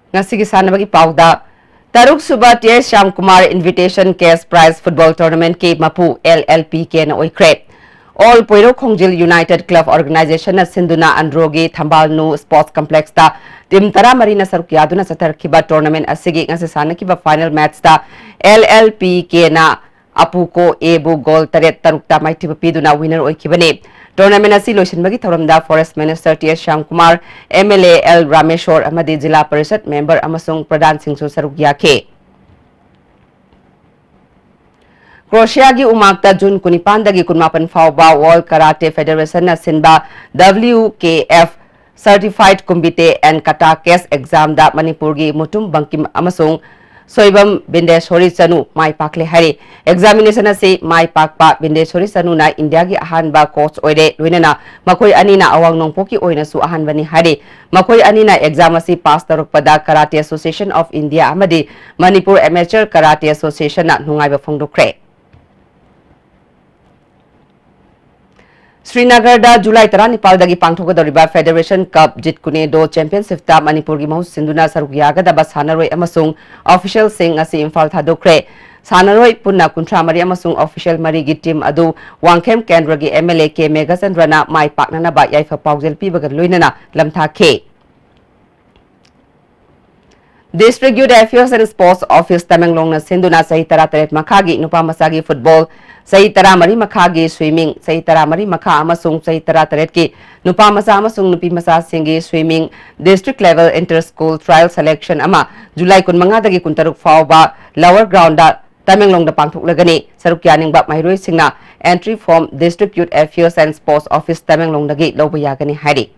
ꯉꯁꯤꯒꯤ ꯁꯥꯟꯅꯕꯒꯤ ꯄꯥꯎꯗ, ꯇꯔꯨꯛ ꯁꯨꯕ T S Shyamkumar Invitation Cash Prize Football Tournamentꯀꯤ ꯃꯄꯨ ꯑꯦꯜ ꯑꯦꯜ ꯄꯤ ꯀꯦꯅ ꯑꯣꯏꯈ꯭ꯔꯦ꯫ All ꯄꯣꯏꯔꯧ ꯈꯣꯡꯖꯤꯜ United Club Organizationꯅ ꯁꯤꯟꯗꯨꯅ ꯑꯟꯗ꯭ꯔꯣꯒꯤ ꯊꯝꯕꯥꯜꯅꯨ Sports Complexꯇ team ꯇꯔꯥꯃꯔꯤꯅ ꯁꯔꯨꯛ ꯌꯥꯗꯨꯅ ꯆꯠꯊꯔꯛꯈꯤꯕ tournament ꯑꯁꯤꯒꯤ ꯉꯁꯤ ꯁꯥꯟꯅꯈꯤꯕ final matchꯇ ꯑꯦꯜ ꯑꯦꯜ ꯄꯤ ꯀꯦꯅ ꯑꯄꯨꯀꯣ ꯑꯦꯕꯨ goal ꯇꯔꯦꯠ ꯇꯔꯨꯛꯇ ꯃꯥꯏꯊꯤꯕ ꯄꯤꯗꯨꯅ winner ꯑꯣꯏꯈꯤꯕꯅꯤ꯫ Tournament ꯑꯁꯤ ꯂꯣꯏꯁꯤꯟꯕꯒꯤ ꯊꯧꯔꯝꯗ Forest Minister T S Shyamkumar, M L A L Rameshwor ꯑꯃꯗꯤ ꯖꯤꯂꯥ ꯄꯔꯤꯁꯠ ꯃꯦꯝꯕꯔ ꯑꯃꯁꯨꯡ ꯄ꯭ꯔꯙꯥꯟꯁꯤꯡꯁꯨ ꯁꯔꯨꯛ ꯌꯥꯈꯤ꯫ ꯀ꯭ꯔꯣꯁꯤꯌꯥꯒꯤ ꯎꯃꯥꯛꯇ ꯖꯨꯟ ꯀꯨꯟꯅꯤꯄꯥꯟꯗꯒꯤ ꯀꯨꯟꯃꯥꯄꯟ ꯐꯥꯎꯕ World Karate Federation ꯅ ꯁꯤꯟꯕ W K F Certified Kumite and Kata Case Exam ꯗ ꯃꯅꯤꯄꯨꯔꯒꯤ ꯃꯨꯇꯨꯝ ꯕꯪꯀꯤꯝ ꯑꯃꯁꯨꯡ ꯁꯣꯏꯕꯝ ꯕꯤꯟꯗꯦꯁꯣꯔꯤ ꯆꯅꯨ ꯃꯥꯏ ꯄꯥꯛꯂꯦ ꯍꯥꯏꯔꯤ꯫ Examination ꯑꯁꯤ ꯃꯥꯏ ꯄꯥꯛꯄ ꯕꯤꯟꯗꯦꯁꯣꯔꯤ ꯆꯅꯨꯅ ꯏꯟꯗꯤꯌꯥꯒꯤ ꯑꯍꯥꯟꯕ coach ꯑꯣꯏꯔꯦ, ꯂꯣꯏꯅꯅ ꯃꯈꯣꯏ ꯑꯅꯤꯅ ꯑꯋꯥꯡ ꯅꯣꯡꯄꯣꯛꯀꯤ ꯑꯣꯏꯅꯁꯨ ꯑꯍꯥꯟꯕꯅꯤ ꯍꯥꯏꯔꯤ꯫ ꯃꯈꯣꯏ ꯑꯅꯤꯅ exam ꯑꯁꯤ pass ꯇꯧꯔꯛꯄꯗ Karate Association of India ꯑꯃꯗꯤ Manipur Amateur Karate Association ꯅ ꯅꯨꯡꯉꯥꯏꯕ ꯐꯣꯡꯗꯣꯛꯈ꯭ꯔꯦ꯫ ꯁ꯭ꯔꯤꯅꯒꯔꯗ July ꯇꯔꯥꯅꯤꯄꯥꯜꯗꯒꯤ ꯄꯥꯡꯊꯣꯛꯀꯗꯧꯔꯤꯕ Federation Cup Jeet Kune Do Championship ꯇ ꯃꯅꯤꯄꯨꯔꯒꯤ ꯃꯍꯨꯠ ꯁꯤꯟꯗꯨꯅ ꯁꯔꯨꯛ ꯌꯥꯒꯗꯕ ꯁꯥꯟꯅꯔꯣꯏ ꯑꯃꯁꯨꯡ official ꯁꯤꯡ ꯉꯁꯤ ꯏꯝꯐꯥꯜ ꯊꯥꯗꯣꯛꯈ꯭ꯔꯦ꯫ ꯁꯥꯟꯅꯔꯣꯏ ꯄꯨꯟꯅ ꯀꯨꯟꯊ꯭ꯔꯥ ꯃꯔꯤ ꯑꯃꯁꯨꯡ official ꯃꯔꯤꯒꯤ team ꯑꯗꯨ ꯋꯥꯡꯈꯦꯝ ꯀꯦꯟꯗ꯭ꯔꯒꯤ ꯑꯦꯝ ꯑꯦꯜ ꯑꯦ ꯀꯦ ꯃꯦꯘꯆꯟꯗ꯭ꯔꯅ ꯃꯥꯏ ꯄꯥꯛꯅꯅꯕ ꯌꯥꯏꯐ ꯄꯥꯎꯖꯦꯜ ꯄꯤꯕꯒ ꯂꯣꯏꯅꯅ ꯂꯝꯊꯥꯈꯤ꯫ District Youth Affairs and Sports Office ꯇꯃꯦꯡꯂꯣꯡꯅ ꯁꯤꯟꯗꯨꯅ ꯆꯍꯤ ꯇꯔꯥꯇꯔꯦꯠ ꯃꯈꯥꯒꯤ ꯅꯨꯄꯥ ꯃꯆꯥꯒꯤ football, ꯆꯍꯤ ꯇꯔꯥꯃꯔꯤ ꯃꯈꯥꯒꯤ swimming, ꯆꯍꯤ ꯇꯔꯥꯃꯔꯤ ꯃꯈꯥ ꯑꯃꯁꯨꯡ ꯆꯍꯤ ꯇꯔꯥꯇꯔꯦꯠꯀꯤ ꯅꯨꯄꯥ ꯃꯆꯥ ꯑꯃꯁꯨꯡ ꯅꯨꯄꯤ ꯃꯆꯥꯁꯤꯡꯒꯤ swimming, district level inter school trial selection ꯑꯃ ꯖꯨꯂꯥꯏ ꯀꯨꯟꯃꯉꯥꯗꯒꯤ ꯀꯨꯟꯇꯔꯨꯛ ꯐꯥꯎꯕ Lower Ground ꯇꯃꯦꯡꯂꯣꯡꯗ ꯄꯥꯡꯊꯣꯛꯂꯒꯅꯤ꯫ ꯁꯔꯨꯛ ꯌꯥꯅꯤꯡꯕ ꯃꯍꯩꯔꯣꯏꯁꯤꯡꯅ entry form District Youth Affairs and Sports Office ꯇꯃꯦꯡꯂꯣꯡꯗꯒꯤ ꯂꯧꯕ ꯌꯥꯒꯅꯤ ꯍꯥꯏꯔꯤ꯫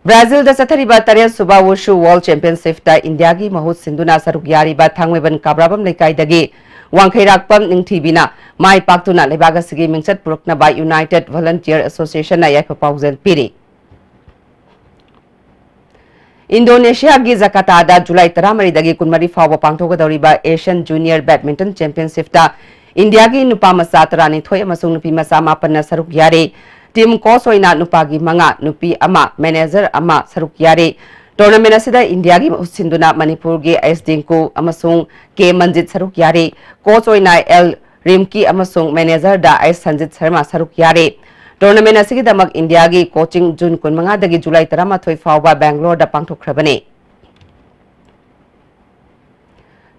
ꯕ꯭ꯔꯥꯖꯤꯜꯗ ꯆꯠꯊꯔꯤꯕ ꯇꯔꯦꯠ ꯁꯨꯕ Wushu World Championship ꯇ ꯏꯟꯗꯤꯌꯥꯒꯤ ꯃꯍꯨꯠ ꯁꯤꯟꯗꯨꯅ ꯁꯔꯨꯛ ꯌꯥꯔꯤꯕ ꯊꯥꯡꯃꯩꯕꯟ ꯀꯥꯕ꯭ꯔꯥꯕꯝ ꯂꯩꯀꯥꯏꯗꯒꯤ ꯋꯥꯡꯈꯩꯔꯥꯛꯄꯝ ꯅꯤꯡꯊꯤꯕꯤꯅ ꯃꯥꯏ ꯄꯥꯛꯇꯨꯅ ꯂꯩꯕꯥꯛ ꯑꯁꯤꯒꯤ ꯃꯤꯡꯆꯠ ꯄꯨꯔꯛꯅꯕ United Volunteer Association ꯅ ꯌꯥꯏꯐ ꯄꯥꯎꯖꯦꯜ ꯄꯤꯔꯤ꯫ ꯏꯟꯗꯣꯅꯦꯁꯤꯌꯥꯒꯤ ꯖꯀꯥꯇꯥꯗ ꯖꯨꯂꯥꯏ ꯇꯔꯥꯃꯔꯤꯗꯒꯤ ꯀꯨꯟꯃꯔꯤ ꯐꯥꯎꯕ ꯄꯥꯡꯊꯣꯛꯀꯗꯧꯔꯤꯕ Asian Junior Badminton Championship ꯇ ꯏꯟꯗꯤꯌꯥꯒꯤ ꯅꯨꯄꯥ ꯃꯆꯥ ꯇꯔꯥꯅꯤꯊꯣꯏ ꯑꯃꯁꯨꯡ ꯅꯨꯄꯤ ꯃꯆꯥ ꯃꯥꯄꯟꯅ ꯁꯔꯨꯛ ꯌꯥꯔꯤ꯫ Team coach ꯑꯣꯏꯅ ꯅꯨꯄꯥꯒꯤ ꯃꯉꯥ, ꯅꯨꯄꯤ ꯑꯃ, manager ꯑꯃ ꯁꯔꯨꯛ ꯌꯥꯔꯤ꯫ Tournament ꯑꯁꯤꯗ ꯏꯟꯗꯤꯌꯥꯒꯤ ꯃꯍꯨꯠ ꯁꯤꯟꯗꯨꯅ ꯃꯅꯤꯄꯨꯔꯒꯤ ꯑꯩꯁ ꯗꯤꯡꯀꯨ ꯑꯃꯁꯨꯡ ꯀꯦ ꯃꯟꯖꯤꯠ ꯁꯔꯨꯛ ꯌꯥꯔꯤ꯫ Coach ꯑꯣꯏꯅ ꯑꯦꯜ ꯔꯤꯝꯀꯤ ꯑꯃꯁꯨꯡ manager ꯗ ꯑꯩꯁ ꯁꯟꯖꯤꯠ ꯁꯔꯃ ꯁꯔꯨꯛ ꯌꯥꯔꯤ꯫ Tournament ꯑꯁꯤꯒꯤꯗꯃꯛ ꯏꯟꯗꯤꯌꯥꯒꯤ coaching ꯖꯨꯟ ꯀꯨꯟꯃꯉꯥꯗꯒꯤ ꯖꯨꯂꯥꯏ ꯇꯔꯥꯃꯥꯊꯣꯏ ꯐꯥꯎꯕ ꯕꯦꯡꯒ꯭ꯂꯣꯔꯗ ꯄꯥꯡꯊꯣꯛꯈ꯭ꯔꯕꯅꯤ꯫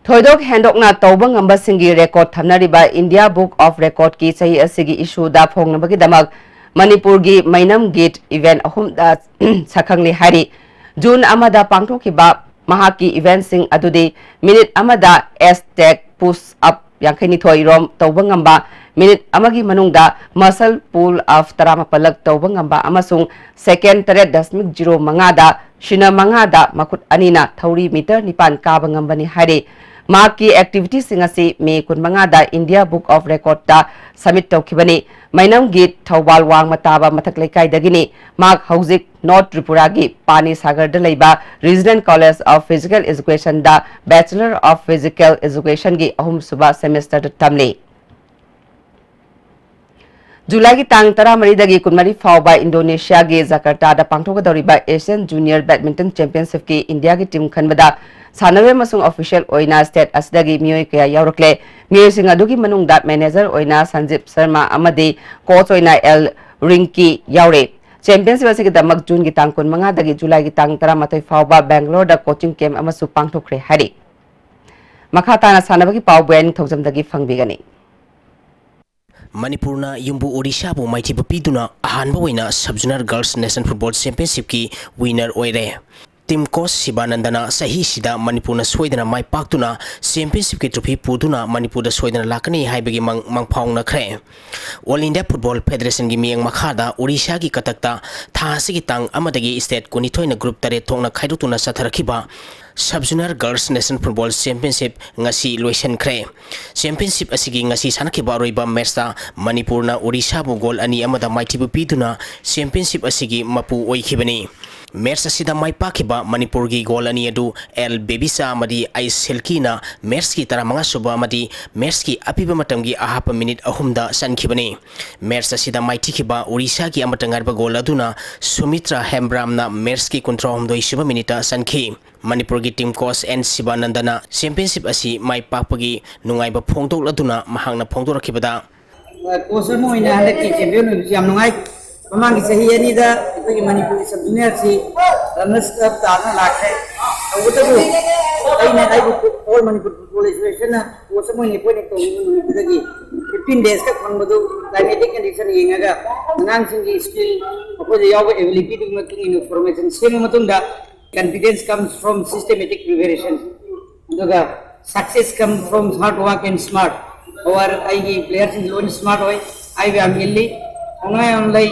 ꯊꯣꯏꯗꯣꯛ ꯍꯦꯟꯗꯣꯛꯅ ꯇꯧꯕ ꯉꯝꯕꯁꯤꯡꯒꯤ record ꯊꯝꯅꯔꯤꯕ India Book of Recordꯀꯤ ꯆꯍꯤ ꯑꯁꯤꯒꯤ issueꯗ ꯐꯣꯡꯅꯕꯒꯤꯗꯃꯛ ꯃꯅꯤꯄꯨꯔꯒꯤ ꯃꯩꯅꯝ ꯒꯤꯠ event ꯑꯍꯨꯝꯗ ꯁꯛꯈꯪꯂꯦ ꯍꯥꯏꯔꯤ꯫ June ꯑꯃꯗ ꯄꯥꯡꯊꯣꯛꯈꯤꯕ ꯃꯍꯥꯛꯀꯤ eventꯁꯤꯡ ꯑꯗꯨꯗꯤ minute ꯑꯃꯗ S tag push up ꯌꯥꯡꯈꯩꯅꯤꯊꯣꯏ ꯔꯣꯝ ꯇꯧꯕ ꯉꯝꯕ, minute ꯑꯃꯒꯤ ꯃꯅꯨꯡꯗ muscle pull up ꯇꯔꯥꯃꯥꯄꯜꯂꯛ ꯇꯧꯕ ꯉꯝꯕ ꯑꯃꯁꯨꯡ second ꯇꯔꯦꯠ ꯗꯁꯃꯤꯛ ꯖꯤꯔꯣ ꯃꯉꯥꯗ ꯁꯤꯅ ꯃꯉꯥꯗ ꯃꯈꯨꯠ ꯑꯅꯤꯅ ꯊꯧꯔꯤ meter ꯅꯤꯄꯥꯟ ꯀꯥꯕ ꯉꯝꯕꯅꯤ ꯍꯥꯏꯔꯤ꯫ ꯃꯍꯥꯛꯀꯤ activityꯁꯤꯡ ꯑꯁꯤ May ꯀꯨꯟꯃꯉꯥꯗ India Book of Recordꯇ submit ꯇꯧꯈꯤꯕꯅꯤ꯫ ꯃꯩꯅꯝ ꯒꯤꯠ ꯊꯧꯕꯥꯜ ꯋꯥꯡꯃ ꯇꯥꯕ ꯃꯊꯛ ꯂꯩꯀꯥꯏꯗꯒꯤꯅꯤ꯫ ꯃꯍꯥꯛ ꯍꯧꯖꯤꯛ North ꯇ꯭ꯔꯤꯄꯨꯔꯥꯒꯤ ꯄꯥꯅꯤ ꯁꯥꯒꯔꯗ ꯂꯩꯕ Regional College of Physical Educationꯗ Bachelor of Physical Educationꯒꯤ ꯑꯍꯨꯝꯁꯨꯕ semesterꯗ ꯇꯝꯂꯤ꯫ ꯖꯨꯂꯥꯏꯒꯤ ꯇꯥꯡ ꯇꯔꯥꯃꯔꯤꯗꯒꯤ ꯀꯨꯟꯃꯔꯤ ꯐꯥꯎꯕ ꯏꯟꯗꯣꯅꯦꯁꯤꯌꯥꯒꯤ ꯖꯀꯥꯔꯇꯥꯗ ꯄꯥꯡꯊꯣꯛꯀꯗꯧꯔꯤꯕ Asian Junior Badminton Championshipꯀꯤ ꯏꯟꯗꯤꯌꯥꯒꯤ team ꯈꯟꯕꯗ ꯁꯥꯟꯅꯔꯣꯏ ꯑꯃꯁꯨꯡ official ꯑꯣꯏꯅ state ꯑꯁꯤꯗꯒꯤ ꯃꯤꯑꯣꯏ ꯀꯌꯥ ꯌꯥꯎꯔꯛꯂꯦ꯫ ꯃꯤꯑꯣꯏꯁꯤꯡ ꯑꯗꯨꯒꯤ ꯃꯅꯨꯡꯗ manager ꯑꯣꯏꯅ ꯁꯟꯖꯤꯞ ꯁꯔꯃ ꯑꯃꯗꯤ coach ꯑꯣꯏꯅ ꯑꯦꯜ ꯔꯤꯡꯀꯤ ꯌꯥꯎꯔꯦ꯫ Championship ꯑꯁꯤꯒꯤꯗꯃꯛ Juneꯒꯤ ꯇꯥꯡ ꯀꯨꯟꯃꯉꯥꯗꯒꯤ ꯖꯨꯂꯥꯏꯒꯤ ꯇꯥꯡ ꯇꯔꯥꯃꯥꯊꯣꯏ ꯐꯥꯎꯕ ꯕꯦꯡꯒꯂꯣꯔꯗ coaching camp ꯑꯃꯁꯨ ꯄꯥꯡꯊꯣꯛꯈ꯭ꯔꯦ ꯍꯥꯏꯔꯤ꯫ ꯃꯈꯥ ꯇꯥꯅ ꯁꯥꯟꯅꯕꯒꯤ ꯄꯥꯎ ꯕꯣꯌꯥꯏ ꯅꯤꯡꯊꯧꯖꯝꯗꯒꯤ ꯐꯪꯕꯤꯒꯅꯤ꯫ ꯃꯅꯤꯄꯨꯔꯅ ꯌꯨꯝꯕꯨ ꯑꯣꯔꯤꯁꯥꯕꯨ ꯃꯥꯏꯊꯤꯕ ꯄꯤꯗꯨꯅ ꯑꯍꯥꯟꯕ ꯑꯣꯏꯅ Sub Zonal Girls National Football Championshipꯀꯤ winner ꯑꯣꯏꯔꯦ꯫ Team coach ꯁꯤꯕꯥꯅꯟꯗꯅ ꯆꯍꯤꯁꯤꯗ ꯃꯅꯤꯄꯨꯔꯅ ꯁꯣꯏꯗꯅ ꯃꯥꯏ ꯄꯥꯛꯇꯨꯅ championshipꯀꯤ trophy ꯄꯨꯗꯨꯅ ꯃꯅꯤꯄꯨꯔꯗ ꯁꯣꯏꯗꯅ ꯂꯥꯛꯀꯅꯤ ꯍꯥꯏꯕꯒꯤ ꯃꯪ-, ꯃꯪꯐꯥꯎꯅꯈ꯭ꯔꯦ꯫ All India Football Federationꯒꯤ ꯃꯤꯠꯌꯦꯡ ꯃꯈꯥꯗ ꯑꯣꯔꯤꯁꯥꯒꯤ ꯀꯇꯛꯇ ꯊꯥ ꯑꯁꯤꯒꯤ ꯇꯥꯡ ꯑꯃꯗꯒꯤ state ꯀꯨꯟꯅꯤꯊꯣꯏꯅ group ꯇꯔꯦꯠ ꯊꯣꯛꯅ ꯈꯥꯏꯗꯣꯛꯇꯨꯅ ꯆꯠꯊꯔꯛꯈꯤꯕ Sub Zonal Girls National Football Championship ꯉꯁꯤ ꯂꯣꯏꯁꯤꯟꯈ꯭ꯔꯦ꯫ Championship ꯑꯁꯤꯒꯤ ꯉꯁꯤ ꯁꯥꯟꯅꯈꯤꯕ ꯑꯔꯣꯏꯕ matchꯇ ꯃꯅꯤꯄꯨꯔꯅ ꯑꯣꯔꯤꯁꯥꯕꯨ goal ꯑꯅꯤ ꯑꯃꯗ ꯃꯥꯏꯊꯤꯕ ꯄꯤꯗꯨꯅ championship ꯑꯁꯤꯒꯤ ꯃꯄꯨ ꯑꯣꯏꯈꯤꯕꯅꯤ꯫ Match ꯑꯁꯤꯗ ꯃꯥꯏ ꯄꯥꯛꯈꯤꯕ ꯃꯅꯤꯄꯨꯔꯒꯤ goal ꯑꯅꯤ ꯑꯗꯨ ꯑꯦꯜ ꯕꯦꯕꯤꯁꯥ ꯑꯃꯗꯤ ꯑꯩ ꯁꯤꯜꯀꯤꯅ matchꯀꯤ ꯇꯔꯥꯃꯉꯥ ꯁꯨꯕ ꯑꯃꯗꯤ matchꯀꯤ ꯑꯄꯤꯕ ꯃꯇꯝꯒꯤ ꯑꯍꯥꯞꯄ minute ꯑꯍꯨꯝꯗ ꯆꯟꯈꯤꯕꯅꯤ꯫ Match ꯑꯁꯤꯗ ꯃꯥꯏꯊꯤꯈꯤꯕ ꯑꯣꯔꯤꯁꯥꯒꯤ ꯑꯃꯠꯇ ꯉꯥꯏꯔꯕ goal ꯑꯗꯨꯅ ꯁꯨꯃꯤꯇ꯭ꯔꯥ ꯍꯦꯝꯕ꯭ꯔꯥꯝꯅ matchꯀꯤ ꯀꯨꯟꯊ꯭ꯔꯥꯍꯨꯝꯗꯣꯏ ꯁꯨꯕ minuteꯇ ꯆꯟꯈꯤ꯫ ꯃꯅꯤꯄꯨꯔꯒꯤ team coach ꯑꯦꯟ ꯁꯤꯕꯥꯅꯟꯗꯅ championship ꯑꯁꯤ ꯃꯥꯏ ꯄꯥꯛꯄꯒꯤ ꯅꯨꯡꯉꯥꯏꯕ ꯐꯣꯡꯗꯣꯛꯂꯗꯨꯅ ꯃꯍꯥꯛꯅ ꯐꯣꯡꯗꯣꯔꯛꯈꯤꯕꯗ, coach ꯑꯃ ꯑꯣꯏꯅ ꯍꯟꯗꯛꯀꯤ champion ꯑꯣꯏꯕꯁꯤ ꯌꯥꯝ ꯅꯨꯡꯉꯥꯏ꯫ ꯃꯃꯥꯡꯒꯤ ꯆꯍꯤ ꯑꯅꯤꯗ ꯑꯩꯈꯣꯏꯒꯤ ꯃꯅꯤꯄꯨꯔꯒꯤ sub zonalꯁꯤ runners up ꯇꯥꯗꯨꯅ ꯂꯥꯛꯈ꯭ꯔꯦ꯫ ꯇꯧꯕꯇꯕꯨ ꯑꯩꯅ ꯑꯩꯕꯨ All Manipur Football Associationꯅ coach ꯑꯃ ꯑꯣꯏꯅ appoint ꯇꯧꯕ ꯅꯨꯃꯤꯠꯇꯨꯗꯒꯤ fifteen days ꯈꯛ ꯐꯪꯕꯗꯨ climatic condition ꯌꯦꯡꯉꯒ ꯑꯉꯥꯡꯁꯤꯡꯒꯤ skill, ꯃꯈꯣꯏꯗ ꯌꯥꯎꯕ abilityꯗꯨꯒꯤ ꯃꯇꯨꯡ ꯏꯟꯅ formation ꯁꯦꯝꯕ ꯃꯇꯨꯡꯗ, confidence comes from systematic preparation, ꯑꯗꯨꯒ success comes from hard work and smart power. ꯑꯩꯒꯤ playerꯁꯤꯡ ꯂꯣꯏꯅ smart ꯑꯣꯏ, ꯍꯥꯏꯕ ꯌꯥꯝ ꯏꯜꯂꯤ, ꯊꯧꯅꯥ ꯌꯥꯝ ꯂꯩ꯫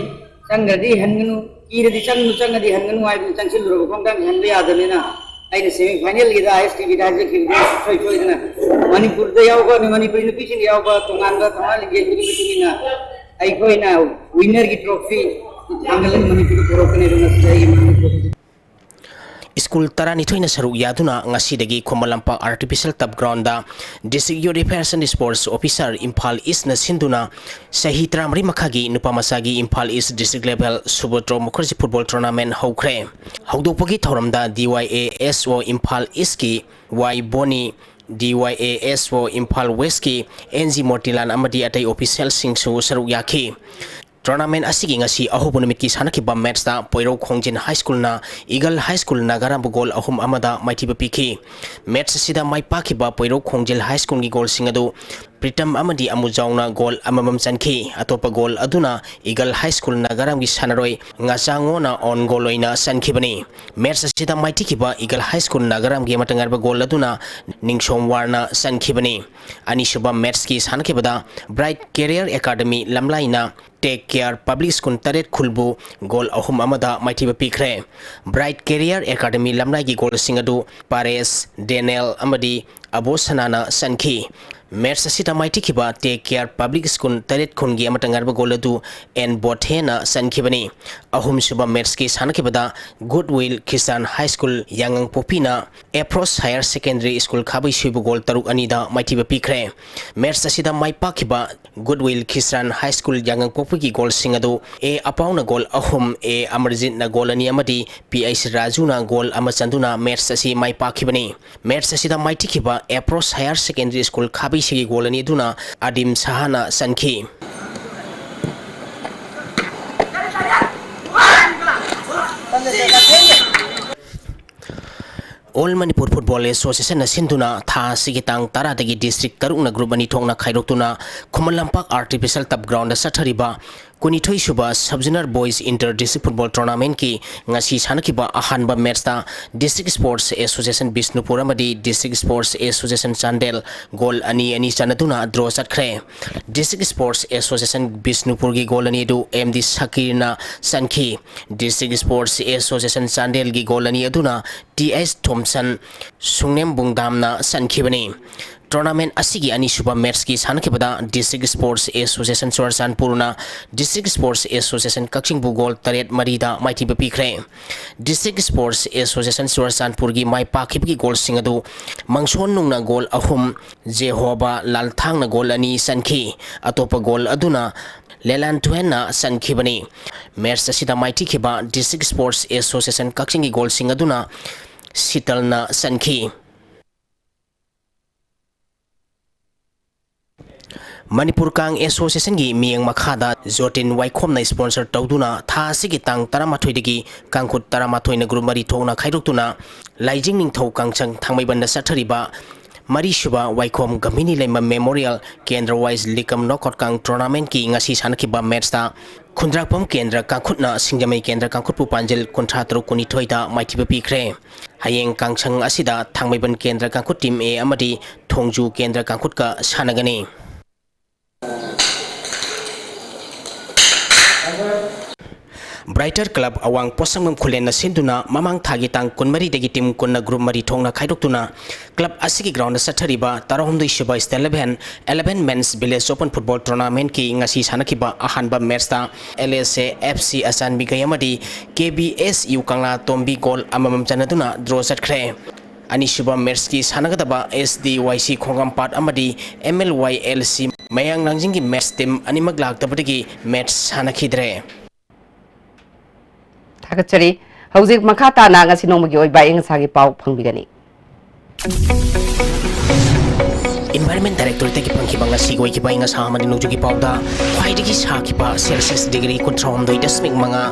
ꯆꯪꯈ꯭ꯔꯗꯤ ꯍꯟꯒꯅꯨ, ꯀꯤꯔꯗꯤ ꯆꯪꯒꯅꯨ, ꯆꯪꯉꯗꯤ ꯍꯟꯒꯅꯨ ꯍꯥꯏꯕꯗꯨ ꯆꯪꯁꯤꯜꯂꯨꯔꯕ ꯈꯣꯡꯊꯥꯡꯗꯤ ꯍꯟꯕ ꯌꯥꯗꯕꯅꯤꯅ, ꯑꯩꯅ semi finalꯒꯤꯗ ISTVꯗ ꯍꯥꯏꯖꯈꯤꯕꯗꯨ ꯁꯨꯡꯁꯣꯏ ꯁꯣꯏꯗꯅ ꯃꯅꯤꯄꯨꯔꯗ ꯌꯥꯎꯕ, ꯃꯅꯤꯄꯨꯔꯤ ꯅꯨꯄꯤꯁꯤꯡꯗ ꯌꯥꯎꯕ ꯇꯣꯉꯥꯟꯕ ꯊꯧꯅꯥ ꯂꯤꯡꯖꯦꯜꯒꯤ ꯃꯇꯨꯡ ꯏꯟꯅ ꯑꯩꯈꯣꯏꯅ winnerꯒꯤ trophy ꯊꯥꯡꯒꯠꯂꯒ ꯃꯅꯤꯄꯨꯔꯗ ꯄꯨꯔꯛꯀꯅꯤ꯫ ꯑꯗꯨꯅ ꯁꯤꯗ ꯑꯩꯒꯤ ꯃꯅꯤꯄꯨꯔ ꯁ꯭ꯀꯨꯜ ꯇꯔꯥꯅꯤꯊꯣꯏꯅ ꯁꯔꯨꯛ ꯌꯥꯗꯨꯅ ꯉꯁꯤꯗꯒꯤ Khuman Lampak Artificial Turf Groundꯗ District Youth Affairs and Sports Officer Imphal ꯏꯁꯅ ꯁꯤꯟꯗꯨꯅ ꯆꯍꯤ ꯇꯔꯥꯃꯔꯤ ꯃꯈꯥꯒꯤ ꯅꯨꯄꯥ ꯃꯆꯥꯒꯤ ꯏꯝꯐꯥꯜ ꯏꯁ District Level Subhadro Mukherjee Football Tournament ꯍꯧꯈ꯭ꯔꯦ꯫ ꯍꯧꯗꯣꯛꯄꯒꯤ ꯊꯧꯔꯝꯗ DYASO ꯏꯝꯐꯥꯜ ꯏꯁꯀꯤ ꯋꯥꯏ ꯕꯣꯅꯤ, DYASO ꯏꯝꯐꯥꯜ ꯋꯦꯁꯀꯤ NG ꯃꯣꯇꯤꯂꯥꯜ ꯑꯃꯗꯤ ꯑꯇꯩ officialꯁꯤꯡꯁꯨ ꯁꯔꯨꯛ ꯌꯥꯈꯤ꯫ Tournament ꯑꯁꯤꯒꯤ ꯉꯁꯤ ꯑꯍꯧꯕ ꯅꯨꯃꯤꯠꯀꯤ ꯁꯥꯟꯅꯈꯤꯕ matchꯇ ꯄꯣꯏꯔꯧ ꯈꯣꯡꯖꯤꯟ High Schoolꯅ Eagle High School ꯅꯥꯒꯥꯔꯥꯝꯕꯨ goal ꯑꯍꯨꯝ ꯑꯃꯗ ꯃꯥꯏꯊꯤꯕ ꯄꯤꯈꯤ꯫ Match ꯑꯁꯤꯗ ꯃꯥꯏ ꯄꯥꯛꯈꯤꯕ ꯄꯣꯏꯔꯧ ꯈꯣꯡꯖꯤꯜ High Schoolꯒꯤ goalꯁꯤꯡ ꯑꯗꯨ ꯄ꯭ꯔꯤꯇꯝ ꯑꯃꯗꯤ ꯑꯃꯨꯖꯥꯎꯅ goal ꯑꯃꯃꯝ ꯆꯟꯈꯤ꯫ ꯑꯇꯣꯞꯄ goal ꯑꯗꯨꯅ Eagle High School ꯅꯥꯒꯥꯔꯥꯝꯒꯤ ꯁꯥꯟꯅꯔꯣꯏ ꯉꯥꯆꯥꯉꯣꯅ own goal ꯑꯣꯏꯅ ꯆꯟꯈꯤꯕꯅꯤ꯫ Match ꯑꯁꯤꯗ ꯃꯥꯏꯊꯤꯈꯤꯕ Eagle High School ꯅꯥꯒꯥꯔꯥꯝꯒꯤ ꯑꯃꯠꯇ ꯉꯥꯏꯔꯕ goal ꯑꯗꯨꯅ ꯅꯤꯡꯁꯣꯝ ꯋꯥꯔꯅ ꯆꯟꯈꯤꯕꯅꯤ꯫ ꯑꯅꯤꯁꯨꯕ matchꯀꯤ ꯁꯥꯟꯅꯈꯤꯕꯗ Bright Career Academy ꯂꯝꯂꯥꯏꯅ Take Care Public School ꯇꯔꯦꯠ ꯈꯨꯜꯕꯨ goal ꯑꯍꯨꯝ ꯑꯃꯗ ꯃꯥꯏꯊꯤꯕ ꯄꯤꯈ꯭ꯔꯦ꯫ Bright Career Academy ꯂꯝꯂꯥꯏꯒꯤ goalꯁꯤꯡ ꯑꯗꯨ ꯄꯥꯔꯦꯁ, ꯗꯦꯅꯦꯜ ꯑꯃꯗꯤ ꯑꯕꯣꯁꯅꯥꯅ ꯆꯟꯈꯤ꯫ Match ꯑꯁꯤꯗ ꯃꯥꯏꯊꯤꯈꯤꯕ Take Care Public School ꯇꯔꯦꯠ ꯈꯨꯟꯒꯤ ꯑꯃꯠꯇ ꯉꯥꯏꯔꯕ goal ꯑꯗꯨ ꯑꯦꯟ ꯕꯣꯊꯦꯅ ꯆꯟꯈꯤꯕꯅꯤ꯫ ꯑꯍꯨꯝꯁꯨꯕ matchꯀꯤ ꯁꯥꯟꯅꯈꯤꯕꯗ Goodwill Christian High School ꯌꯥꯉꯥꯡꯄꯣꯛꯄꯤꯅ Approach Higher Secondary School ꯈꯥꯕꯩ ꯁꯣꯏꯕꯨ goal ꯇꯔꯨꯛ ꯑꯅꯤꯗ ꯃꯥꯏꯊꯤꯕ ꯄꯤꯈ꯭ꯔꯦ꯫ Match ꯑꯁꯤꯗ ꯃꯥꯏ ꯄꯥꯛꯈꯤꯕ Goodwill Christian High School ꯌꯥꯉꯥꯡꯄꯣꯛꯄꯤꯒꯤ goalꯁꯤꯡ ꯑꯗꯨ ꯑꯦ ꯑꯄꯥꯎꯅ goal ꯑꯍꯨꯝ, ꯑꯦ ꯑꯃꯔꯖꯤꯠꯅ goal ꯑꯅꯤ ꯑꯃꯗꯤ ꯄꯤ ꯑꯩꯆ ꯔꯥꯖꯨꯅ goal ꯑꯃ ꯆꯟꯗꯨꯅ match ꯑꯁꯤ ꯃꯥꯏ ꯄꯥꯛꯈꯤꯕꯅꯤ꯫ Match ꯑꯁꯤꯗ ꯃꯥꯏꯊꯤꯈꯤꯕ Approach Higher Secondary School ꯈꯥꯕꯩꯁꯤꯒꯤ goal ꯑꯅꯤ ꯑꯗꯨꯅ ꯑꯗꯤꯝ ꯁꯍꯥꯅ ꯆꯟꯈꯤ꯫ All Manipur Football Association ꯅ ꯁꯤꯟꯗꯨꯅ ꯊꯥ ꯑꯁꯤꯒꯤ ꯇꯥꯡ ꯇꯔꯥꯗꯒꯤ district ꯇꯔꯨꯛꯅ group ꯑꯅꯤ ꯊꯣꯛꯅ ꯈꯥꯏꯗꯣꯛꯇꯨꯅ Khuman Lampak artificial turf ground ꯗ ꯆꯠꯊꯔꯤꯕ ꯀꯨꯟꯅꯤꯊꯣꯏ ꯁꯨꯕ Sub Junior Boys Inter District Football Tournament ꯀꯤ ꯉꯁꯤ ꯁꯥꯟꯅꯈꯤꯕ ꯑꯍꯥꯟꯕ match ꯇ District Sports Association ꯕꯤꯁꯅꯨꯄꯨꯔ ꯑꯃꯗꯤ District Sports Association Chandel goal ꯑꯅꯤ ꯑꯅꯤ ꯆꯟꯅꯗꯨꯅ draw ꯆꯠꯈ꯭ꯔꯦ꯫ District Sports Association ꯕꯤꯁꯅꯨꯄꯨꯔꯒꯤ goal ꯑꯅꯤ ꯑꯗꯨ ꯑꯦꯝ ꯗꯤ ꯁꯀꯤꯔꯅ ꯆꯟꯈꯤ꯫ District Sports Association ꯆꯥꯟꯗꯦꯜꯒꯤ goal ꯑꯅꯤ ꯑꯗꯨꯅ ꯇꯤ ꯑꯦꯁ ꯊꯣꯝꯁꯟ ꯁꯨꯡꯅꯦꯝ ꯕꯨꯡꯗꯥꯝꯅ ꯆꯟꯈꯤꯕꯅꯤ꯫ Tournament ꯑꯁꯤꯒꯤ ꯑꯅꯤꯁꯨꯕ match ꯀꯤ ꯁꯥꯟꯅꯈꯤꯕꯗ District Sports Association ꯆꯨꯔꯆꯥꯟꯄꯨꯔꯅ District Sports Association ꯀꯛꯆꯤꯡꯕꯨ goal ꯇꯔꯦꯠ ꯃꯔꯤꯗ ꯃꯥꯏꯊꯤꯕ ꯄꯤꯈ꯭ꯔꯦ꯫ District Sports Association ꯆꯨꯔꯆꯥꯟꯄꯨꯔꯒꯤ ꯃꯥꯏ ꯄꯥꯛꯈꯤꯕꯒꯤ goal ꯁꯤꯡ ꯑꯗꯨ ꯃꯪꯁꯣꯟ ꯅꯨꯡꯅ goal ꯑꯍꯨꯝ, ꯖꯦꯍꯣꯕꯥ ꯂꯥꯜꯊꯥꯡꯅ goal ꯑꯅꯤ ꯆꯟꯈꯤ꯫ ꯑꯇꯣꯞꯄ goal ꯑꯗꯨꯅ ꯂꯦꯂꯥꯟ ꯊꯨꯍꯦꯟꯅ ꯆꯟꯈꯤꯕꯅꯤ꯫ Match ꯑꯁꯤꯗ ꯃꯥꯏꯊꯤꯈꯤꯕ District Sports Association ꯀꯛꯆꯤꯡꯒꯤ goal ꯁꯤꯡ ꯑꯗꯨꯅ ꯁꯤꯇꯜꯅ ꯆꯟꯈꯤ꯫ ꯃꯅꯤꯄꯨꯔ ꯀꯥꯡ Association ꯒꯤ ꯃꯤꯠꯌꯦꯡ ꯃꯈꯥꯗ ꯖꯣꯇꯤꯟ ꯋꯥꯏꯈꯣꯝꯅ sponsor ꯇꯧꯗꯨꯅ ꯊꯥ ꯑꯁꯤꯒꯤ ꯇꯥꯡ ꯇꯔꯥꯃꯥꯊꯣꯏꯗꯒꯤ ꯀꯥꯡꯈꯨꯠ ꯇꯔꯥꯃꯥꯊꯣꯏꯅ group ꯃꯔꯤ ꯊꯣꯛꯅ ꯈꯥꯏꯗꯣꯛꯇꯨꯅ ꯂꯥꯏꯖꯤꯡ ꯅꯤꯡꯊꯧ ꯀꯥꯡꯁꯪ ꯊꯥꯡꯃꯩꯕꯟꯗ ꯆꯠꯊꯔꯤꯕ ꯃꯔꯤꯁꯨꯕ ꯋꯥꯏꯈꯣꯝ ꯒꯝꯚꯤꯅꯤ ꯂꯩꯃ Memorial Kendra Wise Likam Knockout Kang Tournament ꯀꯤ ꯉꯁꯤ ꯁꯥꯟꯅꯈꯤꯕ match ꯇ ꯈꯨꯟꯗ꯭ꯔꯥꯛꯄꯝ ꯀꯦꯟꯗ꯭ꯔ ꯀꯥꯡꯈꯨꯠꯅ ꯁꯤꯡꯖꯃꯩ ꯀꯦꯟꯗ꯭ꯔ ꯀꯥꯡꯈꯨꯠꯄꯨ ꯄꯥꯟꯖꯤꯜ ꯀꯨꯟꯊ꯭ꯔꯥ ꯇꯔꯨꯛ ꯀꯨꯟꯅꯤꯊꯣꯏꯗ ꯃꯥꯏꯊꯤꯕ ꯄꯤꯈ꯭ꯔꯦ꯫ ꯍꯌꯦꯡ ꯀꯥꯡꯁꯪ ꯑꯁꯤꯗ ꯊꯥꯡꯃꯩꯕꯟ ꯀꯦꯟꯗ꯭ꯔ ꯀꯥꯡꯈꯨꯠ team A ꯑꯃꯗꯤ ꯊꯣꯡꯖꯨ ꯀꯦꯟꯗ꯭ꯔ ꯀꯥꯡꯈꯨꯠꯀ ꯁꯥꯟꯅꯒꯅꯤ꯫ Brighter Club ꯑꯋꯥꯡ ꯄꯣꯠꯁꯪꯕꯝ ꯈꯨꯂꯦꯟꯅ ꯁꯤꯟꯗꯨꯅ ꯃꯃꯥꯡ ꯊꯥꯒꯤ ꯇꯥꯡ ꯀꯨꯟꯃꯔꯤꯗꯒꯤ team ꯀꯨꯟꯅ group ꯃꯔꯤ ꯊꯣꯛꯅ ꯈꯥꯏꯗꯣꯛꯇꯨꯅ club ꯑꯁꯤꯒꯤ ground ꯗ ꯆꯠꯊꯔꯤꯕ ꯇꯔꯥꯍꯨꯝꯗꯣꯏ ꯁꯨꯕ State Eleven, Eleven Men's Village Open Football Tournament ꯀꯤ ꯉꯁꯤ ꯁꯥꯟꯅꯈꯤꯕ ꯑꯍꯥꯟꯕ match ꯇ L S A F C ꯑꯆꯥꯟꯕꯤꯒꯩ ꯑꯃꯗꯤ K B S U ꯀꯪꯂꯥ ꯇꯣꯝꯕꯤ goal ꯑꯃꯃꯝ ꯆꯟꯅꯗꯨꯅ draw ꯆꯠꯈ꯭ꯔꯦ꯫ ꯑꯅꯤꯁꯨꯕ match ꯀꯤ ꯁꯥꯟꯅꯒꯗꯕ S D Y C ꯈꯣꯡꯒꯥꯝꯄꯥꯠ ꯑꯃꯗꯤ M L Y L C ꯃꯌꯥꯡ ꯂꯥꯡꯖꯤꯡꯒꯤ match team ꯑꯅꯤꯃꯛ ꯂꯥꯛꯇꯕꯗꯒꯤ match ꯁꯥꯟꯅꯈꯤꯗ꯭ꯔꯦ꯫ ꯊꯥꯒꯠꯆꯔꯤ꯫ ꯍꯧꯖꯤꯛ ꯃꯈꯥ ꯇꯥꯅ ꯉꯁꯤ ꯅꯣꯡꯃꯒꯤ ꯑꯣꯏꯕ ꯑꯏꯪ ꯑꯁꯥꯒꯤ ꯄꯥꯎ ꯐꯪꯕꯤꯒꯅꯤ꯫ Environment Directorate ꯇꯒꯤ ꯐꯪꯈꯤꯕ ꯉꯁꯤꯒꯤ ꯑꯣꯏꯈꯤꯕ ꯑꯏꯪ ꯑꯁꯥ ꯑꯃꯗꯤ ꯅꯣꯡꯖꯨꯒꯤ ꯄꯥꯎꯗ ꯈ꯭ꯋꯥꯏꯗꯒꯤ ꯁꯥꯈꯤꯕ Celsius degree ꯀꯨꯟꯊ꯭ꯔꯥꯍꯨꯝꯗꯣꯏ ꯗꯁꯃꯤꯛ ꯃꯉꯥ,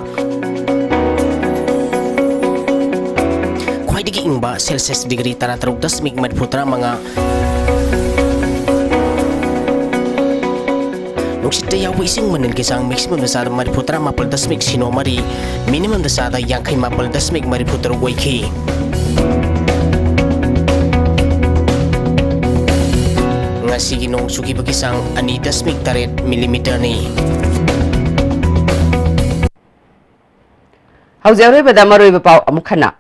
ꯈ꯭ꯋꯥꯏꯗꯒꯤ ꯏꯪꯕ ꯁꯦꯜꯁꯤꯌꯁ ꯗꯤꯒ꯭ꯔꯤ ꯇꯔꯥꯇꯔꯨꯛ ꯗꯁꯃꯤꯛ ꯃꯔꯤꯐꯨ ꯇꯔꯥꯃꯉꯥ꯫ ꯅꯨꯡꯁꯤꯠꯇ ꯌꯥꯎꯕ ꯏꯁꯤꯡ ꯃꯅꯤꯜꯒꯤ ꯆꯥꯡ ꯃꯦꯛꯁꯤꯃꯝꯗ ꯆꯥꯗ ꯃꯔꯤꯐꯨ ꯇꯔꯥꯃꯥꯄꯜ ꯗꯁꯃꯤꯛ ꯁꯤꯅꯣ ꯃꯔꯤ, ꯃꯤꯅꯤꯃꯝꯗ ꯆꯥꯗ ꯌꯥꯡꯈꯩ ꯃꯥꯄꯜ ꯗꯁꯃꯤꯛ ꯃꯔꯤꯐꯨ ꯇꯔꯨꯛ ꯑꯣꯏꯈꯤ꯫ ꯉꯁꯤꯒꯤ ꯅꯣꯡ ꯆꯨꯈꯤꯕꯒꯤ ꯆꯥꯡ ꯑꯅꯤ ꯗꯁꯃꯤꯛ ꯇꯔꯦꯠ ꯃꯤꯂꯤꯃꯤꯇꯔꯅꯤ꯫ ꯍꯧꯖꯤꯛ ꯑꯔꯣꯏꯕꯗ ꯃꯔꯨꯑꯣꯏꯕ ꯄꯥꯎ ꯑꯃꯨꯛ ꯍꯟꯅ꯫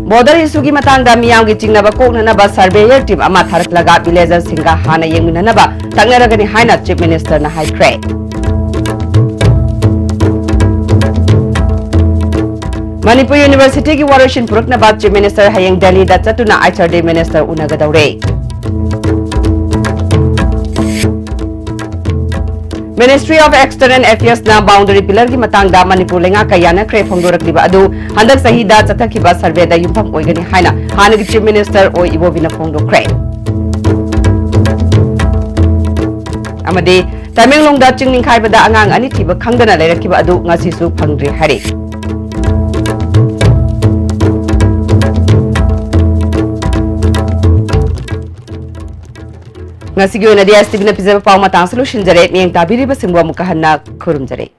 Border issue ꯒꯤ ꯃꯇꯥꯡꯗ ꯃꯤꯌꯥꯝꯒꯤ ꯆꯤꯡꯅꯕ ꯀꯣꯛꯅꯅꯕ surveyor team ꯑꯃ ꯊꯥꯔꯛꯂꯒ villager ꯁꯤꯡꯒ ꯍꯥꯟꯅ ꯌꯦꯡꯃꯤꯟꯅꯅꯕ ꯇꯛꯅꯔꯒꯅꯤ ꯍꯥꯏꯅ Chief Minister ꯅ ꯍꯥꯏꯈ꯭ꯔꯦ꯫ ꯃꯅꯤꯄꯨꯔ University ꯒꯤ ꯋꯥꯔꯣꯏꯁꯤꯟ ꯄꯨꯔꯛꯅꯕ Chief Minister ꯍꯌꯦꯡ ꯗꯦꯜꯂꯤꯗ ꯆꯠꯇꯨꯅ H R D Minister ꯎꯅꯒꯗꯧꯔꯦ꯫ Ministry of External Affairs ꯅ boundary pillar ꯒꯤ ꯃꯇꯥꯡꯗ ꯃꯅꯤꯄꯨꯔ ꯂꯩꯉꯥꯛꯀ ꯌꯥꯅꯈ꯭ꯔꯦ ꯐꯣꯡꯗꯣꯔꯛꯂꯤꯕ ꯑꯗꯨ ꯍꯟꯗꯛ ꯆꯍꯤꯗ ꯆꯠꯊꯈꯤꯕ survey ꯗ ꯌꯨꯝꯐꯝ ꯑꯣꯏꯒꯅꯤ ꯍꯥꯏꯅ ꯍꯥꯟꯅꯒꯤ Chief Minister ꯑꯣ ꯏꯕꯣꯕꯤꯅ ꯐꯣꯡꯗꯣꯛꯈ꯭ꯔꯦ꯫ ꯑꯃꯗꯤ ꯇꯃꯦꯡꯂꯣꯡꯗ ꯆꯤꯡ ꯅꯤꯡꯈꯥꯏꯕꯗ ꯑꯉꯥꯡ ꯑꯅꯤ ꯊꯤꯕ ꯈꯪꯗꯅ ꯂꯩꯔꯛꯈꯤꯕ ꯑꯗꯨ ꯉꯁꯤꯁꯨ ꯐꯪꯗ꯭ꯔꯤ ꯍꯥꯏꯔꯤ꯫ ꯉꯁꯤꯒꯤ ꯑꯣꯏꯅꯗꯤ S T V ꯅ ꯄꯤꯖꯕ ꯄꯥꯎ ꯃꯇꯥꯡꯁꯨ ꯂꯣꯏꯁꯤꯟꯖꯔꯦ꯫ ꯃꯤꯠꯌꯦꯡ ꯇꯥꯕꯤꯔꯤꯕꯁꯤꯡꯕꯨ ꯑꯃꯨꯛꯀ ꯍꯟꯅ ꯈꯨꯔꯨꯝꯖꯔꯤ꯫